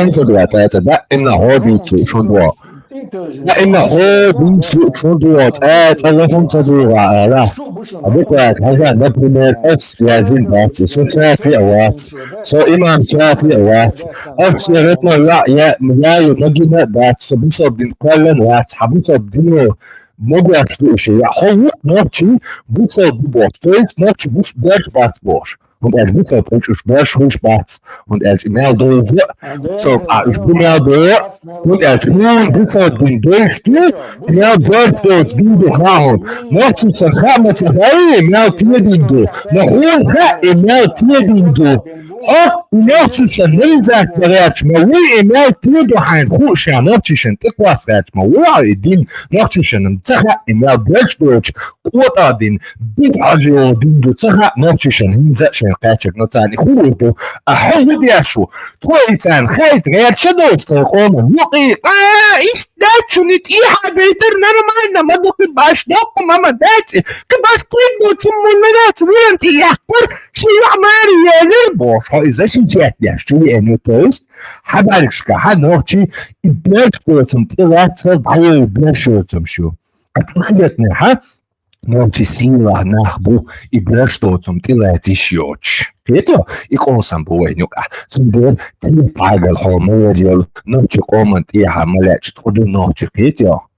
лохӀун ца дугӀа цӀацӀа, даимна хьо дийцу шун дугӀа. Даимна хьо дийцу шун дугӀа, цӀацӀа лохӀун ца дугӀа, ала. Абуквак, хьажа, например, ас вязин бац, со шафи а вац, со имам шафи а вац. Ас я ретно я, я, я, я, нагина дац, со бусабдин каллан вац, хьа бусабдино могаш ду иши, я хьо ву нохчи бусал бу бош, то есть нохчи бус беш бац бош. ХӀунда аьлча бусал пӀунчӀуш беш хуш бац. ХӀунда аьлча мел доза, со а уж бу мел до, хӀунда аьлча хьун бусал дин дойш ду, мел дойш доц дин ду хаун. Нохчи сан ха ма ца хай, мел тедин ду. Но хьун ха и мел тедин ду. Хьо и нохчи сан низак барач ма вуй, и мел теду хьайн ху ша нохчи сан тӀеквас рач ма вуй, и дин нохчи сан ца ха и мел дойш доч, кӀотӀа дин, бит хьажио дин ду ца хаьа, нохчишан хӀинца а шайн кхаьчаг но царна и хургда, а хьо хӀу деш ву? Тхо и царна хайта гӀерташ а долуш тхайн къоман юкъе, а, иштта даьччуни тӀехьа бейтар нормально, ма ду кхин баш доккха ма ма даьци, кхин баш кхин бу чу мунна дац, вуьйранна тӀе яьккхар, ши йоӀ маре елира бохуш, хьо иза ши чет деш чу веана ю, то есть, хьан бӀаьргашка, хьан нохчий, и беш доцам тӀе лаьццал дӀайой беш йоцамаш ю. А ту хилетнехьа, нохчий сийлахь нах бу, и беш доцам тӀелаьцна йиш йоцуш. Кхето, и къовсам бу вайн юкъахь. Цундела церан пхьагал хьо ма вер йолу, нохчи къоман тӀехьа ма лаьча тхо ду нохчи, кхето.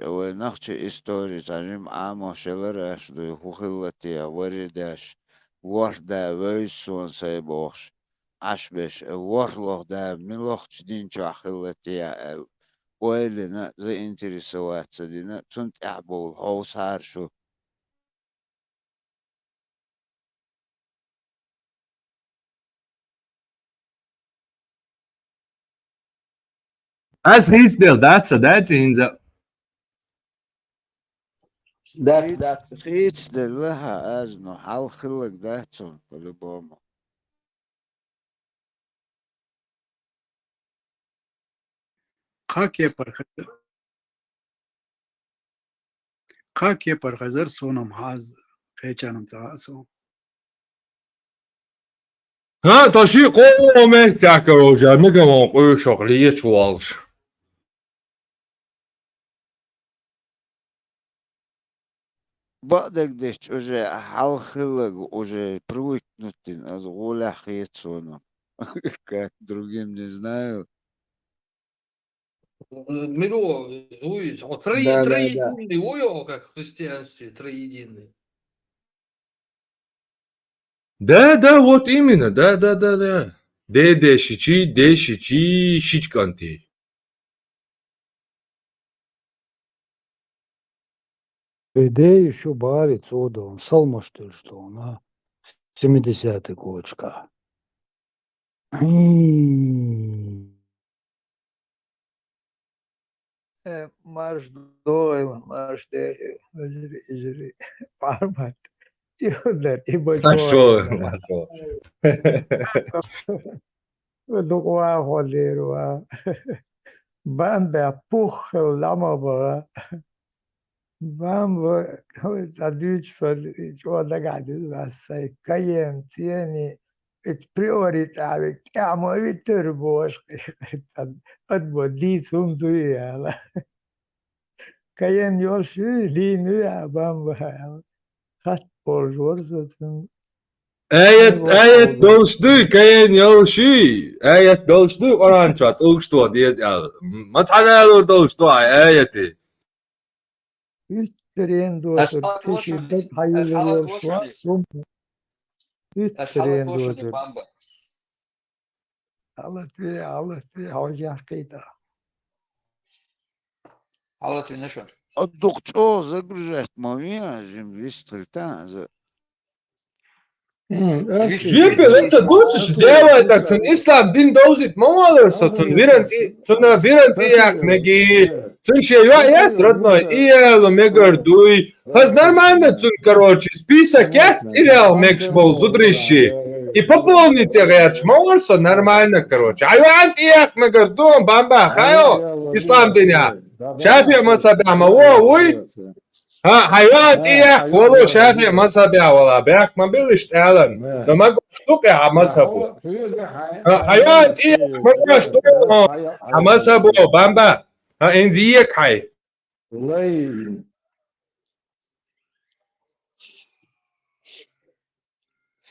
Вай нохчийн истори цхьа жима Ӏамош ялар аш дуй, хӀун хилла те, вари деш, ворхӀ да вевза суна сай бохуш, Ӏаш беш, ворхӀ лох да милохчу дин чохь хилла те аьлла, ойла йина, заинтересоваться дина, цунна тӀаьхьа бовла хьовсахьара шу. Ас хийцаделла дац сан, дац хӀинца? Дац, дац. Хийцаделла хьан аз, ну, хьалха хилларг дац цунна, по-любому. Кхаа кепара хазар, кхаа кепара хазар, суна-м хьаза, кхечарна-м ца хаьа суна. ХӀа, то ши къо меттехь, короче, мегамон къуьйшах лечу волуш. Бакъдерг дича, уже хьалха хилларг уже привыкнуть дина, аса гӀолехь хета суна. Как другим, не знаю. Миро, вуй, трои-, Да, да, да. Троединный вуй, как в христианстве, троединный. Да, да, вот именно, да, да, да, да. Де-, дешичий, дешичий, шичканти. Идея ещё барит содовом, салмаш тыльштона. Семидесятый кочка. М. Э, марш дойл, марш дери, изри, изри, пармат. Иудар, и Маршо, бочо. Маршо. Дуква холирва. Бамбе пух лама бага. Бамба, ой, ца дуьйцу со, чӀогӀа дагахь дуьллу ас сайн. Каен, цӀени, эт приоритет, тӀаьхьа ма витар бохуш, ад бо дийца хӀума дуй аьлла. Каен йолуш юй, лийна юй а бамба аьлла. Хатта болуш вара со цунна. Аят, аят долуш дуй, каен йолуш юй. Аят долуш дуй, Къуръан чохь, тӀулгаш тоха деза аьлла. М-, ма цхьана алур долуш ду хьайн аяте. Уьттарен доцург, тиши даг хьайиллар йолуш вац хӀума. Уьттарен доцург. Алатве, алатве, хьо яхкхийта. Алатве, наша. Дукха чӀогӀа загружать ма вен, жим вистхилта, за. Жепе это душиш делай, так цун ислам дин довзит ма валар со, цун виран тӀе, цун виран тӀе яхмеги, цун шен йоӀ яц родной, и яла мегар дуй. Хаз нормально цун, короче, список яц, тӀирел мегаш болу зударищи. И пополнить гӀерташ ма вар со, нормально, короче. Хьайван тӀе яхмегар ду, бамба хайо, ислам динехь. ШафиӀ мазхабехь ма вон вуй? ХӀа, хьайван тӀеяхка волу ШафиӀ мазхабехь вала, бехк ма бил иштта алан. Но ма гуш ду кхе хьан мазхабо. ХӀа, хьайван тӀеяхка ма гуш ду хьан мазхабо, бамба. ХӀа, инза ека хьай.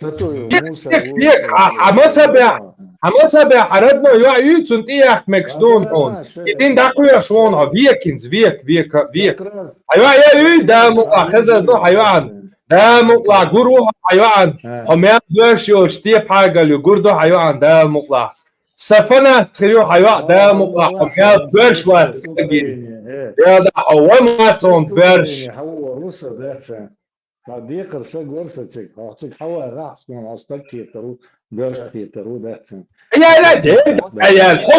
Век, век, век, хьан мазхабехь, хьан мазхабехь хьан родной йоӀ юй, цунна тӀеяхка мегаш ду хьуна. И дин дӀакхоьхьуш ву хьо, век хӀинца, век, век, век. Хьан йоӀ я юй, Дала мукъалахь, хезар ду хьан йоӀана. Дала мукъалахь, гур ву хьо хьан йоӀана. Хьо мел боьрша йолуш, тепахьагал ю, гур ду хьан йоӀана, Дала мукъалахь. Сан фанат хир ю хьан йоӀ, Дала мукъалахь, хьо мел боьрша вац хьагина. Дела да хьо ван вац хьуна боьрша. Хьан ву, ву со, дац. Сан декхар саг вара сан цига. Хьо цига хьавар ахь суна, хьо стаг кхетар ву, боьрша кхетар ву, дац. Ай, ай, ай, де, ай, ай, хьо,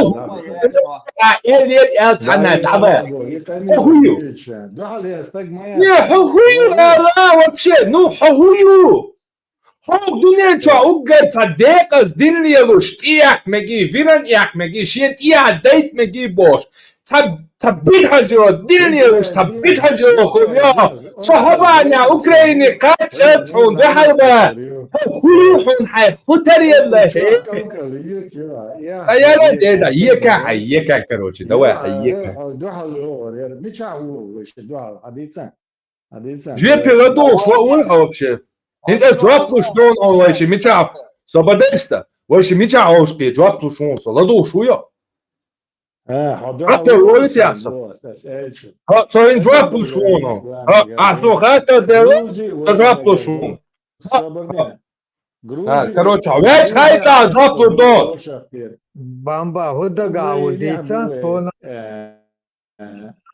а, эл, эл, эл, цхьанна, дӀа, бе. Хьо хӀу ю? Дуьхьал я стаг ма яц. Не, хьо хӀу ю, ала, вообще, ну, хьо хӀу ю? Хьо дуьнен чохь уггар цхьа декъаза дин лелуш, тӀеяхка меги, виран яхка меги, шен тӀеяхьа дайта меги бохуш. Цхьа, цхьа бидхьажо, дин лелуш, цхьа бидхьажо хӀума йо. Со хьо бахьана Украине кхаччалц хьуна дуьхьал ба. Хьо хӀу ю хьуна хьайн хӀу тарелла хӀе? Ткъа яра деда, ека хьай, ека, короче, давай хьай, ека. Дуьхьал йогӀур яра, мичахь вогӀу вай ши дуьхьал, хьадийца? Жепе ладугӀуш ву хьо вообще? ХӀинца жоп луш дуна хьуна вайши мичахь? Со бадаста. Вайши мичахь хьовшкхе жоп луш ву со? ЛадугӀуш ву йо? Хьо лолитехь со? Хьо, со хӀин жоп луш ву хьуна. Хьо, ахь со хаттар делла, со жоп луш ву. Короче, хьо ваьча хьайта жоп лур ду. Бамба, хӀу дагахь ву дийца, тхуна. Э,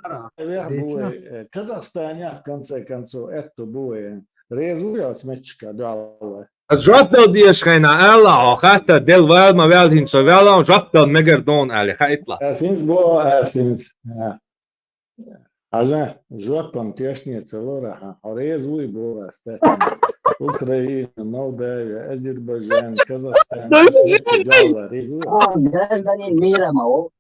Ара, вех бу вай, э, Казахстанехь, в конце концов, аьтту бу вай. Реза ву оцу меттигашка дуьхьал вай? Ас жоп дала дезаш хьайна, ала, хьо хаттар делла вала ма ваьлла, хӀинца со ваьлла, жоп дала мегар ду хьуна, али, хаийтла. Ас хӀинца боху, ас хӀинца. Хьажа, жопан тешне ца лора хьан. Хьо реза вуй боху ас тахана. Украина, Молдавия, Азербайджан, Казахстан, Турция, реза вуй? Гражданин мира ма ву.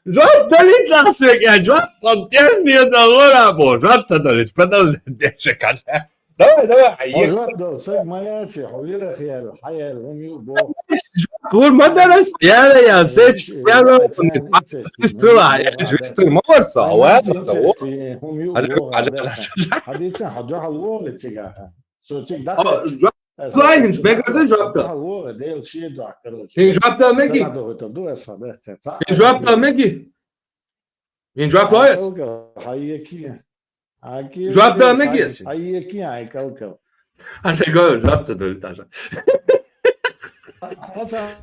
Жоп далийтла соьга, жоп, хьо тешне ца лора боху, жоп ца далийтла, продолжай деши кхаьча. Давай, давай, хьан ека. Жоп дала саг ма яций, хьо вирах яьлла, хьан яьлла, хӀума ю боху. Жоп лур ма дара ас, яла, яла, сечки, яла, вистула, вистула ма вара со, вала со, хӀума ю боху. Хьадийца, хьо дуьхьал вогӀи цигахь. Со цига даккха. Лайн, мегар ду жоп дала. ХӀин жоп дала меги? ХӀин жоп дала меги? ХӀин жоп лоьцу? Жоп дала меги ас? Аша го, жоп ца дала таша.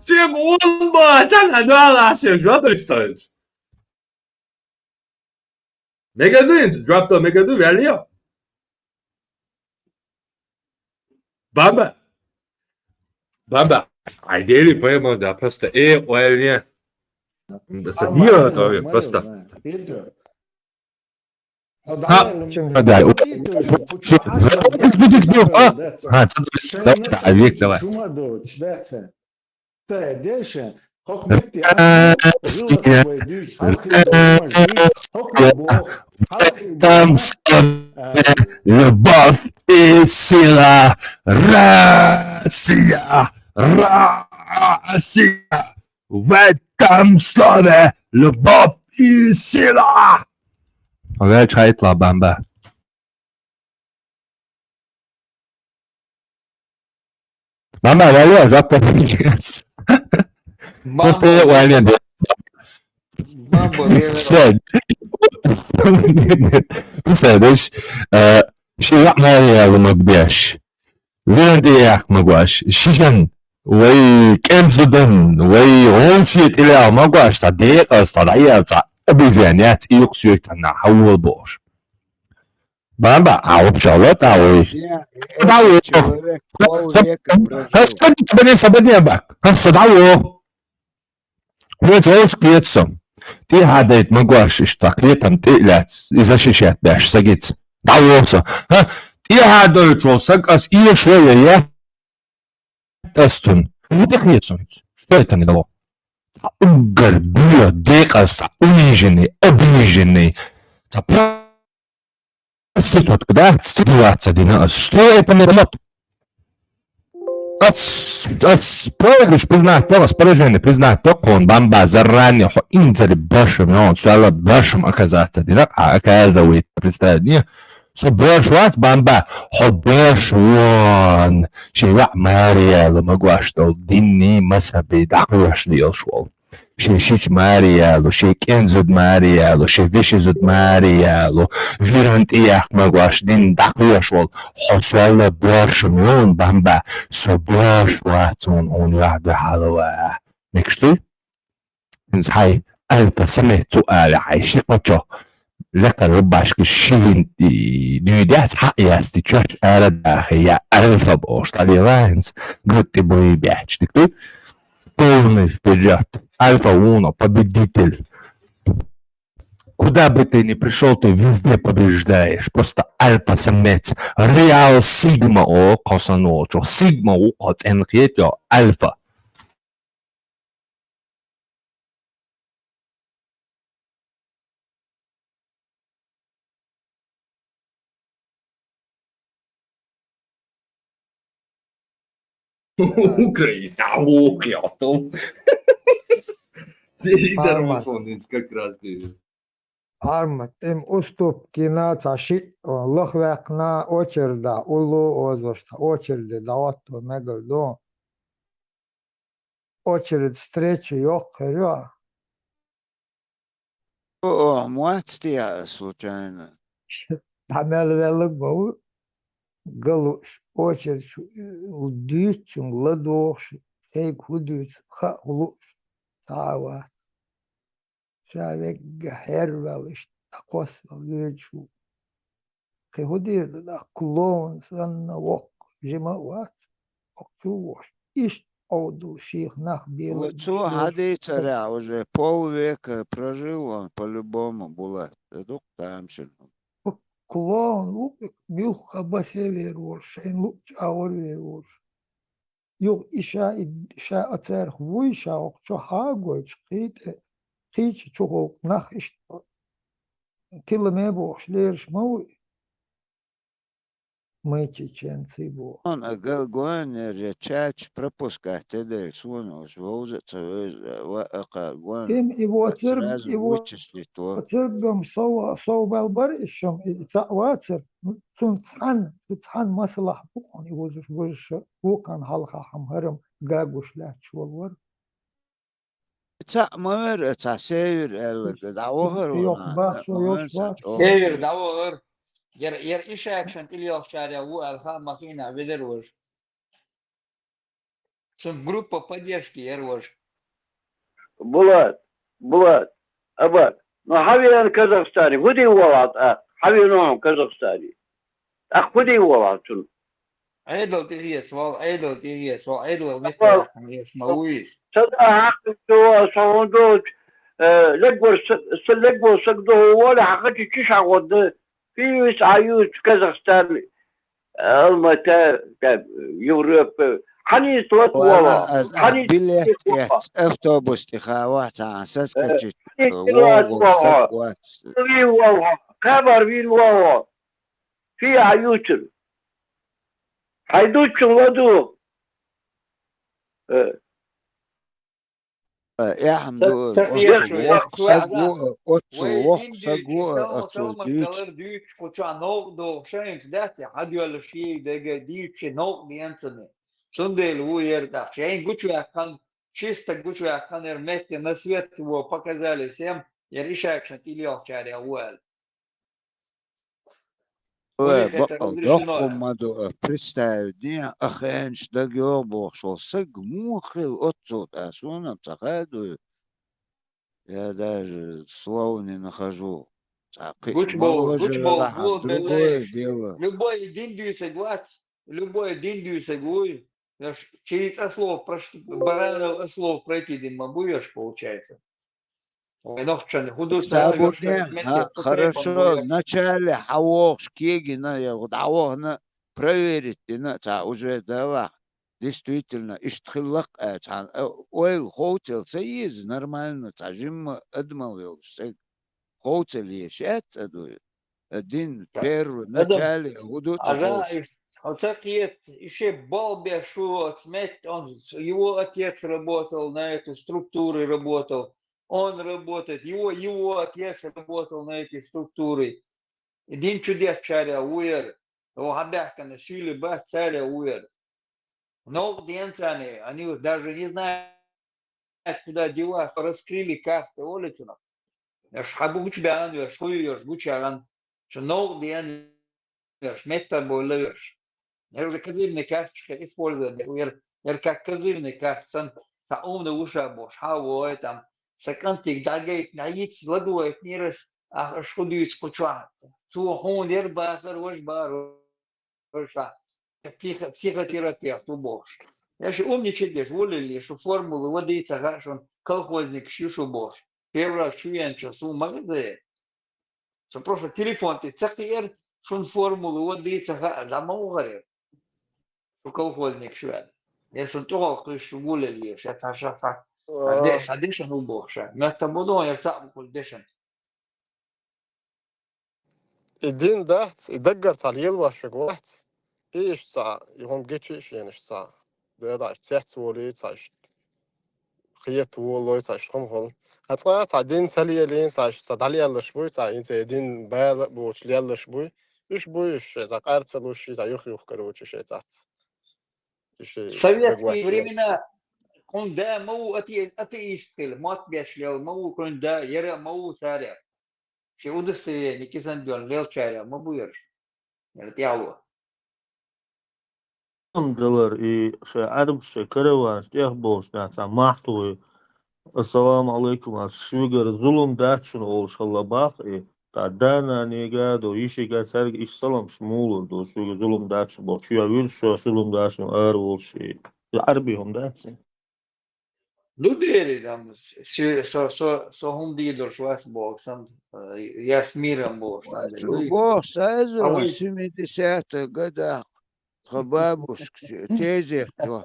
Шен уллу бац, ана дуала аса жоп дала. Мега ду хӀинца, дроп дала мега ду, ваьлла я. Бамба. Бамба. Ай, дели поема, да, просто, э, ойла. Да, са диа, то, просто. Ха, да, у-, дик, дик, дик, а? Ха, ца-, давай, давай, Вик, давай. Россия, Россия, в этом слове любовь и сила. Россия, Россия, в этом слове любовь и сила. Вай чайт ла, Бамба. Мама, алло, жопа. Просто я войне, да. Мама, Всё. Нет, нет. Просто, знаешь, э, ши я моя лума бдяш. Венди я могуаш. Шишан. Вай кем зудан, вай он ши тиля могуаш, са декъа, са дая, са обезьянять, и юксюк тана, хавул бош. Бамба, а вообще, вот, а вы. Я, Да этот вы. Человек полвека прожил. Господи, тебе не собой не бак. Ха, са да вы. Вот, вот, клетцом. Ти хадайт могуаш, ишта клетом ти ляц, и защищать бяш, сагиц. Да вы, со. Ха, ти хадайт, что, саг, ас, и что, я, я. Тастун. Ну, так нет, что это мне дало? Угар, бля, декъа, са, униженный, обиженный. Са, проститутка, да? Ситуация, дина, а что это мне дало? Ас, ас, проигрыш признать, то, ас, поражение признать, то, он Бамба заранее, хо, интер башем, он, сала башем оказаться, дина, а оказывает, представь, не, Со бош вац, Бамба, хьо бош вон. Ши ваъ Мария лу магош дол динни масаби дакъош лиёш вол. Ши шич Мария лу, ши кӀензуд Мария лу, ши вешизуд Мария лу, виран тӀеяхк магош дин дакъош вол. Хьо сола бош мион, Бамба, со бош вац вон, хьун ваъ ду хьалава. Мекшти? ХӀинца хьай альфа самец цу аля хьай ши кхочо лекха рубашка шин дуьйдяц хьа ясти чош ара даха я альфа бош талила хӀинца гатти буй бяч дик туй. Полный вперёд. Альфа уно, победитель. Куда бы ты ни пришёл, ты везде побеждаешь. Просто альфа самец. Реал Сигма о косанул. Чё Сигма у коцен хетё альфа. Украина, ох, я там. Дар Армат. Масонец как раз ты. Армат, им уступкина ца ши, лахвекна очереда, улу озвошта очереде, дават то мегар до. Очередь встречи йоккхерё. О, о, моац тия случайно. Тамел веллаг баву, галуш, очередь шу, дуьйцун, ладохш, тейг ху дуьйц, ха хулуш, цават. Ша вегга хервел ишта косвел веч ву. Кхы хӀу дийр да, клоун санна воккха жима а вац, воккха чу вош. Ишта Ӏовдал шийх нах белла Цо хьадийцаря уже полвека прожил он по-любому, Булат. Ца дукха тамашийна. Клоун ву, муьлхха басе вер волуш, шайн луъчу агӀор вер волуш. Юха и ша, и ша а царах вуй, ша воккха чу хьагойтуш, кхий тӀе, кхийча чухула нах иштта тиламе бохуш лераш ма вуй. Мы чеченцы боху. Он а гал гоьннера я чача пропускать те дайла, суна уж вовза а ца вевза, ва а кха гон Тем и воцерг, сразу и во-, вычислить во. Воцергам сов, сов бал бар и шум, и цхьаъ вацар. Цунца цхьаьна, цу цхьаьна масалахь бу хьуна и вузуш, вузуш вукхана хьалха хьама хӀарам гагуш лаьтташ волу вара. Цхьаъ ма вара, цхьа север аьлла, дӀавахара Йоккха вара, бахчо ма йолуш вара бац. Север дӀавахара. Яра, яра ишаьчун тӀе лелхачарех ву аьлла хаам ма хиъна везар важа. Цун группа поддержки яра важа. Булат, Булат, Абат, Ну, хьавеана Казахстане, хӀун дийр волахь тӀаккха? Хьавеана хьо Казахстане. ТӀаккха хӀун дийр волахь цунна? Ӏедал тӀехьеца вала, Ӏедал тӀехьеца вала, Ӏедал меттехь ма ву иза. Ца да хьакъ ду, со хьуна долчу, э, легвар са, са легвар саг ду хьо воле, хьан хачи чиш хьан гӀо дан, фийвис а ювис Казахстан, Алмата, тӀе, Европа. Хьаниз тӀе вала, Вала, аз хьаниз билет тӀе вала. Эц, автобус тӀе хава цхьа, Э, саскачи, хьаниз тӀе вогӀу вала, саг вац. Вин вала, кхабар вин вала. Фи а юцур. Хьайдуччун ладу. Э, Э, эхь ма ду, ца оццул хеташ ву, воккха саг ву, оццул вай воккха саг ву, дуьйцуш, салма, оццул салма дуьйцуш. Далар дуьйцуш, кху чохь новкъа догӀуш, хӀинца дац, хьадоьллуш шига дага дийцуш, новкъа деана ца де. Цундела ву яра тӀаккха. Шайн гучуваьккхина, ши стаг гучуваьккхина, яра метте на свет его показали всем, яра ишайгашна тӀе лелхачарех ву аьлла. Ой, бакъал доккха ма ду, э, представить де, а хенаш дага йогӀу бохуш волу саг муха хила оццул тӀе, суна-м ца хаьа ду. Я даже слов не нахожу. Цхьа кхин гучболу, моложе гучболу, велахь, гучболу другое дело. Любой дин дуьйцург вац, любой дин дуьйцург вуй. Еш, через ослов прош-, баранов ослов пройти дин ма бу еш, получается. Вай нохчан хӀун ду ца, ца бу еш, не, ха, метте, цу хорошо, тайпана ву еш. Вначале хьан вогӀуш кегина, я дӀавахана, проверить дина, ца уже далахь, действительно, иштта хилла-кх, э, цхьана, э, ойла ховцал ца еза, нормально, цхьа жимма адамал йолуш, ца ховцал еза, шаьц а дуй. Э, дин, ца, первый, адам, начале, хӀун ду ца ховш. Хьо ца кхета, и ше балбеш шу оцу метте, он, его отец работал на эту структуру, работал. Он работает, его, его отец работал на эти структуры. И дин чу деттачарех ву яра. О, хьан баьхкина суьйле бац, царех ву яра. Новкъа деана царна, они даже не знают, куда деваться, раскрыли карты, олу цунах. Аш хьан гучу баьхна, аш хуй, аш гучу яхана. Шу новкъа деана верш, меттар бойла верш. Яр уже козырный карточка использовать, яр, яр как козырный карт, сан, сан умный вуша бохуш, хьан вой там, сан кӀантиг дӀагайта, дӀайица, ладойтинера ас, ах, аш хӀун дуьйцу кху чохь. Цо хьуна яр бахар, важ бахар, важ ша. Психо-, психотерапевт ву бохуш. Яш умничать деш, волале, шу формулы вадийца хаьа шун, колхозникаш ю шу бохуш. Первый раз шу веанча, су ма веза. Со просто телефон тӀе ца кхиира, шун формула ван дийца хаьа, дӀа ма вахара. Шу колхозник шу ваьлла. Я шун тӀехула кхуьйсуш ву леллера, ша ца, ша, ша. Ца де-, ца дешан ву боху ша. Меттан бу дон, я цхьаъ бу кху дешан. И дин дац, и даггара цхьа лелош верг вац. И иштта цхьа, и хӀума гичи а шена иштта цхьа. Дера, иштта цец волий, цхьа иштта хета волой, цхьа иштта хӀума хуьлу. Ткъа цкъа цхьа дин ца лелийна, цхьа иштта цхьа дӀалеллаш буй, цхьа хӀинца и дин бала а боцуш леллаш буй. Уьш буй уьш, цхьа къар ца луш, цхьа юх-юх, короче, шайн цхьацца. Уьш советские дагош времена, кхуьнан да ма ву ате-, атеист хила, мотт беш лела ма ву кхуьнан да, яра а ма ву царех. Шен удостоверение кисана доьлла лелчарех ма бу ерш. Яра тӀехьало. Далар и шайн Ӏарбаш, шайн караванаш тӀехболуш нах цхьа махьтуй. Ассаламу алайкум, ас шуьгара зулам дац шуна олуш хилла бах и. Та да-нанега а ду, йишига а, цаьрга иштта саламаш ма лур ду, шуьга зулам дац шуна боху. Чу вуьлуш шуьга зулам дац шуна ара волуш и. Ӏарби хӀума дац и? Ну, дери, там, с-, с-, со, со, со хӀума дийр долуш вац боху сан, э, я с миром боху сан. Цо боху, сан иза, а вай семидесятых годах тхан бабушка тезет ван,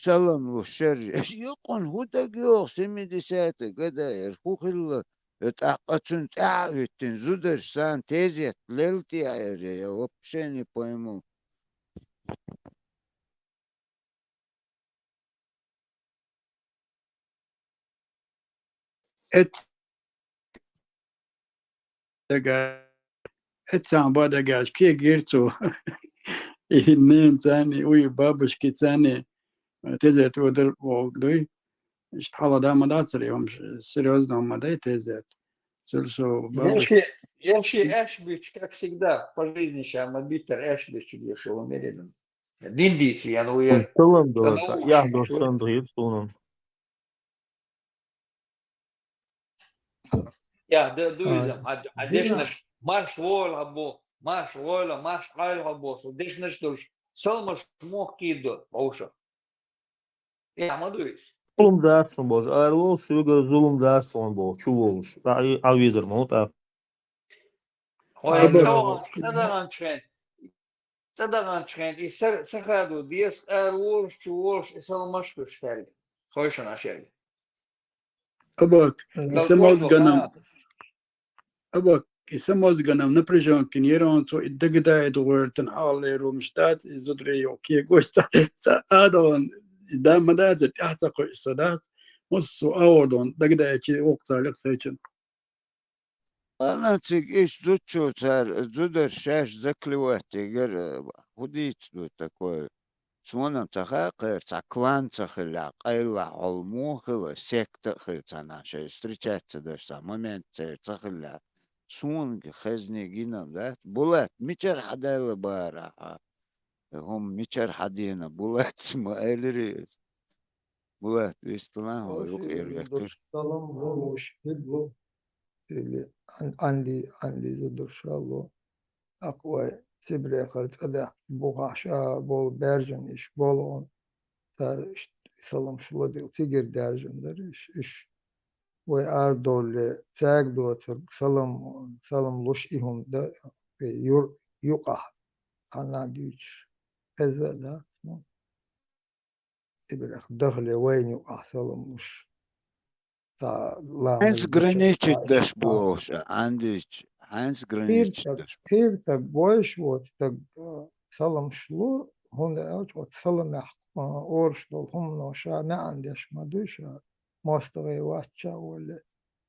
салам луш шерра. Юкъана хӀун дага йогӀу семидесятых года яра, хӀун хилла? Э, тӀаккха цунна тӀаьхьа а хӀуьттина, зударша сан тезет лелла тӀе а яра, я вообще не пойму. Эц-, дага-, эццахь бан дагаш кегира цо. И ненацани, уй, бабушкицани, тезет водар вогӀу дуй. Иштта хьала да ма дацара, и хӀума серьёзно ма дай тезет. Цуьра со бабушка. Ерши, ерши аьшбича, как всегда, по жизни ша ма биттара аьшбича, я шо меридам. Дин дийца ян ву яр. Салам дала, цхьа яхь дош санна дийр суна. Я, ду, ду иза, хьа, хьа дешнаш, марш войла хьо боху, марш войла, марш Ӏойла хьо боху, со дешнаш долуш, саламаш мохкийр ду вовшах. Я, ма ду иза. Зулум дац сан бохуш, ара вовшах, соьгара зулум дац сан бохуш, чу вовшах. Ӏа, Ӏа везар ма ву тӀаккха. Хьо Абар. ЦӀа вахана, цӀа даханчу хен, цӀа даханчу хен, и са, са хадо деза, ара вожаш, чу вожаш, и саламаш а хуьлуш цаьрга. Хойшана шаьрга. Абат, и са мозганам. Абат, и са мозганам напряжёнкин яра он цо и дагадайта гӀоьртан хьалалера хӀумаш дац, и зударий йо кегош ца, ца адалан, и да ма дац, тӀаьхьа ца кхуьуш со дац, массо а агӀор дон дагадайчи воккха царах сайчун. Ана цига иштта зудчо цара, зударш шаьш заклевать дигар, хӀун дийца ду такое? Суна ца хаьа кхера, цхьа клан ца хилла, къайлахь хьол муха хила, секта а хила цхьана, шайн встречаться даш цхьа момент церан ца хилла. Суна хезний гинал дац. Булат, мичара хьадаьлла бара хьан? ХӀума мичара хьадеана Булатца ма элира иза. Булат, висталан хьо юкъера ветташ. Салам ло, вовшахкхибло. Или Ан-, Анди, Анди зударша ло. ТӀаккха вай Цибрехара цӀа даьхкича бухахь ша болу баьржина иш болу хьуна. Цара иштта саламаш ло дела, цигара даьржина дара иш, иш. Вай арадовлале, цаьрга доцург салам, салам луш и хӀума дан, вай юр-, юкъахь хьанна дуьйцуш. Хеза а дац, ну. Цибрехь дахале вайна юкъахь салам луш. Цхьа ламаз Хьаьнца дича граничить даш бохуш, Андич, хьаьнца граничить даш. Кхийра стаг войш воцу стаг, а, саламаш лур, хӀунда аьлча оцу саламехь, а, ораш долу хӀумано ша маьӀна деш ма дуй ша, мостагӀий вац ша оле.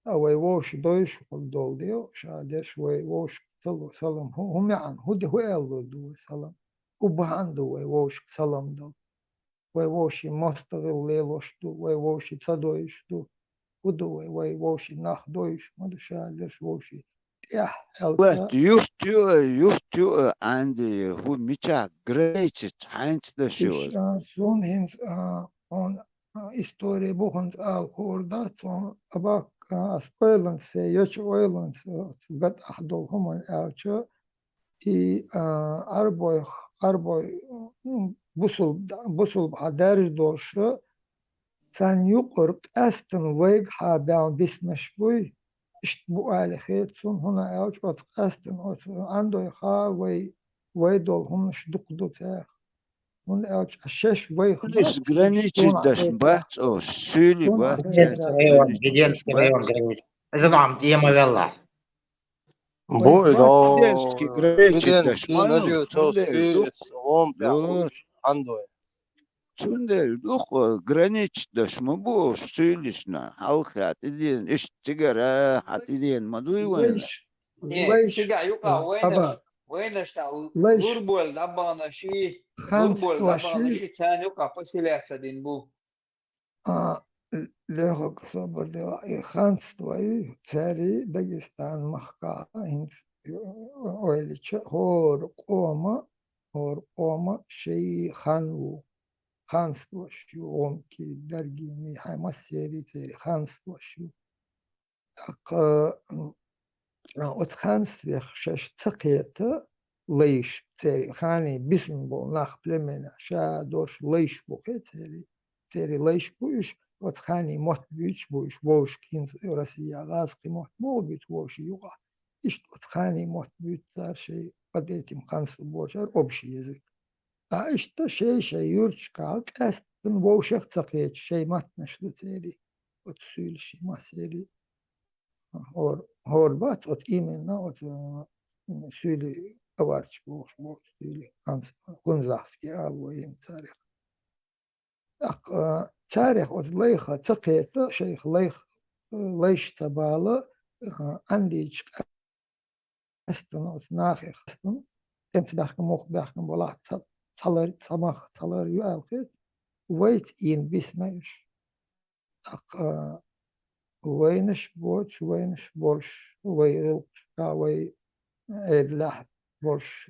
А вай вовшах дойшух долу дела, ша деш вай вовшах ца лур салам. ХӀун, хӀун маьӀна, хӀун де, хӀун аьлла лур ду вай салам? ХӀун бахьана ду вай вовшах салам дала? Вай вовшийн мостагӀалла лелош ду, вай вовшийн ца дойуш ду. ХӀун ду вай, вай вовшийн нах дойуш ма ду, ша дерш вовшийн тӀехь аьлла. Лаьтта юрт ю а, юрт ю а, Ӏанди, хӀун мичахь граница хьаьнца даш ю Иштта, аса? Суна хӀинца, а, хьуна, а, история бу хӀинца ала хуур дац, хьуна, абаккха, а, аса ойланца се, йочу ойланца, а, гатӀахь долу хӀуманна аьлча, и, а, Ӏарбойх, Ӏарбой, м, бусулба, бусулба хьан даьржа долуша, царна юкъара къаьстина вайга хьан баьлла биснаш буй, иштта бу али хета суна, хӀуна аьлча оцу къаьстина оцу Ӏандойха вай, вай долу хӀуманаш дукха ду царах. ХӀунда аьлча шаьш вайх Граница, бац, граница суна даш хета. Бац, о, суьйли суна бац, хета. Григенский район, Григенский район граница. Иза ма-м дема велла. Бу, Вай до, Гиденский граница Гиденский даш, нажи, то, цундела дух, спирец, гом, бя, дух. Андой. Цундела дух, э, граница даш ма бу, суьйлишна, хьалха тӀеден, иш цигара, хьа тӀеден ма дуй вайна. Лайш, Не, лайш, цига юкъа а, вайнаш, аба. Вайнаш та Лайш. Лурбойла дӀабахана ши, Ханс Лурбойла дӀабахана ши, царна юкъа поселяться дин бу. А, лехаг собар дела, и ханство ю, цаьрий Дагестан махкахь, хӀинца ойлича, хӀора къома, хӀора къома шай хан ву. Ханствош ю, гӀомкий, даргиний, хьайн массерий церий ханствош ю. ТӀаккха, м, оцу ханствех шаьш ца кхета лайш, церий ханий бисина болу нах племена, ша дорш лайш бу кхе церий. Церий лайш бу уьш, оцу ханий мотт буьйцуш бу уьш, вовшашка хӀинца Россия гӀазкхи мотт муха буьйцу вовшийн юкъахь. Иштта оцу ханий мотт буьйцу цара шайн, под этим ханство боху цара общий язык. Ткъа иштта шай-шай юьрташкахь къаьсттина вовшах ца кхеташ шайн маттанаш ду церий. Оцу суьйлиший массерий. ХӀор-, хӀора бац, оцу именно, оцу, м, суьйли аварчаш бохуш, боху суьйли, ханс-, хунзахский ала вай царах. ТӀаккха, а, царах оцу лайха ца кхета, шайх лайх, лайш ца бала, а, Андийчу къаьстина оцу нахех къаьстина, тӀемца баьхкина, муха баьхкина балахь ца, цхьалар, цхьа мах, цхьалар ю аьлла хета, вайца ийна бисна уьш. ТӀаккха вайнаш боцуш, вайнаш болуш, вай гӀиллакхашкахь, вай Ӏедалехь болуш,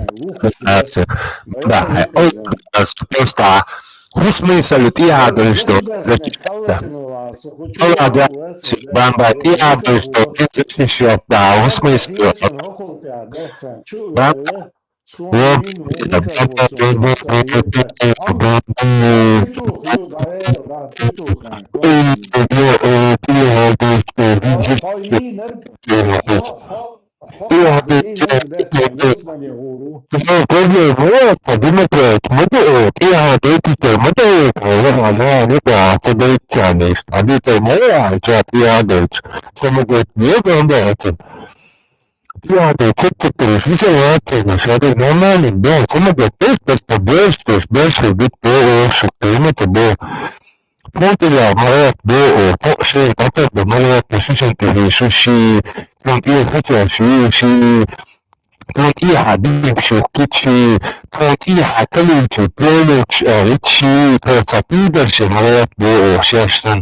Да, хӀай, о, просто хӀусаман сага тӀехьа долуш долу защита. Ала да, бамба тӀехьа долуш долу защита, да, хӀусаман сага. Бамба, Проблема, демократ, ма тӀе, тӀехьа дайтича, ма тӀе, ма тӀе, ма тӀе, ма тӀе, самогон, не банда. ТӀехьа дайтича, мисал, нормально, да, самогон, просто больше, больше, бит по, что ты, Тхуна тӀера марат боху, тхо шайн дӀатарбан марат, шу шайн тӀе шу ши, тхуна тӀера хӀуьтар шу ши, тхуна тӀехьа дийна шу кичи, тхуна тӀехьа калинчу пёлуч, а, ричи, тхо ца пидарши марат боху, шаьш сан.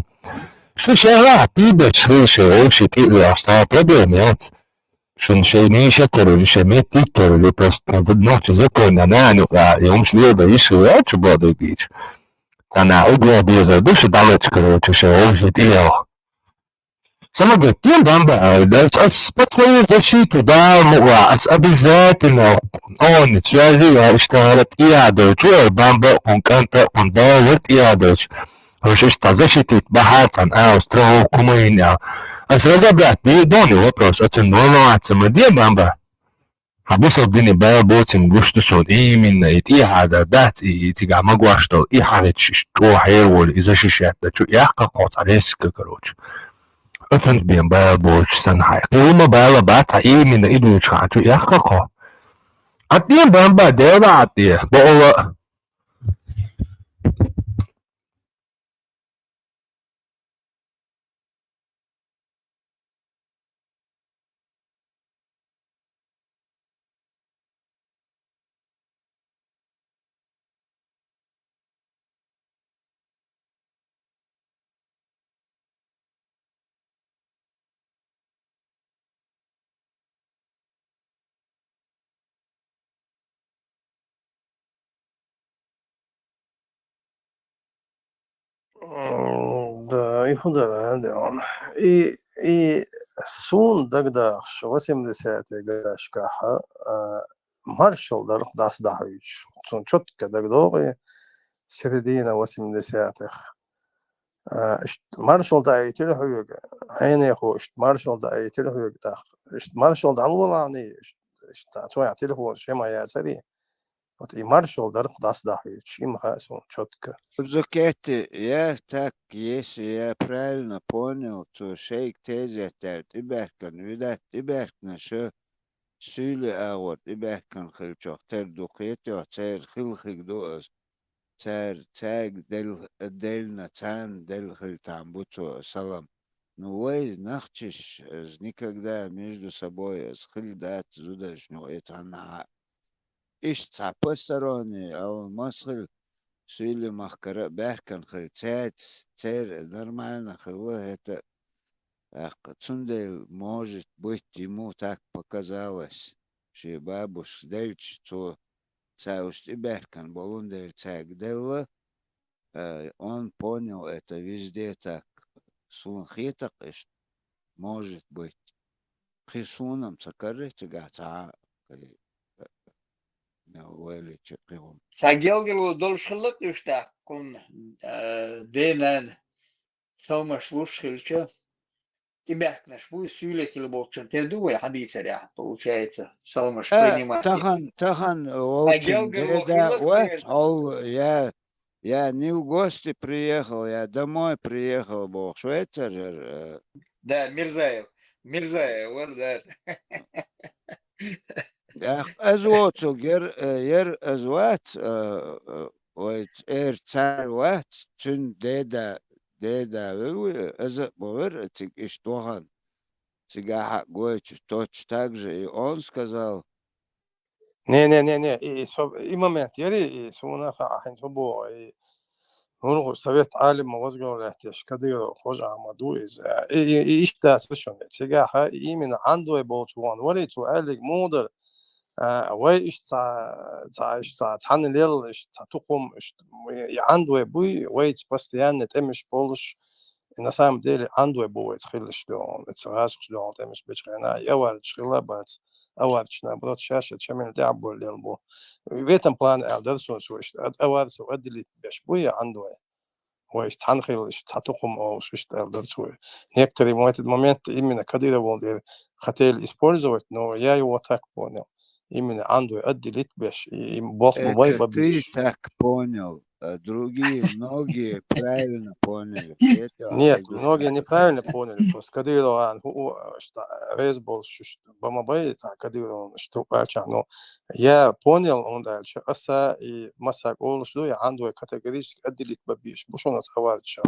Шу шаьра пидарш хила шайн вовши тӀе а, сан проблема яц. Шуна шайн нийса каруьлу, шайн меттиг каруьлу, просто нохча законна нана юкъа, и хӀумаш леладан йиш хила яц шу боху дагийча. Цхьана угла безар ду шу дӀалача каруьлу, шу шайн вовши тӀе а. Самагат, ден бамба, ас, ас по твою защиту, да, мукъа, ас обязательно, он, связи, я, иштта хӀара тӀеядойчу, эр бамба, хӀун кӀанта, хӀун да, вар тӀеядойчу. Хьуш иштта защитить бахьар цхьана, а, страховка хӀума йина, а. Ас разобрать бийр ду хьуна и вопрос, ацун нормально ма ден бамба. Хьан бусалба динан бала боцийна гуш ду суна, именно и тӀехьа дар дац, и, и цигахь магош долу, и хьан гӀичаш чӀогӀа хьераволу, и защищать дан чу эккха кхо цхьа резко, короче. Оцунца бен бала боцуш санна хьайн. Кхин хӀума бала бац, хьан именно и дуьйцуш хьан чу эккха кхо. Ӏаттийна бамба делла Ӏаттийна, бокъала. М, да, и хӀун дара, да, он. И, и сун дагадохуш, восьмидесятые годашкахь, а, маршал дарх дас дахьуьйтуш. Цун чётко дагадогӀий, середина восьмидесятых. А, ишт маршал даийтира хьоьга, хьенехо ишт маршал даийтира хьоьга тӀаккха. Ишт маршал дӀалолахьний, ишт, ишт цо яхь телефон шема яцарий. Вот и маршал дарх дас дахьуьйтуш, и ма хаьа суна чётко. Зукетти, я так, если я правильно понял, то шайга тезет яьлла тӀебаьхкина, видать, тӀебаьхкина ша суьйле агӀор тӀебаьхкина хилчох тера ду кхетий, церан хила хиг ду аса. Цара, цаьрга делла, деллина, царна делла хила там бу цо салам. Ну, вай, нохчаш, аса никогда между собой аса хила дац зударшна, и цхьанна а. Иштта цхьа посторонний, алла мас хила, суьйле махкара а баьхкина хила, цаьрца, церан нормально хила хӀета, тӀаккха цундела, может быть, ему так показалось, шен бабушка делча, цо ца уьш тӀебаьхкина болун дела цаьрга делла, э, он понял это везде так. Суна хетакъ иштта, может быть. Кхин суна-м ца карра цигахь цхьа а, кхин, э, мел вайлича кхин хӀума. Цхьа гелгало долуш хилла-кх уьш тӀаккха кхунна, э, ден-нана салмаш луш хилча, тӀебаьхкинарш бу, суьйле хила болчун тера ду вай хьадийцарехь, получается, салмаш, э, принимать. Тахан, тахан волчун гелгало деда хилла-кх вац, церан. Хьол, я, я не в гости приехал, я домой приехал бохуш вацара, э. Да, Мирзаев. Мирзаев вара, да. ТӀаккха аса воцург яра, э, яра аса вац, э, э, вай эр цара вац, цуьнан деда, деда веву, аса а бу вара цига иштта вахана. Цигахь а гойтуш, точно так же и он сказал. Не, не, не, не, и, и со, и момент яри, и суна хаьа хӀинца хӀун боху, и нургӀу совет Ӏалиман возглавлять деш Кадыров Хож-Ахьмад ву иза. И, и, и иштта дац шуна. Цигахь а и именно Ӏандой болчу вон вари, цо аьллиг муха дара, а, вай иштта цхьа, цхьа, иштта цхьа, цхьаьна лелла, иштта цхьа тухум, иштта и Ӏандой буй, вайца постоянно тӀемаш болуш, и на самом деле Ӏандой бу вайца хилла иштта дуьхьал, вайца гӀазкхаша дуьхьал тӀемаш бечу хенахь, и аварцаш хилла а бац, аварцаш, наоборот, шаьш а чамел тӀехь а болу лелла бу. В этом плане аьлла дара суна цо иштта, ад-, аварцо отделить беш бу и Ӏандой. Вай иштта цхьаьна хилла, иштта цхьа тухум олуш, иштта аьлла дара цо. Некоторые в этот момент именно Кадыровна дера хотели использовать, но я его так понял. Именно Ӏандой отделить беш, и, и боху ма вай бан беш. Это ты так понял, а другие, многие правильно поняли. Нет, многие неправильно поняли. Просто Кадыровна хӀу, а, иштта реза болуш, иштта бан ма бай, цхьа Кадыровна иштта хӀу аьлча, но я понял, он дальше. Аса и масак олуш ду, я Ӏандой категорически отделить бан беш бу шуна аса аварцаш.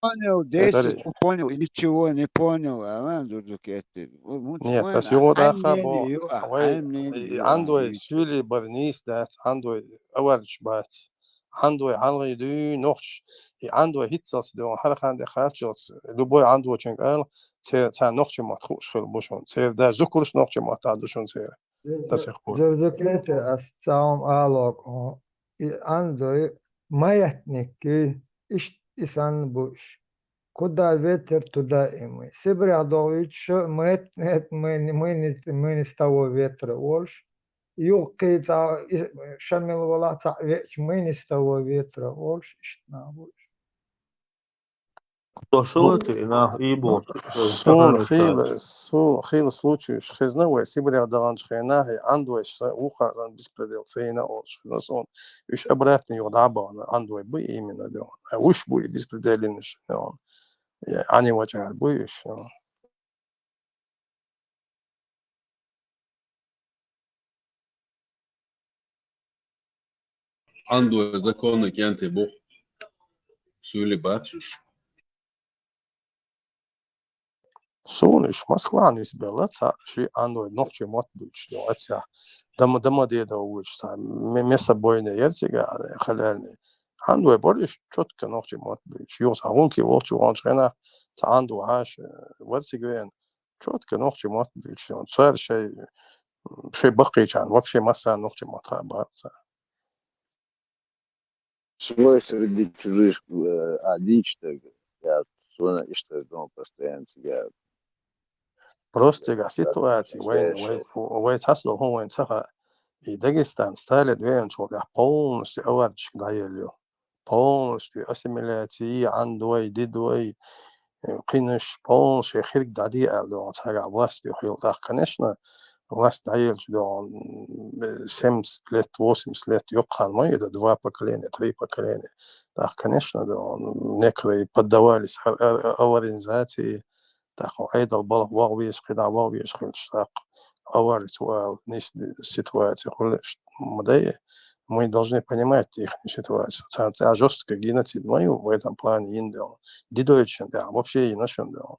Понял, десять, понял, и ничего не понял, а, ладно, Зурзук, я тебе. Нет, ас югӀо даха бо, вай, и Ӏандой суьйли бар нийса дац, Ӏандой аварцаш бац. Ӏандой хьалхе дуьйна нохчаш, и Ӏандой хӀинццалц дуьйна хьарханде харцчалц, любой Ӏандочуьнга ала, церан, царна нохчийн мотт хууш хилла бу шуна. Церан даже зукарш нохчийн маттахь ду шуна церан. До сих пор. Зердукете ас цаум алог, о, и Ӏандой маятник, и ишт и санна бу иш. Куда ветер, туда и мы. Сибрех догӀуьйтуш маятник, мы, мы, не, мы не с того ветра олуш. Юхкхий цхьа, и, шамил вала цхьа веча, мы не с того ветра олуш, ишт нах бу иш. Дошло это, и нах и бу. Суна хила, суна хила случаюш хезна вай Сибрех даханчу хенахь, и Ӏандой сан вукхар сан беспредел ца йина олуш хезна суна. Уьш обратно юха дӀабахана Ӏандой бу именно дуьхьа. А уьш бу и беспредел йинаш дуьхьа. Я Ӏани вачар бу уьш. Ӏандой законна кӀентий бух. Суьйли бац уьш. Суна уьш Москвахь нисбелла цхьаъ ши Ӏандой нохчий мотт буьйцуш ду. Аццехь Домо-, Домодедово вуьйцуш цхьа ме-, месобойне яра цигахь, халяльни. Ӏандой бара уьш чётко нохчий мотт буьйцуш. Юха цхьа гӀунки волчу ваханчу хенахь цхьа Ӏандой хьаша вара цига веана. Чётко нохчий мотт буьйцуш. Цара шайн, шайн баккхийчарна вообще массарна нохчий мотт хаа бара цара. Свой среди чужих, э, а дичтаг, я суна иштта дома постоянно цигахь. Просто цигахь ситуация, вайн, вай, вай цхьа со хӀун вайн ца хаьа. И Дагестан Сталин веанчул тӀаьхьа полностью аварцашка дӀаелла ю. Полностью ассимиляция, Ӏандой, дидой, э, кхинаш, полностью хирг дӀаде аьлла дуьйна, цхьаьгахь власть ю хилла. ТӀаккха, конечно, власть дӀаелча дуьйна, м, семьдесят лет, восемьдесят лет йоккхаьрна ма ю, это два поколения, три поколения. ТӀаккха, конечно, дуьйна, некоторые поддавались а-, а-, а-, аваризации, тӀаккха Ӏедал балха вагӀа везаш, кхидӀа вагӀа везаш хилча, тӀаккха аварец ву ала, нийса ситуация хуьлуш ма дай. Мы должны понимать ихнюю ситуацию. Царна цӀа жёсткий геноцид ма ю в этом плане йина дуьйна. Дидойчун тӀехь вообще йина шун дуьйна.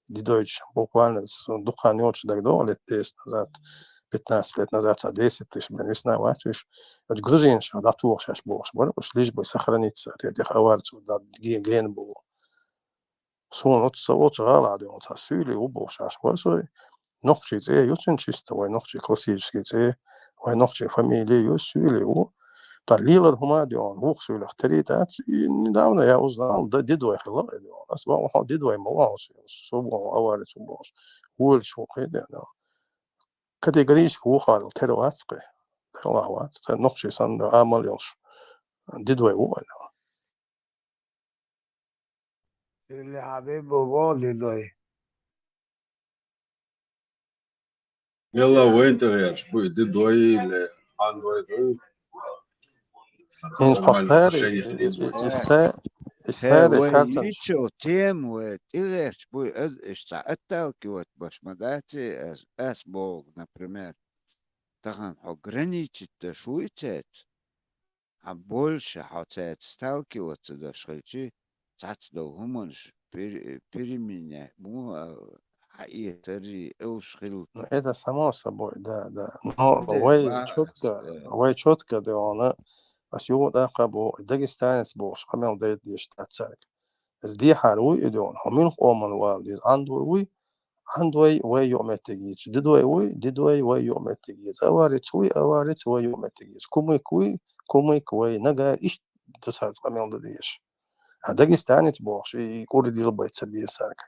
Дидойчун буквально с-, дукха хан йолчу дагадогӀу лет десять назад, пятнадцать лет назад цхьа десять тысяч бен висна вац уьш. Оцу грузинашах дӀатоха шаьш бохуш бара уьш, лишь бы сохраниться, те, тӀех аварец ву дан ге-, гена бу. Суна оцу сан волчу гӀалахь дуьйна цхьа суьйли ву бохуш Ӏаш вара со. Нохчий цӀе ю цуьнан чисто, вай нохчий классический цӀе, вай нохчий фамилия ю, суьйли ву. Ткъа лелар хӀума а дуьйна, вукху суьйлах тера дац. И недавно я узнал, да, дидой хилла и дуьйна. Ас ваха хьо дидой ма ваха, со ву аварец ву бохуш. Волчу ву кхин а дуьйна. Категорически вухарал тера вац кхин. Делахь вац. Цхьа нохчий санна амал йолуш. Дидой ву вай. Или Хьабиб бу боху дидой. Елла вайн тӀе гӀерташ буй, дидой или Ӏандой дуй. ХӀинца хьо стари, и, и, и, и ста-, и стари картанаш. Йичо тема вай тӀе гӀерташ буй, аз иштта отталкивать беш ма дац, аз, аз боху, например, тахана хьо граничить деш вуй цаьрца? Хьан больше хьо цаьрца сталкиваться деш хилчи, цхьацца долу хӀуманаш пер-, переменять бу, а, хьан эцарри уьш хилла. Ну, это само собой, да, да. Но вай чётко, вай чётко дуьйна, ас юха тӀаккха боху, дагестанец бохуш къамел дайта дезаш дац цаьрга. Иза дехьара вуй и дуьйна, хьо муьлха къоман вала деза, Ӏандой вуй, Ӏандой вай юкъаметтиг йийцу, дидой вуй, дидой вай юкъаметтиг йийцу, аварец вуй, аварец вай юкъаметтиг йийцу, кумык вуй, кумык вай, нагай, иштта ду цаьрца къамел дан дезаш. А дагестанец бохуш, и, и кӀур дилбай ца беза цаьрга.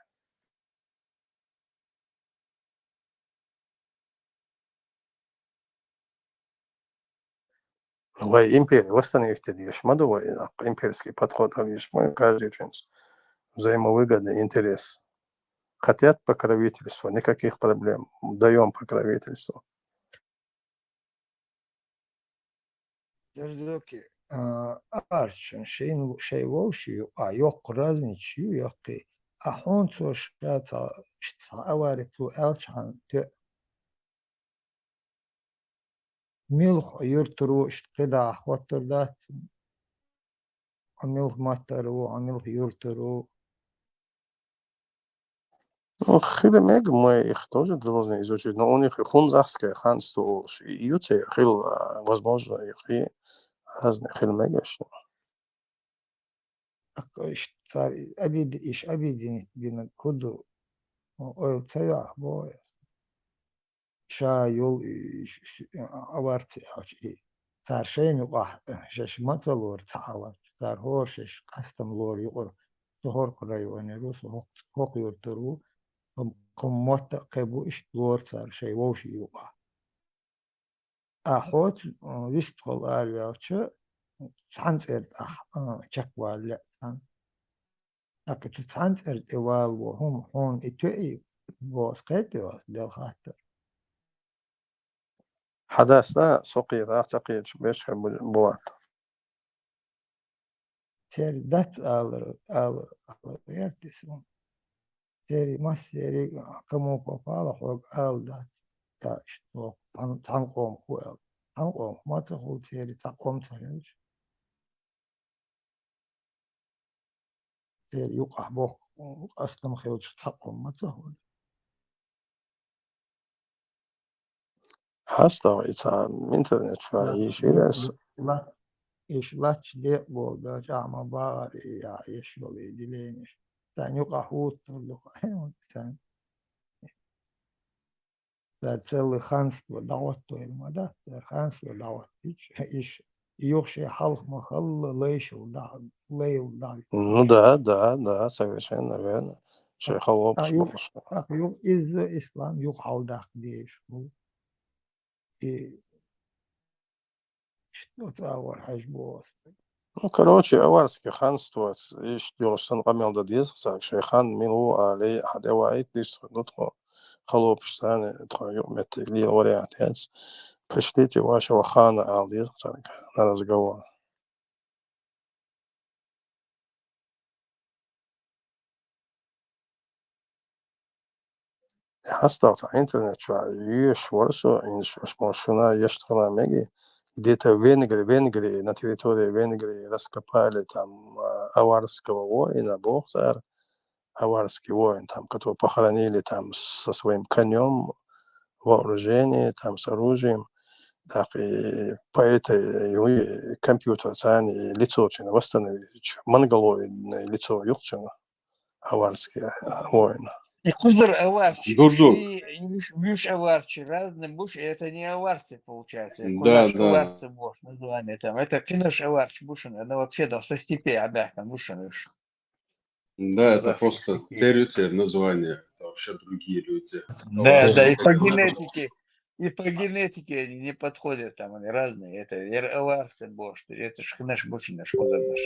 Вай импери восстановить деш ма ду вай, имперский подход хилийш ма ю каждый чуьнца. Взаимовыгодный интерес. Хотят покровительства, никаких проблем. Даём покровительство. Дерзоки, а, арчун шайн, шайн вовши ю, а, йоккха разнича ю, йоккхий. А хьуна цо ша ца, ца аварец ву аьлча хьан тоьа. Милха юртар ву, иштта кхидӀа хӀоттар дац. Хьо милха маттара ву, хьо милха юртара ву. Ну, хила мега, мы их тоже должны изучить, но у них и хунзахская ханство, и ю церан хила, возможно, их и разные хила мега, что. Ак-, иш цар обид-, иш объединить бина куду, ойла ца йохь бо. Ша йол и ш-, ш-, аварца аьлча и. Цара шайна юкъахь, э, шаьш ма ца лора цхьа а ваьлча, цара хӀора шаьш къастам лора юкъара. Со хӀорху районера ву, со хӀокху, хӀокху юртара ву, кху, кху мотта а кхин бу, иштта лора цара шайн вовшийн юкъахь. А хьоца, э, вистхула араваьлча, цхьана цӀера тӀехь, э, чекхвала лаьа цхьана. ТӀаккха цу цхьана цӀера тӀе валаво хӀума хьуна и тоьий боху, кхетий ас делла хаттар? Хьадас а, со кхетахь, ца кхеташ беш хир бу-, бу вац. Церан дац алар, ала, ала гӀерта и суна. Церан массеран кому попало хьога ала дац. Я иштта цхьана, цхьана къомах ву аьлла. Цхьана къомах ма ца хуьлу церан, цхьа къом ца хилча. церан юкъахь боху къастам хилча цхьаккха ма ца хуьлу. Хьастагъа, и цхьа интернет чохь йийшира аса. Иш лач декъа болу баьлча, ахьа ма багӀар и яхьа еш йолу и диленаш. Царна юкъахь хӀуттур ду, царна. Цара церан ханство дӀахӀоттийла ма дац, цара ханство дӀахӀоттийча, иш юха шайн хьалха ма-халла лайшал дӀа-, лайла дӀа. Ну да, да, да, совершенно верно. Шайн халопаш бохуш. ТӀаккха юха изза ислам юха хьалдаккха дезаш хуьлу. И иштта оцу агӀор хьаьжа боху ас. Ну, короче, аварский ханство, иштта йолуш санна къамел дан деза цаьрга, шайн хан мила ву алий, хьан тӀе ваийта деза ду тхо, халопаш санна, тхо юкъаметтиг лела вариант яц. Пришлите вашего хана ала деза цаьрга на разговор. Хьастагъа, цхьа интернет чохь йоьшуш вара со, инш, аш мо шуна ешта хила мега, где-то в Венгрии, Венгрии, на территории Венгрии раскопали там, а, аварского воина, боху цара, аварский воин, там, которого похоронили там со своим конём, вооружение, там, с оружием. Так, и по этой, и компьютер царна и лицо чуьнан восстановить, монголоидное лицо юхучуьнан, аварский, а, воин. И кхузара аварчи, Дурзу. И, и муьш-, муьш аварчи разные муьш, это не аварцы, получается. Да, кхузара да. Аварцы боху название там. Это кхинарш аварчи бу шуна, она вообще да, со степи а баьхкина бу шуна уьш. Да, это просто территория, название, это вообще другие люди. Да, да, и по генетике, и по генетике они не подходят, там они разные. Это эр-, аварцы боху, это шкнаш бучинаш, кхузарнаш.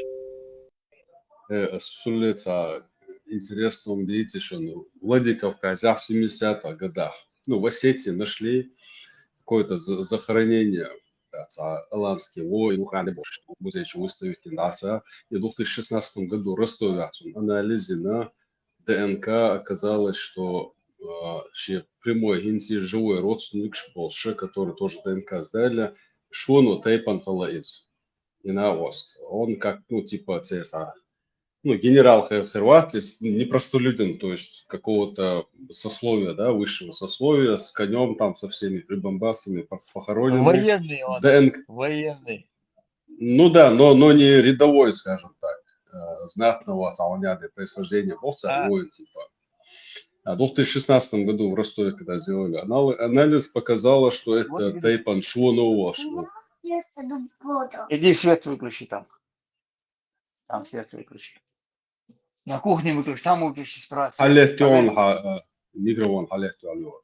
Э, сулеца интересно, видите, что, ну, Владикавказе в семидесятых годах, ну, в Осетии нашли какое-то за-, захоронение, да, ца-, аланский воин, ну, хани бош, музей ещё выставить не даса. И в две тысячи шестнадцатом году в Ростове анализе на ДНК оказалось, что, а, вообще прямой генси живой родственник Шполше, который тоже ДНК сдали, шуну тайпан халаиц. И на рост. Он как, ну, типа, цеса, ну, генерал хер-, Хорватии, с-, не простолюдин, то есть какого-то сословия, да, высшего сословия, с конём там, со всеми прибамбасами, по-, похороненный. Военный он, ДНК. Военный. Ну да, но, но не рядовой, скажем так, э, знатного там, происхождения, бог царь, воин, типа. А в две тысячи шестнадцатом году в Ростове, когда сделали аналы-, анализ, показало, что это тайпан шуну вашу. Иди свет выключи там. Там свет выключи. На кухне выключи, там выключи справа свет. ХьаллехтоьгӀун хьа-, э, микрофон хьаллехтоьгӀун.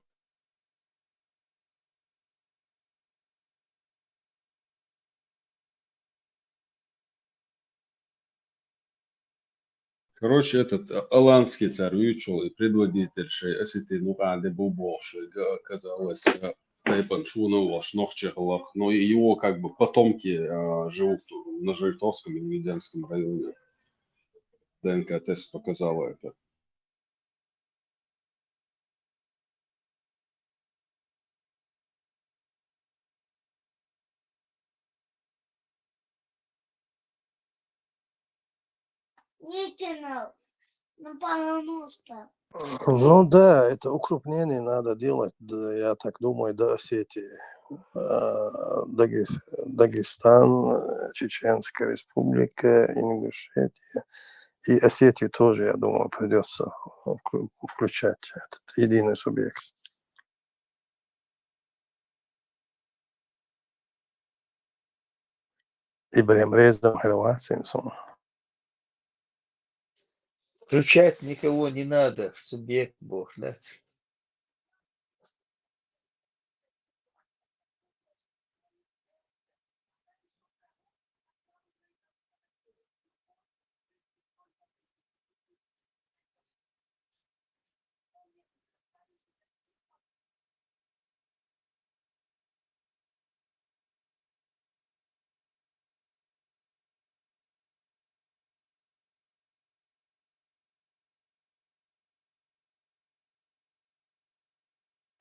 Короче, этот, а, аланский царь вуьйцуш волу и предводитель шайн Осетин юкъахь де бу бохуш, га-, оказалось, а, тайпан шуна волуш нохчи хиларх. Но и его как бы потомки, а, живут в Нажи-Юртовском и Медведянском районе. ДНК-тест показала это. Ну да, это укрупнение надо делать, да, я так думаю, до Осетии. А, Дагес-, Дагестан, э, Чеченская Республика, Ингушетия. И Осетию тоже, я думаю, придётся вклю-, включать этот единый субъект. И прям резом хьалвацин сум. Включать никого не надо, субъект бог, да?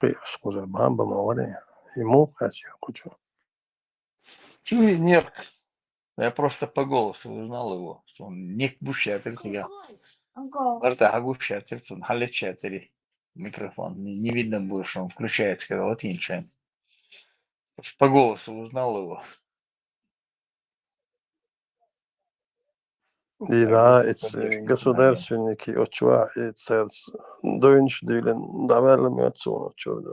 Кхин аш кхузара бан бан ма варе, и муха кхаьчча кхучу. Чуьра некъ. Я просто по голосу узнал его, что он не гуш яцар цига. Барта гуш яцар, цун хьалеча яцар микрофон. Не, не видно было, что он включается, когда вот инчен. Просто по голосу узнал его. И да, эти государственники, очуа, и церц дойнш дилен, даверлами отцун, очуа, да.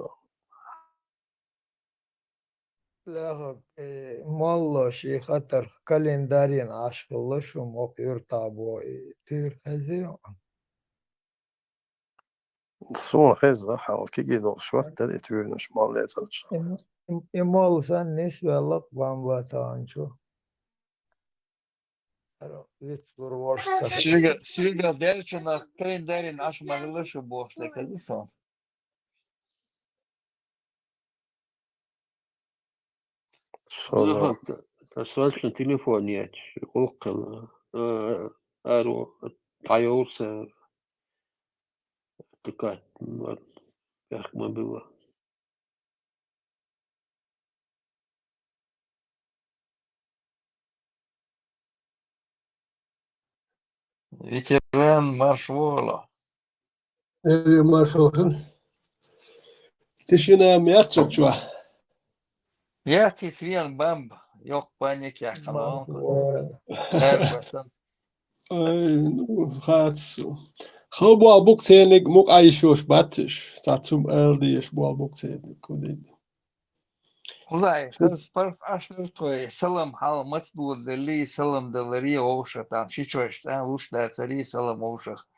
Лахак, э, молла ши хатар календарин ашкалла шум ок юртабо, э, тыр хазио. Суна хеза, хьал киги долуш ваттара и туьйранаш мал лецалча. И, и, и мал сан нис веллак бамба таанчу. Ара, вит лур ворш ца. Сига, сига делчунах календарин аш махилла шу бохла хеза сон. Со Зуха, да. Та срочно телефон яч, гӀуллакхана, а, аро, тхьайолса, така, ладно, бехк ма билла. Ветеран, марш вала. Эли марш вала. Тишина ма яц чохь чохь. Яц, и свен бамба, йоккха паник яхкана Марш вала. Ай, ну, хац. Хала болу бу-кх церниг мукъа йиш йолуш бац уьш. Цхьаццум ала дезаш болу бу-кх церниг, кху дерг. Кхузахь, хаза паргӀат Ӏаш дара тхо, салам хьала маца доладеллий, салам даларий вовшах, там ши чойш цӀа луш дацарий, салам вовшах.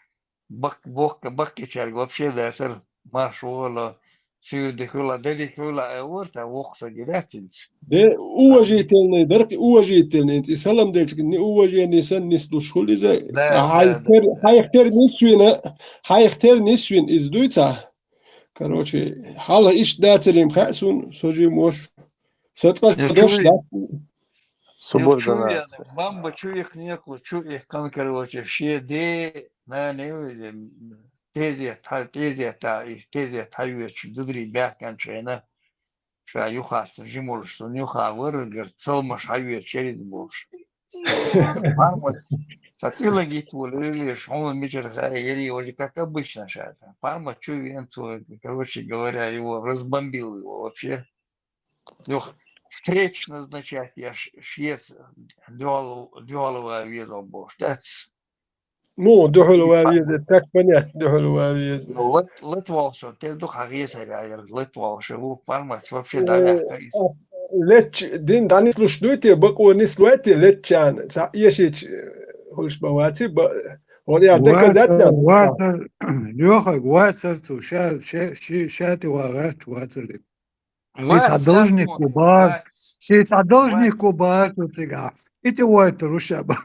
Бак-, боккха-, баккхийчаьрга вообще дацара, марш вала, суьйра де хуьла, де де хуьла, аьлла вара, та воккха са гидац хӀинца. Де, уважительный, даркъи уважительный, и салам делча, неуважение санна нислуш хуьлу иза. Да, а хьайх да, тер-, да, да. Хьайх тера нисвина, хьайх тера нисвина иза дуй ца? Короче, хьалха иштта дацарий хаьа суна, со жимош. Сан цкъа Я дош чуй-, дац. Я Субординация. Чуй, бамба чу их некъу, чу их кан, короче, шен де, нана, тезет, тезет, и тезет хьайоьцуш, дудрий баьхкан чайна. Ша юхаца жимурш, сан юха варгар цалмаш хьайоьцуш, шериз болуш. Пармат, ца тилла гит волу, лелеш, хьуна мичара хай, ери, вроде как обычно ша. Пармат чу вен цо, короче говоря, его разбомбил его вообще. Юх, встреча назначать я ш-, шец дуьхьал-, дуьхьалва везал бохуш, дац? Ну, дуьхьалва веза, так понятно, дуьхьалва веза. Ну, лат-, лат волуш, те ду хьан гӀесар яйра, лат волуш, ву пармац вообще Э, дагахь кайс. а, летч-, дин дӀанислуш дуй те, бакъо нислой те, летчан, ца эшич, э, хуш ба ваци, ба, вот я Вацар, доказательно. Вацар, Лёха, вацар цу, ша, ша, ши, ша ти вагӀач, вацар. Ши Вац, цхьа должник вац, ку бац, вац. Ши цхьа должник Вац. Ку бац, цигахь. И ти вайтар уьш аба.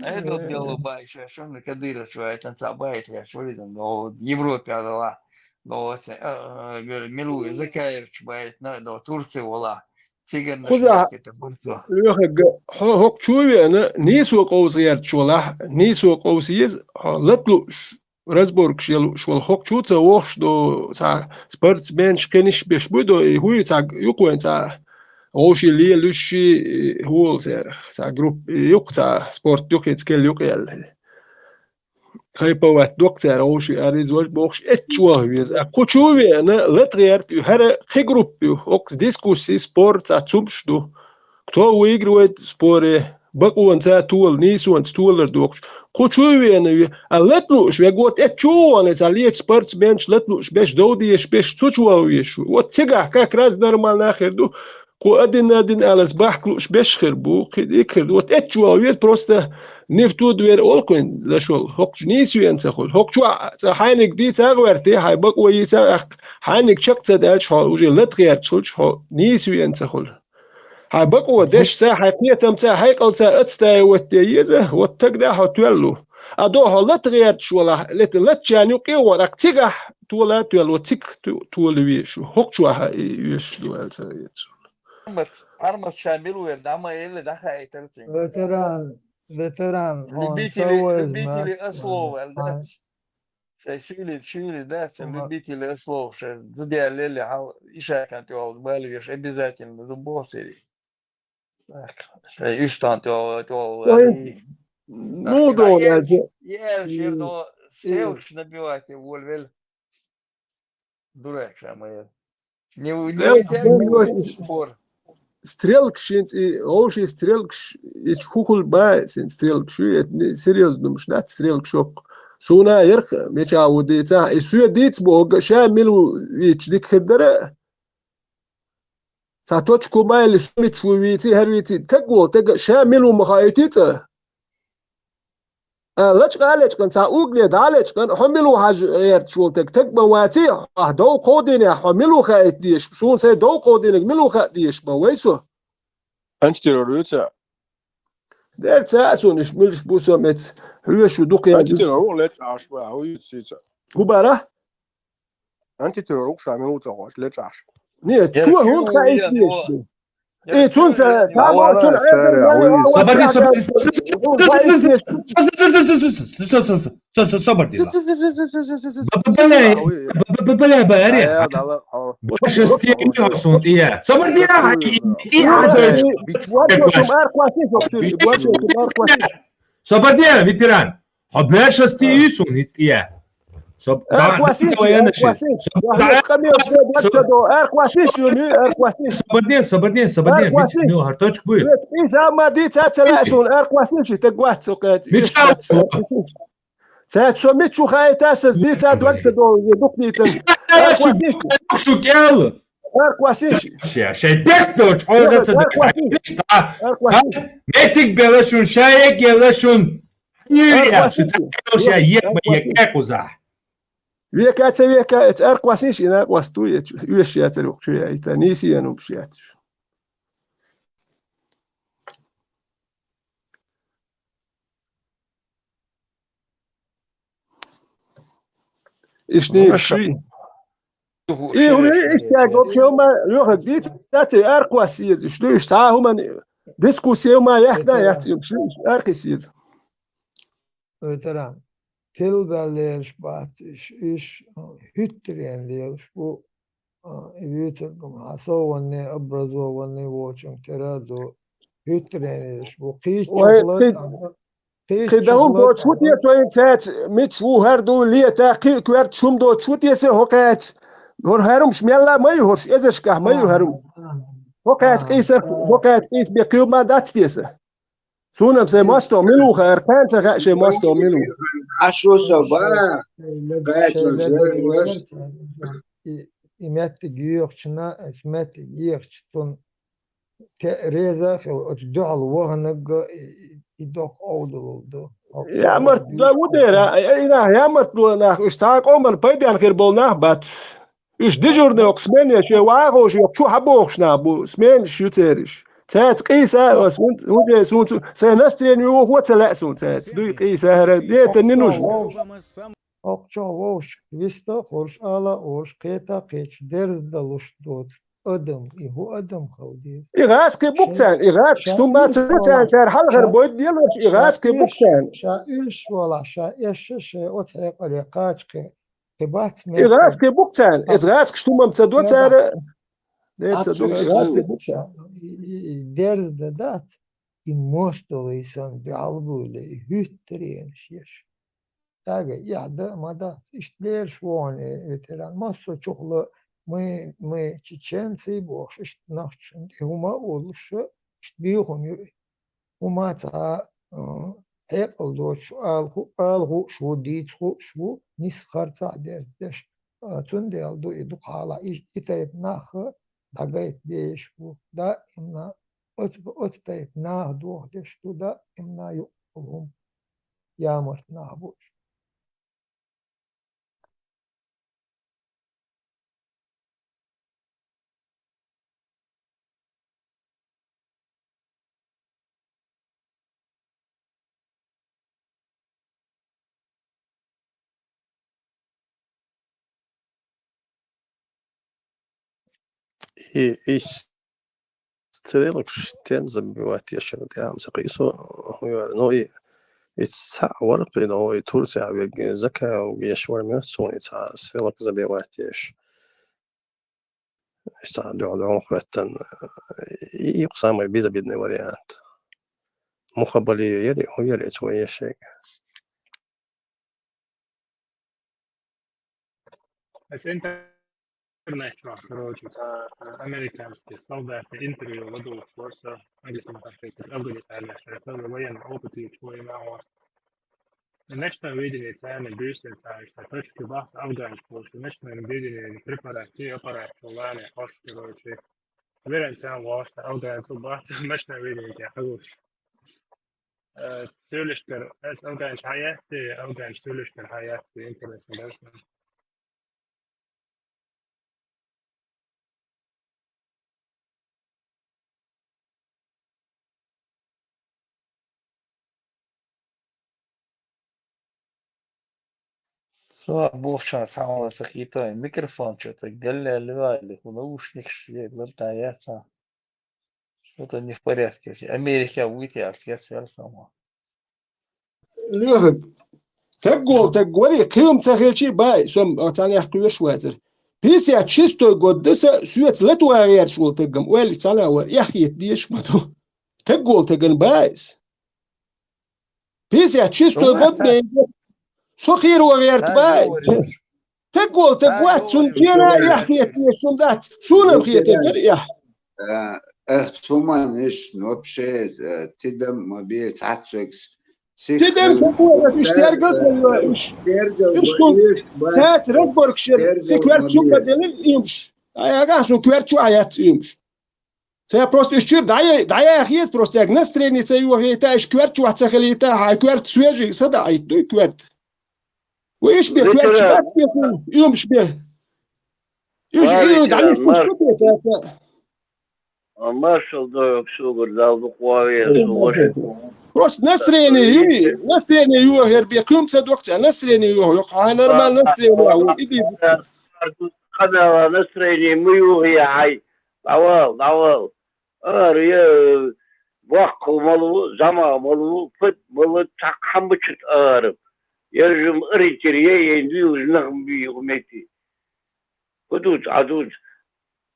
Айдо дело бай, ша, шуна Кадыров чу айтан ца байт, я, шо визан, но Европе адала, но оце, э, э, говорю, Милуй Закаевич байт, на, но Турция вала. Циган Хуза, нашмакета бурцо. Лёха, га-, хо-, хӀокху чу веана, нийсо къовса гӀерташ валахь, нийсо къовса еза, хьо латлуш. Разборкаш ялуш вала хӀокху чу ца вохуш ду, цхьа спортсменаш кхиниш беш буй до, и хӀуй цхьа юкъа вайн цхьа вовший лелуьш ши, хӀула церах, цхьа группа, юкъа цхьа спорт юкъа, иза кел юкъа яьлла. Хайповать доккха цара вовший ариза важ бохуш, эцча ваха веза. А кху чу веана, латгӀерта ю, хӀара кхи группа ю, оккхуза дискуссий, спор, цхьа цумпаш ду. Кто выигрывает в споре? Бакъонца тола, нийсонца толар дохуш. Кху чу веана ве, а латлууш вега, вот эцчу вон, цхьа лечу спортсменаш латлууш беш, дов дезаш беш, цу чу ван везаш ву. Вот цигахь как раз нормально хир ду. Кху один на один аларца бахька лууш беш хир бу, кхин дика хир ду. Вот эцчу ван веза, просто не в ту дверь олу кхуьнан лашол. ХӀокхучу нийсвен ца хуьлу. ХӀокхучу а цкъа хьайниг дийца а гӀоьртий, хьайн бакъо йийца а, хьайниг чекх ца даьлча, хьо уже латгӀерташ хилча, хьо нийсвен ца хуьлу. Хьайн бакъо дешца, хьайн кхетамца, хьайн кӀалца отстаивать де еза, вот тогда хьо тоьлла ву. А до хьо лата гӀерташ валахь, лата латчарна юкъе а вон, аккха цигахь тола а тоьлла, вот цига ту-, тола везаш ву. ХӀокхучохь а и везаш ду аьлла ца везаш ву. Армат, Армат ша мила вер, дӀа ма элли, дӀахаийтар цуьнга. Ветеран, ветеран, он Любители, ца возьма, любители ослов, аьлла дац. Шайн сийле, шийле дац, Ма- любители ослов, шайн зуда лелли, хьал, ишакан тӀе валла, бали веш, обязательно, зуб бохсери. Шайн уьш тхан тӀе-, тӀе-, Ой, ваьлли. Ну, Ах, да, ел-, я же. Ел шер до, Э, севкаш набивать волвел. Дурак ша ма ел. Не у-, не Эл, утягивай ел, ес-, спор. Стрелкаш шин цӀи, оу ши стрелкаш, ич хухул ба, син стрелкаш ю, эт не серьёзно думаш, дац стрелкаш оккха. Суна ярх, меча у дийца, и суе дийц бо, га ша милу вич дик хир дара. Ца точку майли сумич ву вици, хӀар вици, тег вол, тег ша милу ма хаити цӀа. А, лачкъа, лачкъан, ца угле, да, лачкъан, хьо милу хьаж гӀерташ вол тег, тег ма ваци, а, дов кховдине, хьо милу хаит деш, сун сай дов кховдинег милу ха деш, ма вай со. Антитеррор вица? Дер ца, а, сун иш милш бу со мец, хьуеш шу дукъе. Антитеррор ву лечаш ба, а, вицица. Хубара? Антитеррор укша минута гъош лечаш. Нет, Яра чё хӀунда хаийтеш ду? Э, цунца, Яра тамо, цун, Сабарди, сабарди, сабарди. Бабале, бабале, баре. Баша стиги осун, ия. Сабарди, ия. Сабарди, ветеран. Хьо бешас ти ю сун, хӀиц кӀия. Со Эр да, квасиш, да, эр квасиш. Со да, эр квасиш. Эр квасиш, ю, эр квасиш. Собрден, собрден, собрден. Эр квасиш. Мич, ну, гьарточку буй. Эр квасиш, ама ди ца ца ла сун, эр квасиш, те гват со кет. Мич ца ца. Ца со мич у хай та саз ди ца дуак ца до, дук ди ца. Эр квасиш. Шу кел. Эр квасиш. Ше, ше, пек доч, о, да, ца, эр квасиш. Эр квасиш. Метик белашун, шаек белашун. Эр квасиш. Ша, ек, ма, ек, ек, уза. Века ца века, эц эр квасиш, ина квас ту, эц, уеш я ца рук, чу я, ита, ниси я нуб шият. Ишни ши. И хули иштяг вообще ума, юха диц, цаци, ар квас из, ишлуш, ца хуман дискуссия ума, яхна, яц, ишлуш, ар кис из. Ветеран, тел бал лелаш бац иш, иш, хӀуьттарен лелаш бу, а, и вуьйцургам хьасованный, образованный волчун тера ду, хӀуьттарен лелаш бу. Кхийчча Ой, хала кхи-, тӀам. Кхидагун доч хӀу тесо ин цаьц, мич ву хӀар ду, лета, кхи кверт шум доч хӀу тесе хӀокхаьц. ХӀор хӀарумш мелла ма ю, хӀорш эзаршкахь ма ю хӀарум. ХӀокхаьц къийса, хӀокхаьц къийс бе кхив ма дац теса. Сунам се мосто милу хӀар, кхаьн ца хаьа ше мосто милу. Ашо со ба. И, и меттиг йоьхчна, и меттиг йоьхчтун. Те реза хила, оцу дуьхьал ваханаг и, и доккха овдалал ду. Ямарт да ву дера, э, э, нах, ямарт ло нах, уьш цхьа къоман пайден хир бол нах бац. Уьш дежурный окх смене, шен вагӀо шу чу хьабохуш нах бу, сменаш ю цериш. Цаьц къийса, ас вун, вун же сун цу, се настроение ву хо ца лаьа сун цаьц. Дуй къийса, хӀара, это не нужно. Оккхачо вовшашка виста а хӀорш, ала а олуш, кхета а кхеташ, дерза далуш доцу адам, и хӀу адам хала деза? И гӀаскхи букцан, и гӀаскхи тумма ца цан цар хьалхар бойд делаш, и гӀаскхи букцан. Ша уьш валахь, ша эшша, ша оцу хьекъале кхача кхи, кхи бац. И гӀаскхи букцан, эц гӀаскхи туммам ца до цара. Де ца до, и гӀаскхи букцан. И, и, и дерза да дац, и мостагӀий сан дуьхьал буйла, и хӀуьттаренаш еш. Тага эхь дан а ма дац. Иштта лераш вон, э, ветеран. Массо а чухула мы, мы чеченцы бохуш, иштта нахчашна тӀе хӀума а волуш, иштта бихума ю. ХӀума цхьа, э, хьекъал доцуш, ала ху-, ала хууш ву, дийца хууш ву, нисса харцахь дерг деш. А, цундела ду и дукха хьалахь, и, и тайпа нах дӀагайта дезаш ву. Даимна оцу, оцу тайпа наха дохадеш ду, даимна юкъахула хӀума ямарт нах бу уьш. И, и стрелок штен забивать ешан тӀе ам ца кхийсо, ну, и, и цхьаъ вара кхидӀа, и Турция вег Закаев еш вара меца суна, и цхьа стрелок забивать еш. иштта дуьхьал-дуьхьал хӀоьттан, и, и самый безобидный вариант. Муха бале яри, хӀун яри эцу вай ешега. Ас интернет чохь, короче, цхьа, а, американский солдата интервью ладугӀуш вара со, английский, афганский, военный опыт ю чхо и нахьо. Ночной видение царна буьйсанца, цхьа точки бахьа афганцаш болчу, ночной видение препарат, и аппарат, лани, хьош, короче. Веран царна вахта, афганцу бахьа, ночной видение тӀе хьагуш. Э, суьлуьшкара, ас афганчу хьан яц те, афганчу суьлуьшкара хьан яц те, интересно, да, всё. Со бохучан цхьа хӀума ца хийтта, микрофон чу тӀе галлаьлла ваьлли, хӀун наушникаш е лартан яц хьан? Что-то не в порядке. Америка вуйти аьлла, кец вер сама. Лехаг, теггол тег вари, кхиъма ца хилчи бай, сом цхьаьна кхоьруш вацара. Пятьдесят шестой год даса, соьца латван гӀерташ волу теггам, ойла цхьаьна вара, эхь хета дезаш ма ду. Теггол теган бай иза. Пятьдесят шестой год бен, со кхеро гӀерта бай иза. Теггол тег вац, цунна кена эхь хета дезаш хӀума дац. Суна-м хетар дара эхь. Э, эх, цу манниш, вообще, э, тидам ма бе цхьацца вегас. Тидам ца боху, аш иштта тергал ца йо, иш. Тергал иш ма шу, еш, бай. Цаьрца разборка шер, тергал ца коьрта ма чу бе. Ма делира имаш. Ай, агахь шу коьрта чу а яц имаш. Ца просто иш чуьра дӀая-, дӀаяхийта, просто яг настроение ца йохийта, иш коьрта чу ца хилийта, хьайн коьрта свежий, садаӀийта дуй коьрта. Вай иш бе коьрташ бац те суна, уьмаш бе. Уьш и дӀанис пуш ду те цаьрца. Маршал дойок сугар дал бу къове, су ваша. Просто настроение ю, настроение ю хер бе, кхин ца докца, настроение ю, хьайн нормально настроение ю, иди. Хадала настроение ма ю хьай. ДӀавал, дӀавал. Ара я, боккхал малу, зама малу, пад малу, цхьа хьамбачут ара. Яржам аритир я, я дуйла жнах би умети. Худуц, адуц.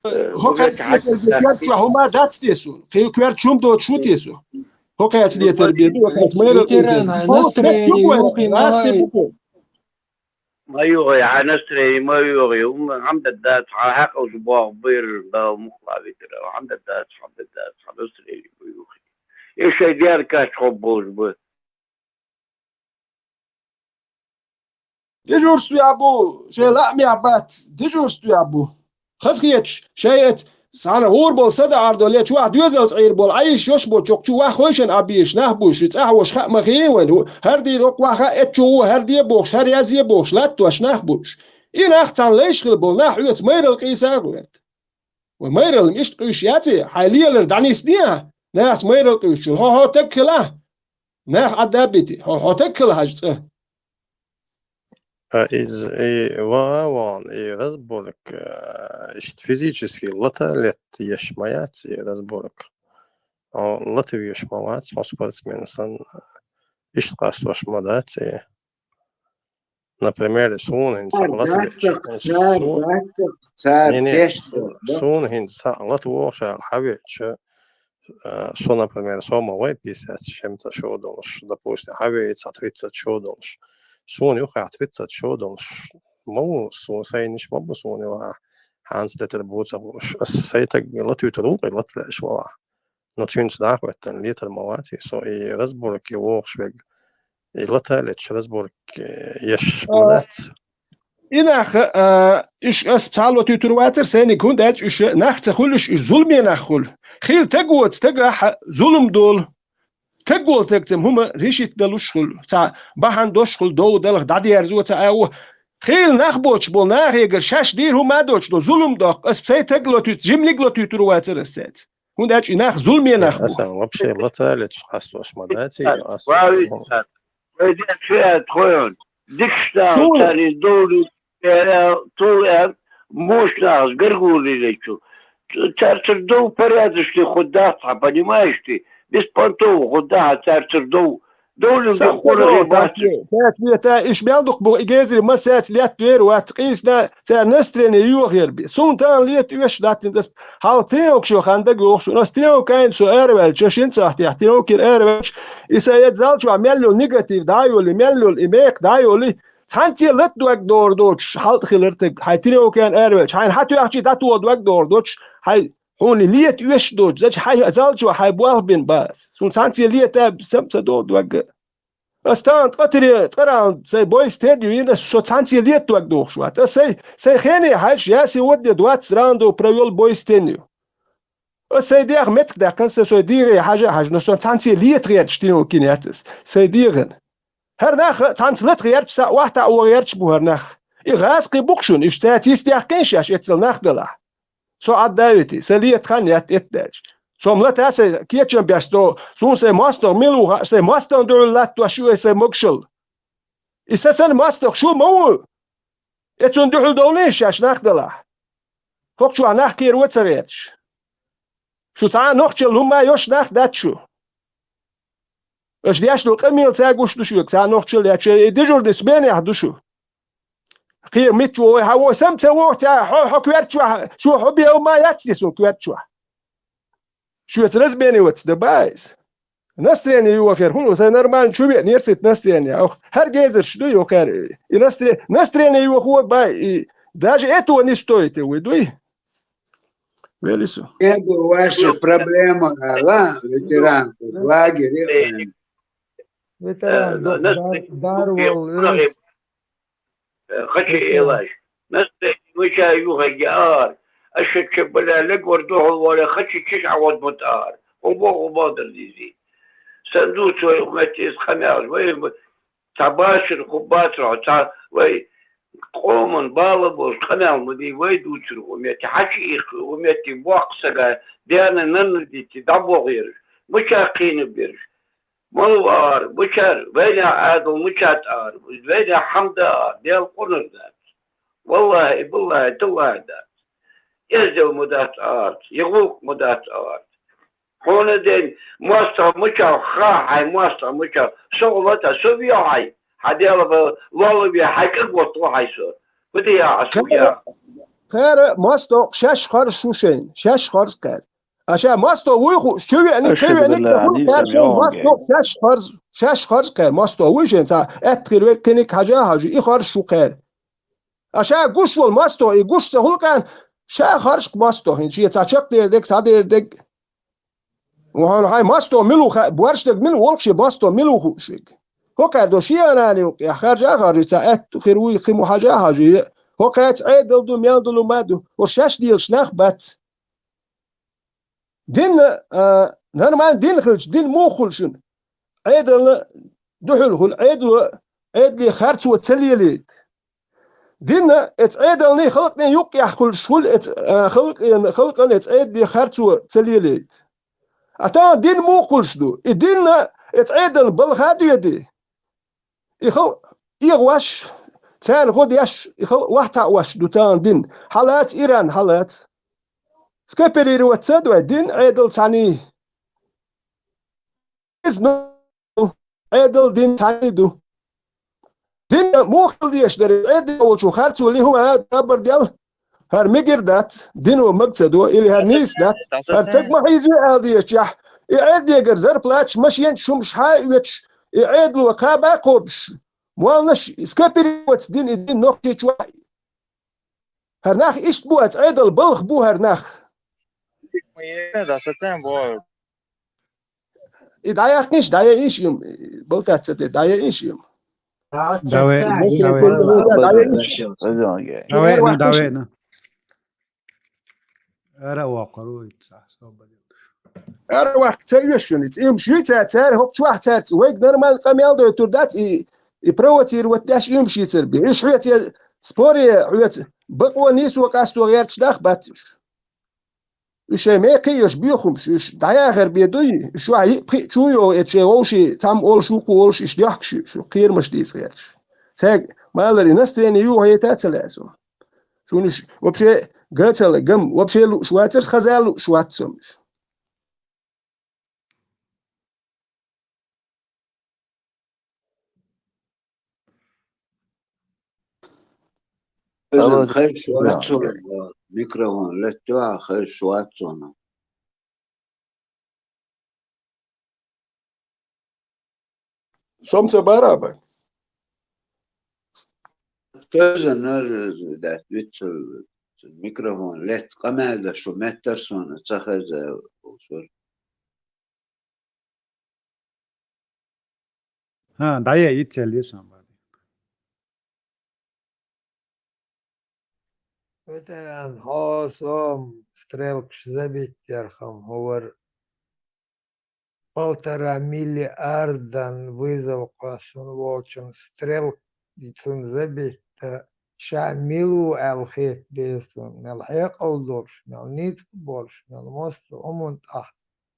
Хокхац летар бе, коьрта чу хӀума дац те суна. Кхин коьрта чу хӀума доцуш ву те со. Хокхац летар бе, хокхац майра кхийса. Ветеран, настроение юхи май. Ма юхи, хьан настроение ма юхи, хӀума хьамда дац, хьан хьакъалчу боху байр, Дала мукъла витира, хьамда дац, хьамда дац, хьан настроение ма юхи. И шай дер кач хоб болуш бу. Дежурство я бу, шай лаъмех бац, дежурство я бу. Хазахеташ, шайца, цхьана гӀур болу садаӀар долу, я чу ваха доьзалца Ӏийр болу, Ӏайш йош бо чокх чу ваха хойшан а бийш, нах буш, и цӀахь вош хаа ма хии вайн, хӀара дийр окху ваха, эцчу ву, хӀара де бохуш, хӀара яз е бохуш, латтош нах буш. И нах цхьана лайш хила болу, нах хьоьца майрал къийса а гӀоьрта. Вай майралла иштта къуьйш яций, хьайн лелар дӀанисдехьа, нахаца майрал къуьйш чуьра, хьо, хьо таг хила, нах Ӏадда а бити, хьо, хьо таг хила хьажа цӀа. А, иза, и, ваха, ван, и разборка, а, иштта физически лата летта еш ма яц, и разборка. О, лата веш ма вац, хьо спортсмен санна, иштта къастош ма дац, и. Например, суна хӀинца цара лата веш, дацах, цара суна, дацах, цара не, не, тешна су-, дац. Суна хӀинца цхьаъ лата вогӀуш аьлла хьан веача, а, со, например, со ма вай пятьдесят с чем-то шо долуш, допустим, хьан веа цхьа тридцать шо долуш. Суна юххехь тридцать шо долуш ма ву, суна сайнаш ма бу, суна юххехь хьанца летар бу ца бууш. Ас сайн таг латуьйтур ву, кхин лата лаьаш валахь. Но цуьнца дӀахӀоьттина летар ма ваций со, и разборке вогӀуш верг, и лата леташ разборке еш ма дац. И нах, а, уьш ас цхьалло туьйтур вацара сайниг, хӀунда аьлча уьш нах ца хуьлуш, уьш зуламе нах хуьлу. Хила таг воцу, тагахь зулам долу. Таг волу тагца хӀума решить далуш хуьлу. Цхьа бахьана дош хуьлу, дов далах дӀадерзо ца агӀо. Хила нах боцуш болу нахегара шаьш дийр хӀума а доцуш долу, зулам доккху, ас сайн таг латуьйту, жиманиг латуьйтур вацара ас цаьрца. ХӀунда аьлча и нах зуламе нах бу. Аса вообще лата леташ къастош ма дац, и аса вай ден шиат хойун. Дикаш нах царна довлу, э, тул эр, муш нахас гаргули лечу. Царцар дов порядочный хӀу дац хьан, понимаешь ты? Беспонтово хӀу да хьан царцар дов. Довлин Сам духкура ца гӀебац. Цаьрца лета, иш мел дукха бу, и гезри ма саьрца лет вер вац, къийсна, цаьрца настроение йохер би. Сун тан лет уьш даттин дас. Хьал тренок шо ханда гохсу. Нас тренок айн со эрвел, чешин цахтя, тренок ир эрвел. И са ед зал чуа мел йол негатив, да йоли, мел йол, и мек, да йоли. Цхьанце лат дог дор доч, хьалт хилар тег. Хай тренок айн эрвел. Хайн хату ахчи дату дог дор доч. Хай Хьуна лета уьш доцу, зача хьай залчо хьай болх бин бац. Сун цхьанце лета сам ца до догга. Ас тан цкъа тире, цкъа раунд, сай бой стен ю, йина со цхьанце лета дог дохуш вац. Ас сай, сай хене хьайш, я сегодня двадцать раундов провёл бой стен ю. Ас сай дех метк даккхан, са сой дигӀе хьажа хьажа, но со цхьанце лета гӀерташ тино кинетас. Сай дигӀан. ХӀар нах цхьанца лата гӀерташ, са вахта о гӀерташ бу хӀар нах. И гӀаз кхи букшун, иш цаьрца йис дехкин шаш, эццал нах далахь. Со Ӏаддавити, са лета хан ят эттаьч. Со млата сай кечам беш со, сун сай мостагӀ мила ву хаьа, сай мостагӀ дуьхьал латтош ю, сай могушалла. И са сан мостагӀ шу ма ву? Эцун дуьхьал довлийша шаш нах далахь. ХӀокху чохь нах кхера ву ца гӀерташ. Шу цхьа а нохчалла хӀумма йош нах дац шу. Аша деш долу къамел ца гуш ду шуьга, цхьа а нохчалла яц шу, и дежурный сменехь ду шу. Кхера митчу вой, хьан вой, сам ца воху, цхьа хьо, хьо коьртачохь, шу хьо бен хӀумма яц те со коьртачохь. Шуьца размениваться дан бац. Настроение йохер, хӀун, сайн нормально чу веанера сита настроение. Ох, хӀара гезарш ду йохер. И настре-, настроение йохо бай, и даже этого не стоит, и вы дуй. Велису. Эго ваша проблема, ла, ветеран, лагерь, Ветеран, Э, док-, нас дар-, дарвал, э, Хачи Ветеран. Элаш. Нас мыча юхаги ар. Аша чебаля легвар духул валя хачи чиш авод мут ар. Хубо хубо дар дизи. Санду цой умет из хамял. Вай табашир хубатро, та вай къоман бала бош, къамел муди вай дуцур умет. Хачи их умет, бокс сага, дяна нанна дити, дабогъир. Мыча къина бирш. Малу ар, мычар, вайна адал мычат ар, вайна хамда ар, дел къунар дац. Валлахи, биллахи, таллахи дац. Эздел ма дац арц, ягӀулкъ ма дац арц. Хьуна ден, мостагӀа мича, ха, хьай мостагӀа мича, со гӀулата, со вио хьай, хьан дела ба, лола виа, хьай кӀаг вотто хьай со. ХӀу де я, ас хӀу я. Кхара мостагӀа шаьш харш шу шайн, шаьш харш кхара. Аша мостагӀа вуй ху, чу веани, чу веани, чу веани, кхара шу мостагӀа шаьш харш, шаьш харш кхара, мостагӀа вуй шайн, ца, аьтта хир ве, кхиниг хьажа хьажа, и харш шу кхара. Аша гуш вол мостагӀа, и гуш ца хӀулкъан, ша харш мостагӀа, хин, шен ца чакхдер дег, ца дер дег. Вахана хьай мостагӀа мила ву ха-, борш дерг мила волуш, шен мостагӀа мила ву хууш вег. ХӀокхаьрдо шен аьнна юкъехь харжа а харжа, ца аьтту хир вуй, кхин мо хьажа а хьажа, хӀокхаьца Ӏедал ду, мел долу ма ду, хӀо шаьш дийлаш нах бац. Дин, а, нормально дин хилча, дин муха хуьлу шуна? Ӏедална дуьхьал хуьлу, Ӏедало, Ӏедале харцо ца лелийта. Динна эца Ӏедалний халкъний юккъехь хуьлуш хуьлу эца, а, халкъена, халкъана эца Ӏедале харцо ца лелийта. А тахана дин муха хуьлуш ду? И динна эца Ӏедална балха а доьди. И халкъ эгӀош, царна гӀо деш, и халкъ вахьтаош ду тахана дин. Хьалаца Иран, хьалаца. Скооперировать ца дуй, дин Ӏедал цхьаьний. Иза ну, Ӏедал дин цхьаьний ду. Дин муха хила дезаш дара, Ӏедал волчу харцо ли хӀума а, абар дел, хӀара мегар дац, дино маг ца до, или хӀара нийса дац, хӀара таг ма хьийзаве ала дезачехь, и Ӏедалегара зарплаташ, машенаш, хӀумаш хьа а оьцуш, и Ӏедало кхаба а кхобуш, молланаш скооперироваться дина и дин Нохчийчохь. ХӀара нах иштта бу, аца Ӏедал балха бу хӀара нах. И дӀаяьккхинчу, дӀаяйинчу юм, балтаца тӀе дӀаяйинчу юм. Давай, давай. Давай, ну, давай, ну. Ара вакхар ву, ца, собаре. Ара вакх ца оьшу шуна, цӀе юмаш юй ца, цара хӀокху чохь цаьрца, вайга нормально къамел дойтур дац, и, и провоцировать деш юмаш йицар бе. Уьш хьоьца споре, хьоьца бакъо нийсо къасто гӀерташ нах бац уьш. Уьш шайн мекхий йош боьхумаш, уьш дӀаяхар бе дуй, уьш ваьхьа йиъ-пхиъ чу йогӀу, эца шайн вовший цхьамма олуш, вукхо олуш, иштта дехкаш ю, шу кхерамаш дийца гӀерташ. Цаьрга малар и настроение юхайта а ца лаьа суна. Шуна уьш вообще га ца ле, гам, вообще лууш вацара, хаза а лууш вац со уьш. Алло, хезаш вац суна, микрофон леттаваь, хезаш вац суна. Со-м ца баьраб. Теза нер даьтта виццал микрофон летта къамаьл деш шу меттар суна ца хеза усур. ХӀа, дӀаяй, иццел ле сан бади. Ветеран, хьо со-м стрелкаш забить ярхам, хӀо вар полтора миллиардан вызов кхоссун волчун стрелк цун забить ша мила ву аьлла хетаде сона, мел хьекъал долуш, мел ницкъ болуш, мел массо а хӀуманна тӀехь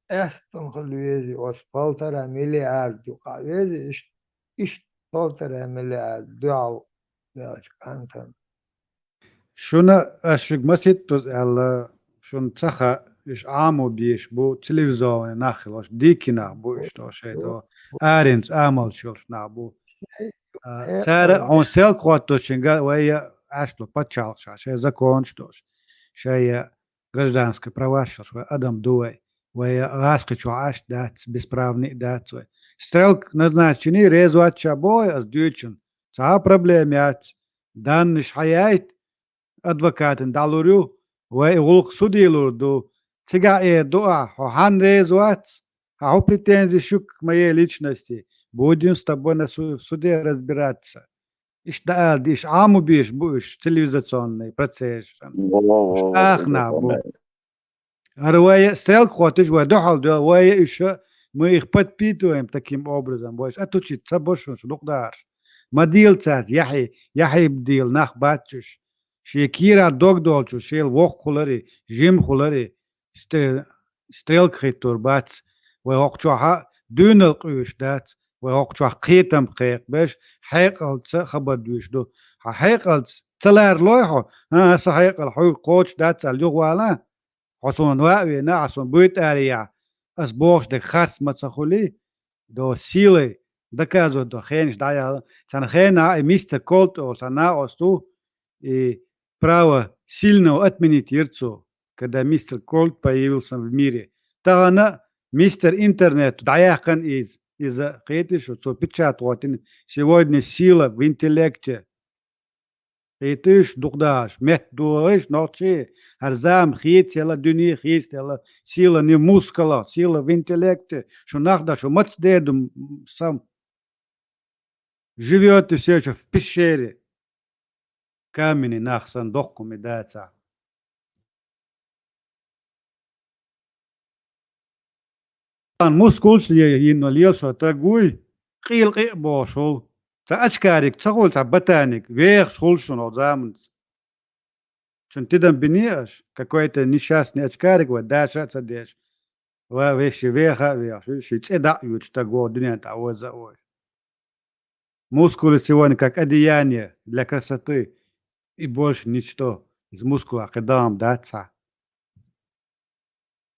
аьстан хила везий оцу полтора миллиарда юкъахь везий, иштта, иштта полтора миллиарда дуьхьал ваьлча кӀантана. Шуна ас шуьга маситтаза аьлла, шуна ца хаьа, уьш Ӏамо беш бу, цивилизованный нах хилла, дикий нах бу уьш, то шайто, аренца амалш йолуш нах бу. А, цара хьуна селк хӀотточуьнга вай я Ӏаьштало пачхьалкхаш, шайн законаш долуш, шайн я гражданская праваш йолуш, вай адам ду вай. Вай я гӀаскхи чохь Ӏаш дац, бесправный дац вай. Стрелка назначенный реза вац ша боху ас дуьйцучун. Цхьа а проблема яц. Даннаш хьаяйта, адвокатана дӀалур ю, вай и гӀуллакх суде лур ду. Цигахь эр ду ахь, хьо хьанна реза вац? Хьан хӀун претензи шуьга к моей личности? Будем с тобой на су-, в суде разбираться. Иштта ала ди, иштта Ӏамо беш бу уьш цивилизационный процессашна. Уьш аха нах бу. ХӀара вай стрелка хӀотташ вай дуьхьал доьлла, вай уьш, мы их подпитываем таким образом, вайша отучить ца бо шуна, шу дукха дахарш. Ма дела цаьрца, яхье, яхье дела нах бац уьш. Шен кийра дог долчу, шел воккха хулари, жима хулари, стре-, стрелка хӀиттор бац. Вай хӀокху чохь дуьйнал къуьйсуш дац, вай хӀокху чохь кхетам кхайкхабеш, хьекъалца хабар дуьйш ду. Хьан хьекъалца ца ларлой хьо? ХӀан, сан хьекъал хьуьга кхочуш дац аьлла юхавала? Хьо суна ван а вена, ахь суна буьйту араяхь, ас бохуш дерг харц ма ца хуьлий, до силы доказывать до хенаш дӀаяла. Цхьана хенахь и мистер Колт олу цхьа накъост ву, и право сильного отменить йира цо, когда мистер Колт появился в мире. Тахана мистер интернет дӀаяьккхина иза, иза кхетий шу, цо печать хӀоттина, сегодня сила в интеллекте. Кхетий шу, дукха дахарш, метта догӀуш нохчий, хӀара зама хийцаелла, дуьне хийцаелла, сила не в мускулах, сила в интеллекте, шу нах дан, шу маца дер ду сам. Живёте всё ещё в пещере. Каменный нах санна доккхуме дацахь. Мускулаш е-, йина лела шо таг вуй, къийла къиъ бохуш хуьлу. Цхьа очкарик ца хуьлу, цхьа ботаник, вехаш хуьлу шуна оцу заманца. Цуьнан тидам биний аша, какой-то несчастный очкарик вай даша а ца деш. Ва вешан веха а вехаш, ши цӀе дӀа а йоьдуш таг вогӀу дуьнен тӀе оза а вой. Мускулы сегодня как одеяние для красоты. И больше ничто. Из мускулах кхин дам дац цхьа.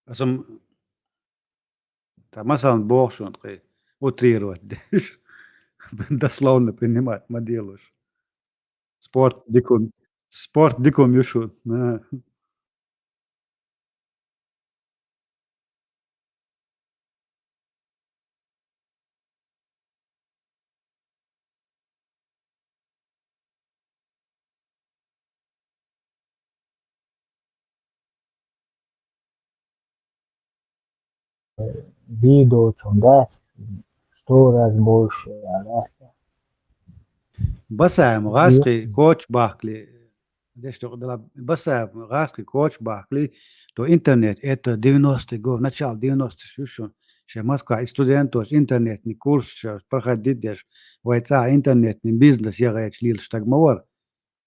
Аса м-, та масална боху шуна тхе, утрировать деш. Дословно принимать ма делуш. Спорт дикум, спорт дикум ю шуна. На. Дийр доцун дац, сто раз больше, а, дац. Басаем, гӀаскхи коча бахкали. Деш тоху дала Басаев гӀаскхи коча бахкали, то интернет, это девяностый год, начало девяностых ю шуна. Шен Москва и студенташ интернетный курс ша проходить деш, вай цӀа интернетный бизнес ягӀеча лелаш таг ма вара.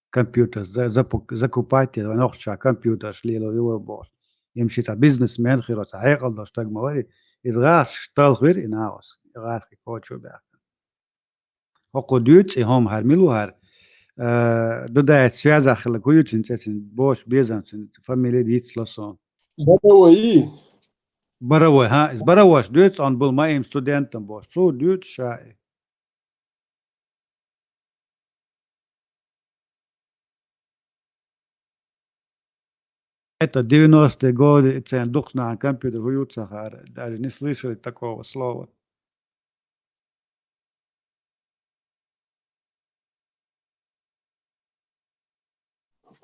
Компьютер за-, запу-, закупать, вай нохча компьютерш лело ю вай бохуш. Им ши цхьа бизнесмен хило, цхьа хьекъал долуш таг ма вари. Иза гӀаскхи талхвира и нагӀас, гӀаскхи кочо баьхкина. ХӀокхо дуьйцу и хӀума хӀара мила ву хӀара? Э, Дудаевца связах хилла, хӀун ю цуьнан цӀе, цуьнан бохуш безам, цуьнан фамилия дийцало суна. Баравай. Баравай, хӀа, иза Бараваш дуьйцу, он был моим студентом бохуш. Цо дуьйцу ша и. Это девяностые годы, и цен духна компьютер хуются хар, даже не слышали такого слова.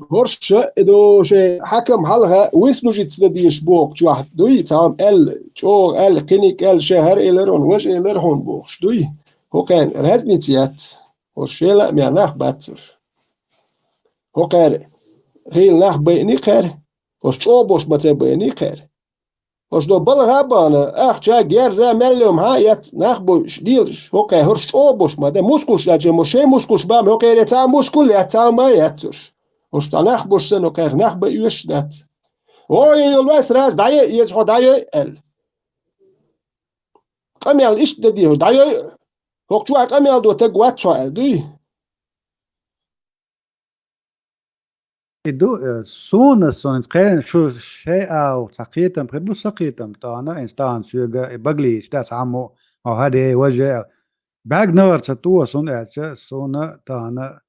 ХӀорш ша, э, до шей хьакам хьалха виснужица деш бохучохь дуй, цхьамма аьлла, чӀогӀа аьлла, кхиниг аьлла, шен хӀара элира хьуна, важа элира хьуна бохуш дуй. ХӀокхарна разница яц, хӀорш шела а мел нах баццуш. ХӀокхара хийла нах байъни кхара, хӀорш чӀогӀа бош ма ца байъни кхара. ХӀорш до балха а бахана, ахча, герза, мел йома хьа а эцна, нах бойуш, лелаш, хӀокхе хӀорш чӀогӀа бош ма дай, мускулш даьча, мо шайн мускулш бан, хӀокхере цхьа мускул яц, цхьа ма яц хӀорш. ХӀорш цхьа нах бош санна, хӀокхех нах бан оьшуш дац. Ой, йолваьс раз, дӀае, иза хьо дӀае, аьлла. Къамел иштта дан дехьа, дӀае, хӀокху чохь къамел до таг вац хьо, аьлла, дуй? И ду, э, суна, суна кхе-, шу шей а цхьа кхетам хир ду, сан кхетам тахана, ин стан соьга, и баглийча, да, цхьаммо, хьо хӀаре, важа, бӀаьрг нагӀар ца тӀо, суна аьлча, суна тахана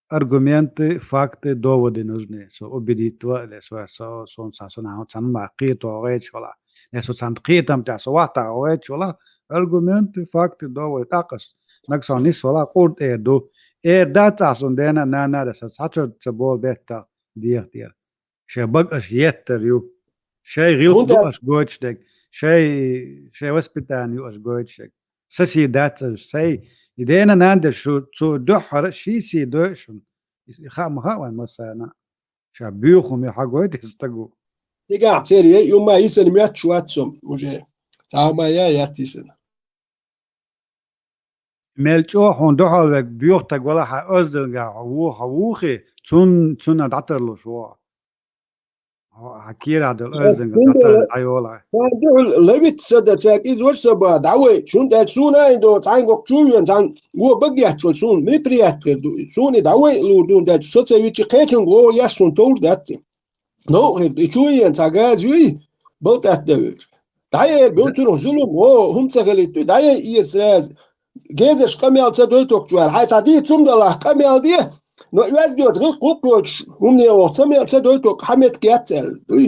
аргументы, факты, доводы нужны. Со убедить ва, или со, со, суна, са, суна, цхьана ма кхето гӀечу хьала. Или со цхьана кхетам тӀехь, со вахта гӀечу хьала, аргументы, факты, доводы, тӀаккха нагахь сан нис вала къурд эр ду. Эр дац ахь суна дена, нана, да сан цхьацца ца болу беттах деха дера. Шайн бага аша еттар ю. Шайн гӀилт ду аша гойтуш дерг. Шайн, шайн воспитание ю аша гойтуш дерг. Сасий дац аша, сай. И дена, нана, да шу цу дуьххьара ший сий дой шуна. И хаа ма хаьа вайн массарна. Ша буьйху хӀума хьагойта иза стагу. Дигахь церан яй, юмма йисана моьттуш вац со уже. Цхьа хӀума яй яц йисана. Мел чӀогӀа хьуна дуьхьал верг боьху стаг вала хьан оьздангалла хьо ву-, хьо вухий, цун-, цунна дӀатарлуш ву хьо. Хьо, хьан кийрахь долу оьздангалла дӀатарна дӀайолахь. Сан дуьхьал лавица сан дан цаьрга иза ваша сан бан дӀавай, шун тӀаьча суна а ин до, цхьаьнггӀа чу а вен, цхьаьна вон бага етташ волу суна, мероприятие хир ду. Суна и дӀавай а лур ду, хӀунда аьлча со ца вичи кхечунга гӀо еш суна товр дац и. Новкъа хир ду, и чу а вен, цхьа газа юй, балтӀатта дан вуьйцу. ДӀаера бен цунах зулам, о, хӀума ца хилийта дуй, дӀаяй иза сразу. Гезаш къамел ца дойту хӀокху чохь, хьайн цхьа дийца хӀума далахь къамел де, но оьзда йоцу гӀиллакх гӀуллакх йоцуш хӀумане ваха ца мел ца дойту, хьан меттиг яц аьлла дуй.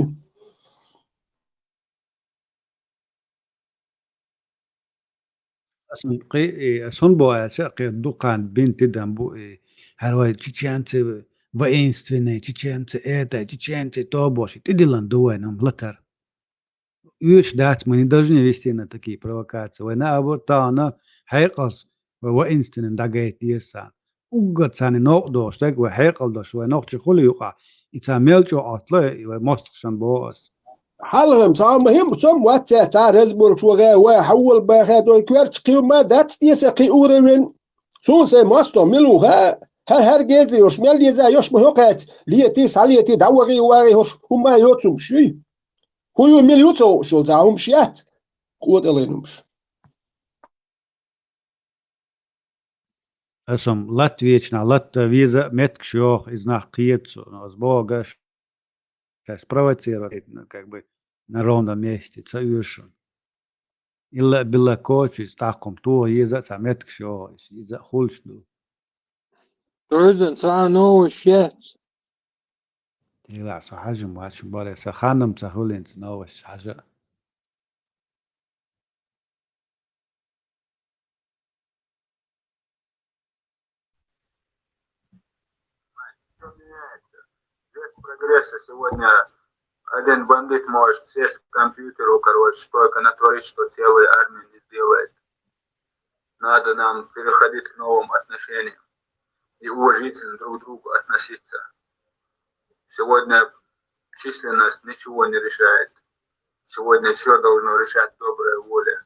Ас кхи-, и, ас хӀунда боху аьлча, кхин дукха бина тидам бу и, хӀара вай чеченцы воинственные, чеченцы это, чеченцы то бохуш, и тӀедиллина ду вайна хӀума латар. Оьшуш дац, мы не должны вести на такие провокации. Вай наоборот, тахана хьекъалца вай воинственный дӀагайта деза царна. Уггар царна новкъа дохуш дерг вай хьекъал долуш, вай нохчий хуьлу юкъахь, и царна мел чӀогӀа Ӏоттало и вай мостагӀашна боху ас. Хьалха-м цхьа хӀума хӀинца-м вац цара, цхьа разборкаш ваха, вай хьавола баха, дой коьртачу кхин хӀума дац те сан кхин уровень. Суна сайн мостагӀа мила ву хаьа, хӀара-хӀара геза йолуш, мел еза йолуш ма хӀокхаьца, летий, схьалетий, дӀавахий, вахий, хӀорш хӀума йоцу хӀумаш юй. ХӀун ю, мила ю ца хууш йолу цхьа хӀумаш яц, къотӀаллин хӀумаш. Аса-м латта везачу нах латта веза а меттигаш йоху, иза нах кхета цо, но аса боху, шаьш спровоцировать, ну, как бы, на ровном месте, ца оьшу. Илла а билла кочу, иза тӀаккха-м тоха еза а цхьа меттигаш йоху, иза, иза а хуьлуш ду. Тузан цхьа а новаш яц. Тилахь со хьажа ма вац шун баре, сан ханна-м ца хуьлу хӀинца новаш хьажа. Век прогресса сегодня один бандит может сесть к компьютеру, короче, столько натворить, что целая армия не сделает. Надо нам переходить к новым отношениям и уважительно друг к другу относиться. Сегодня численность ничего не решает. Сегодня всё должно решать добрая воля.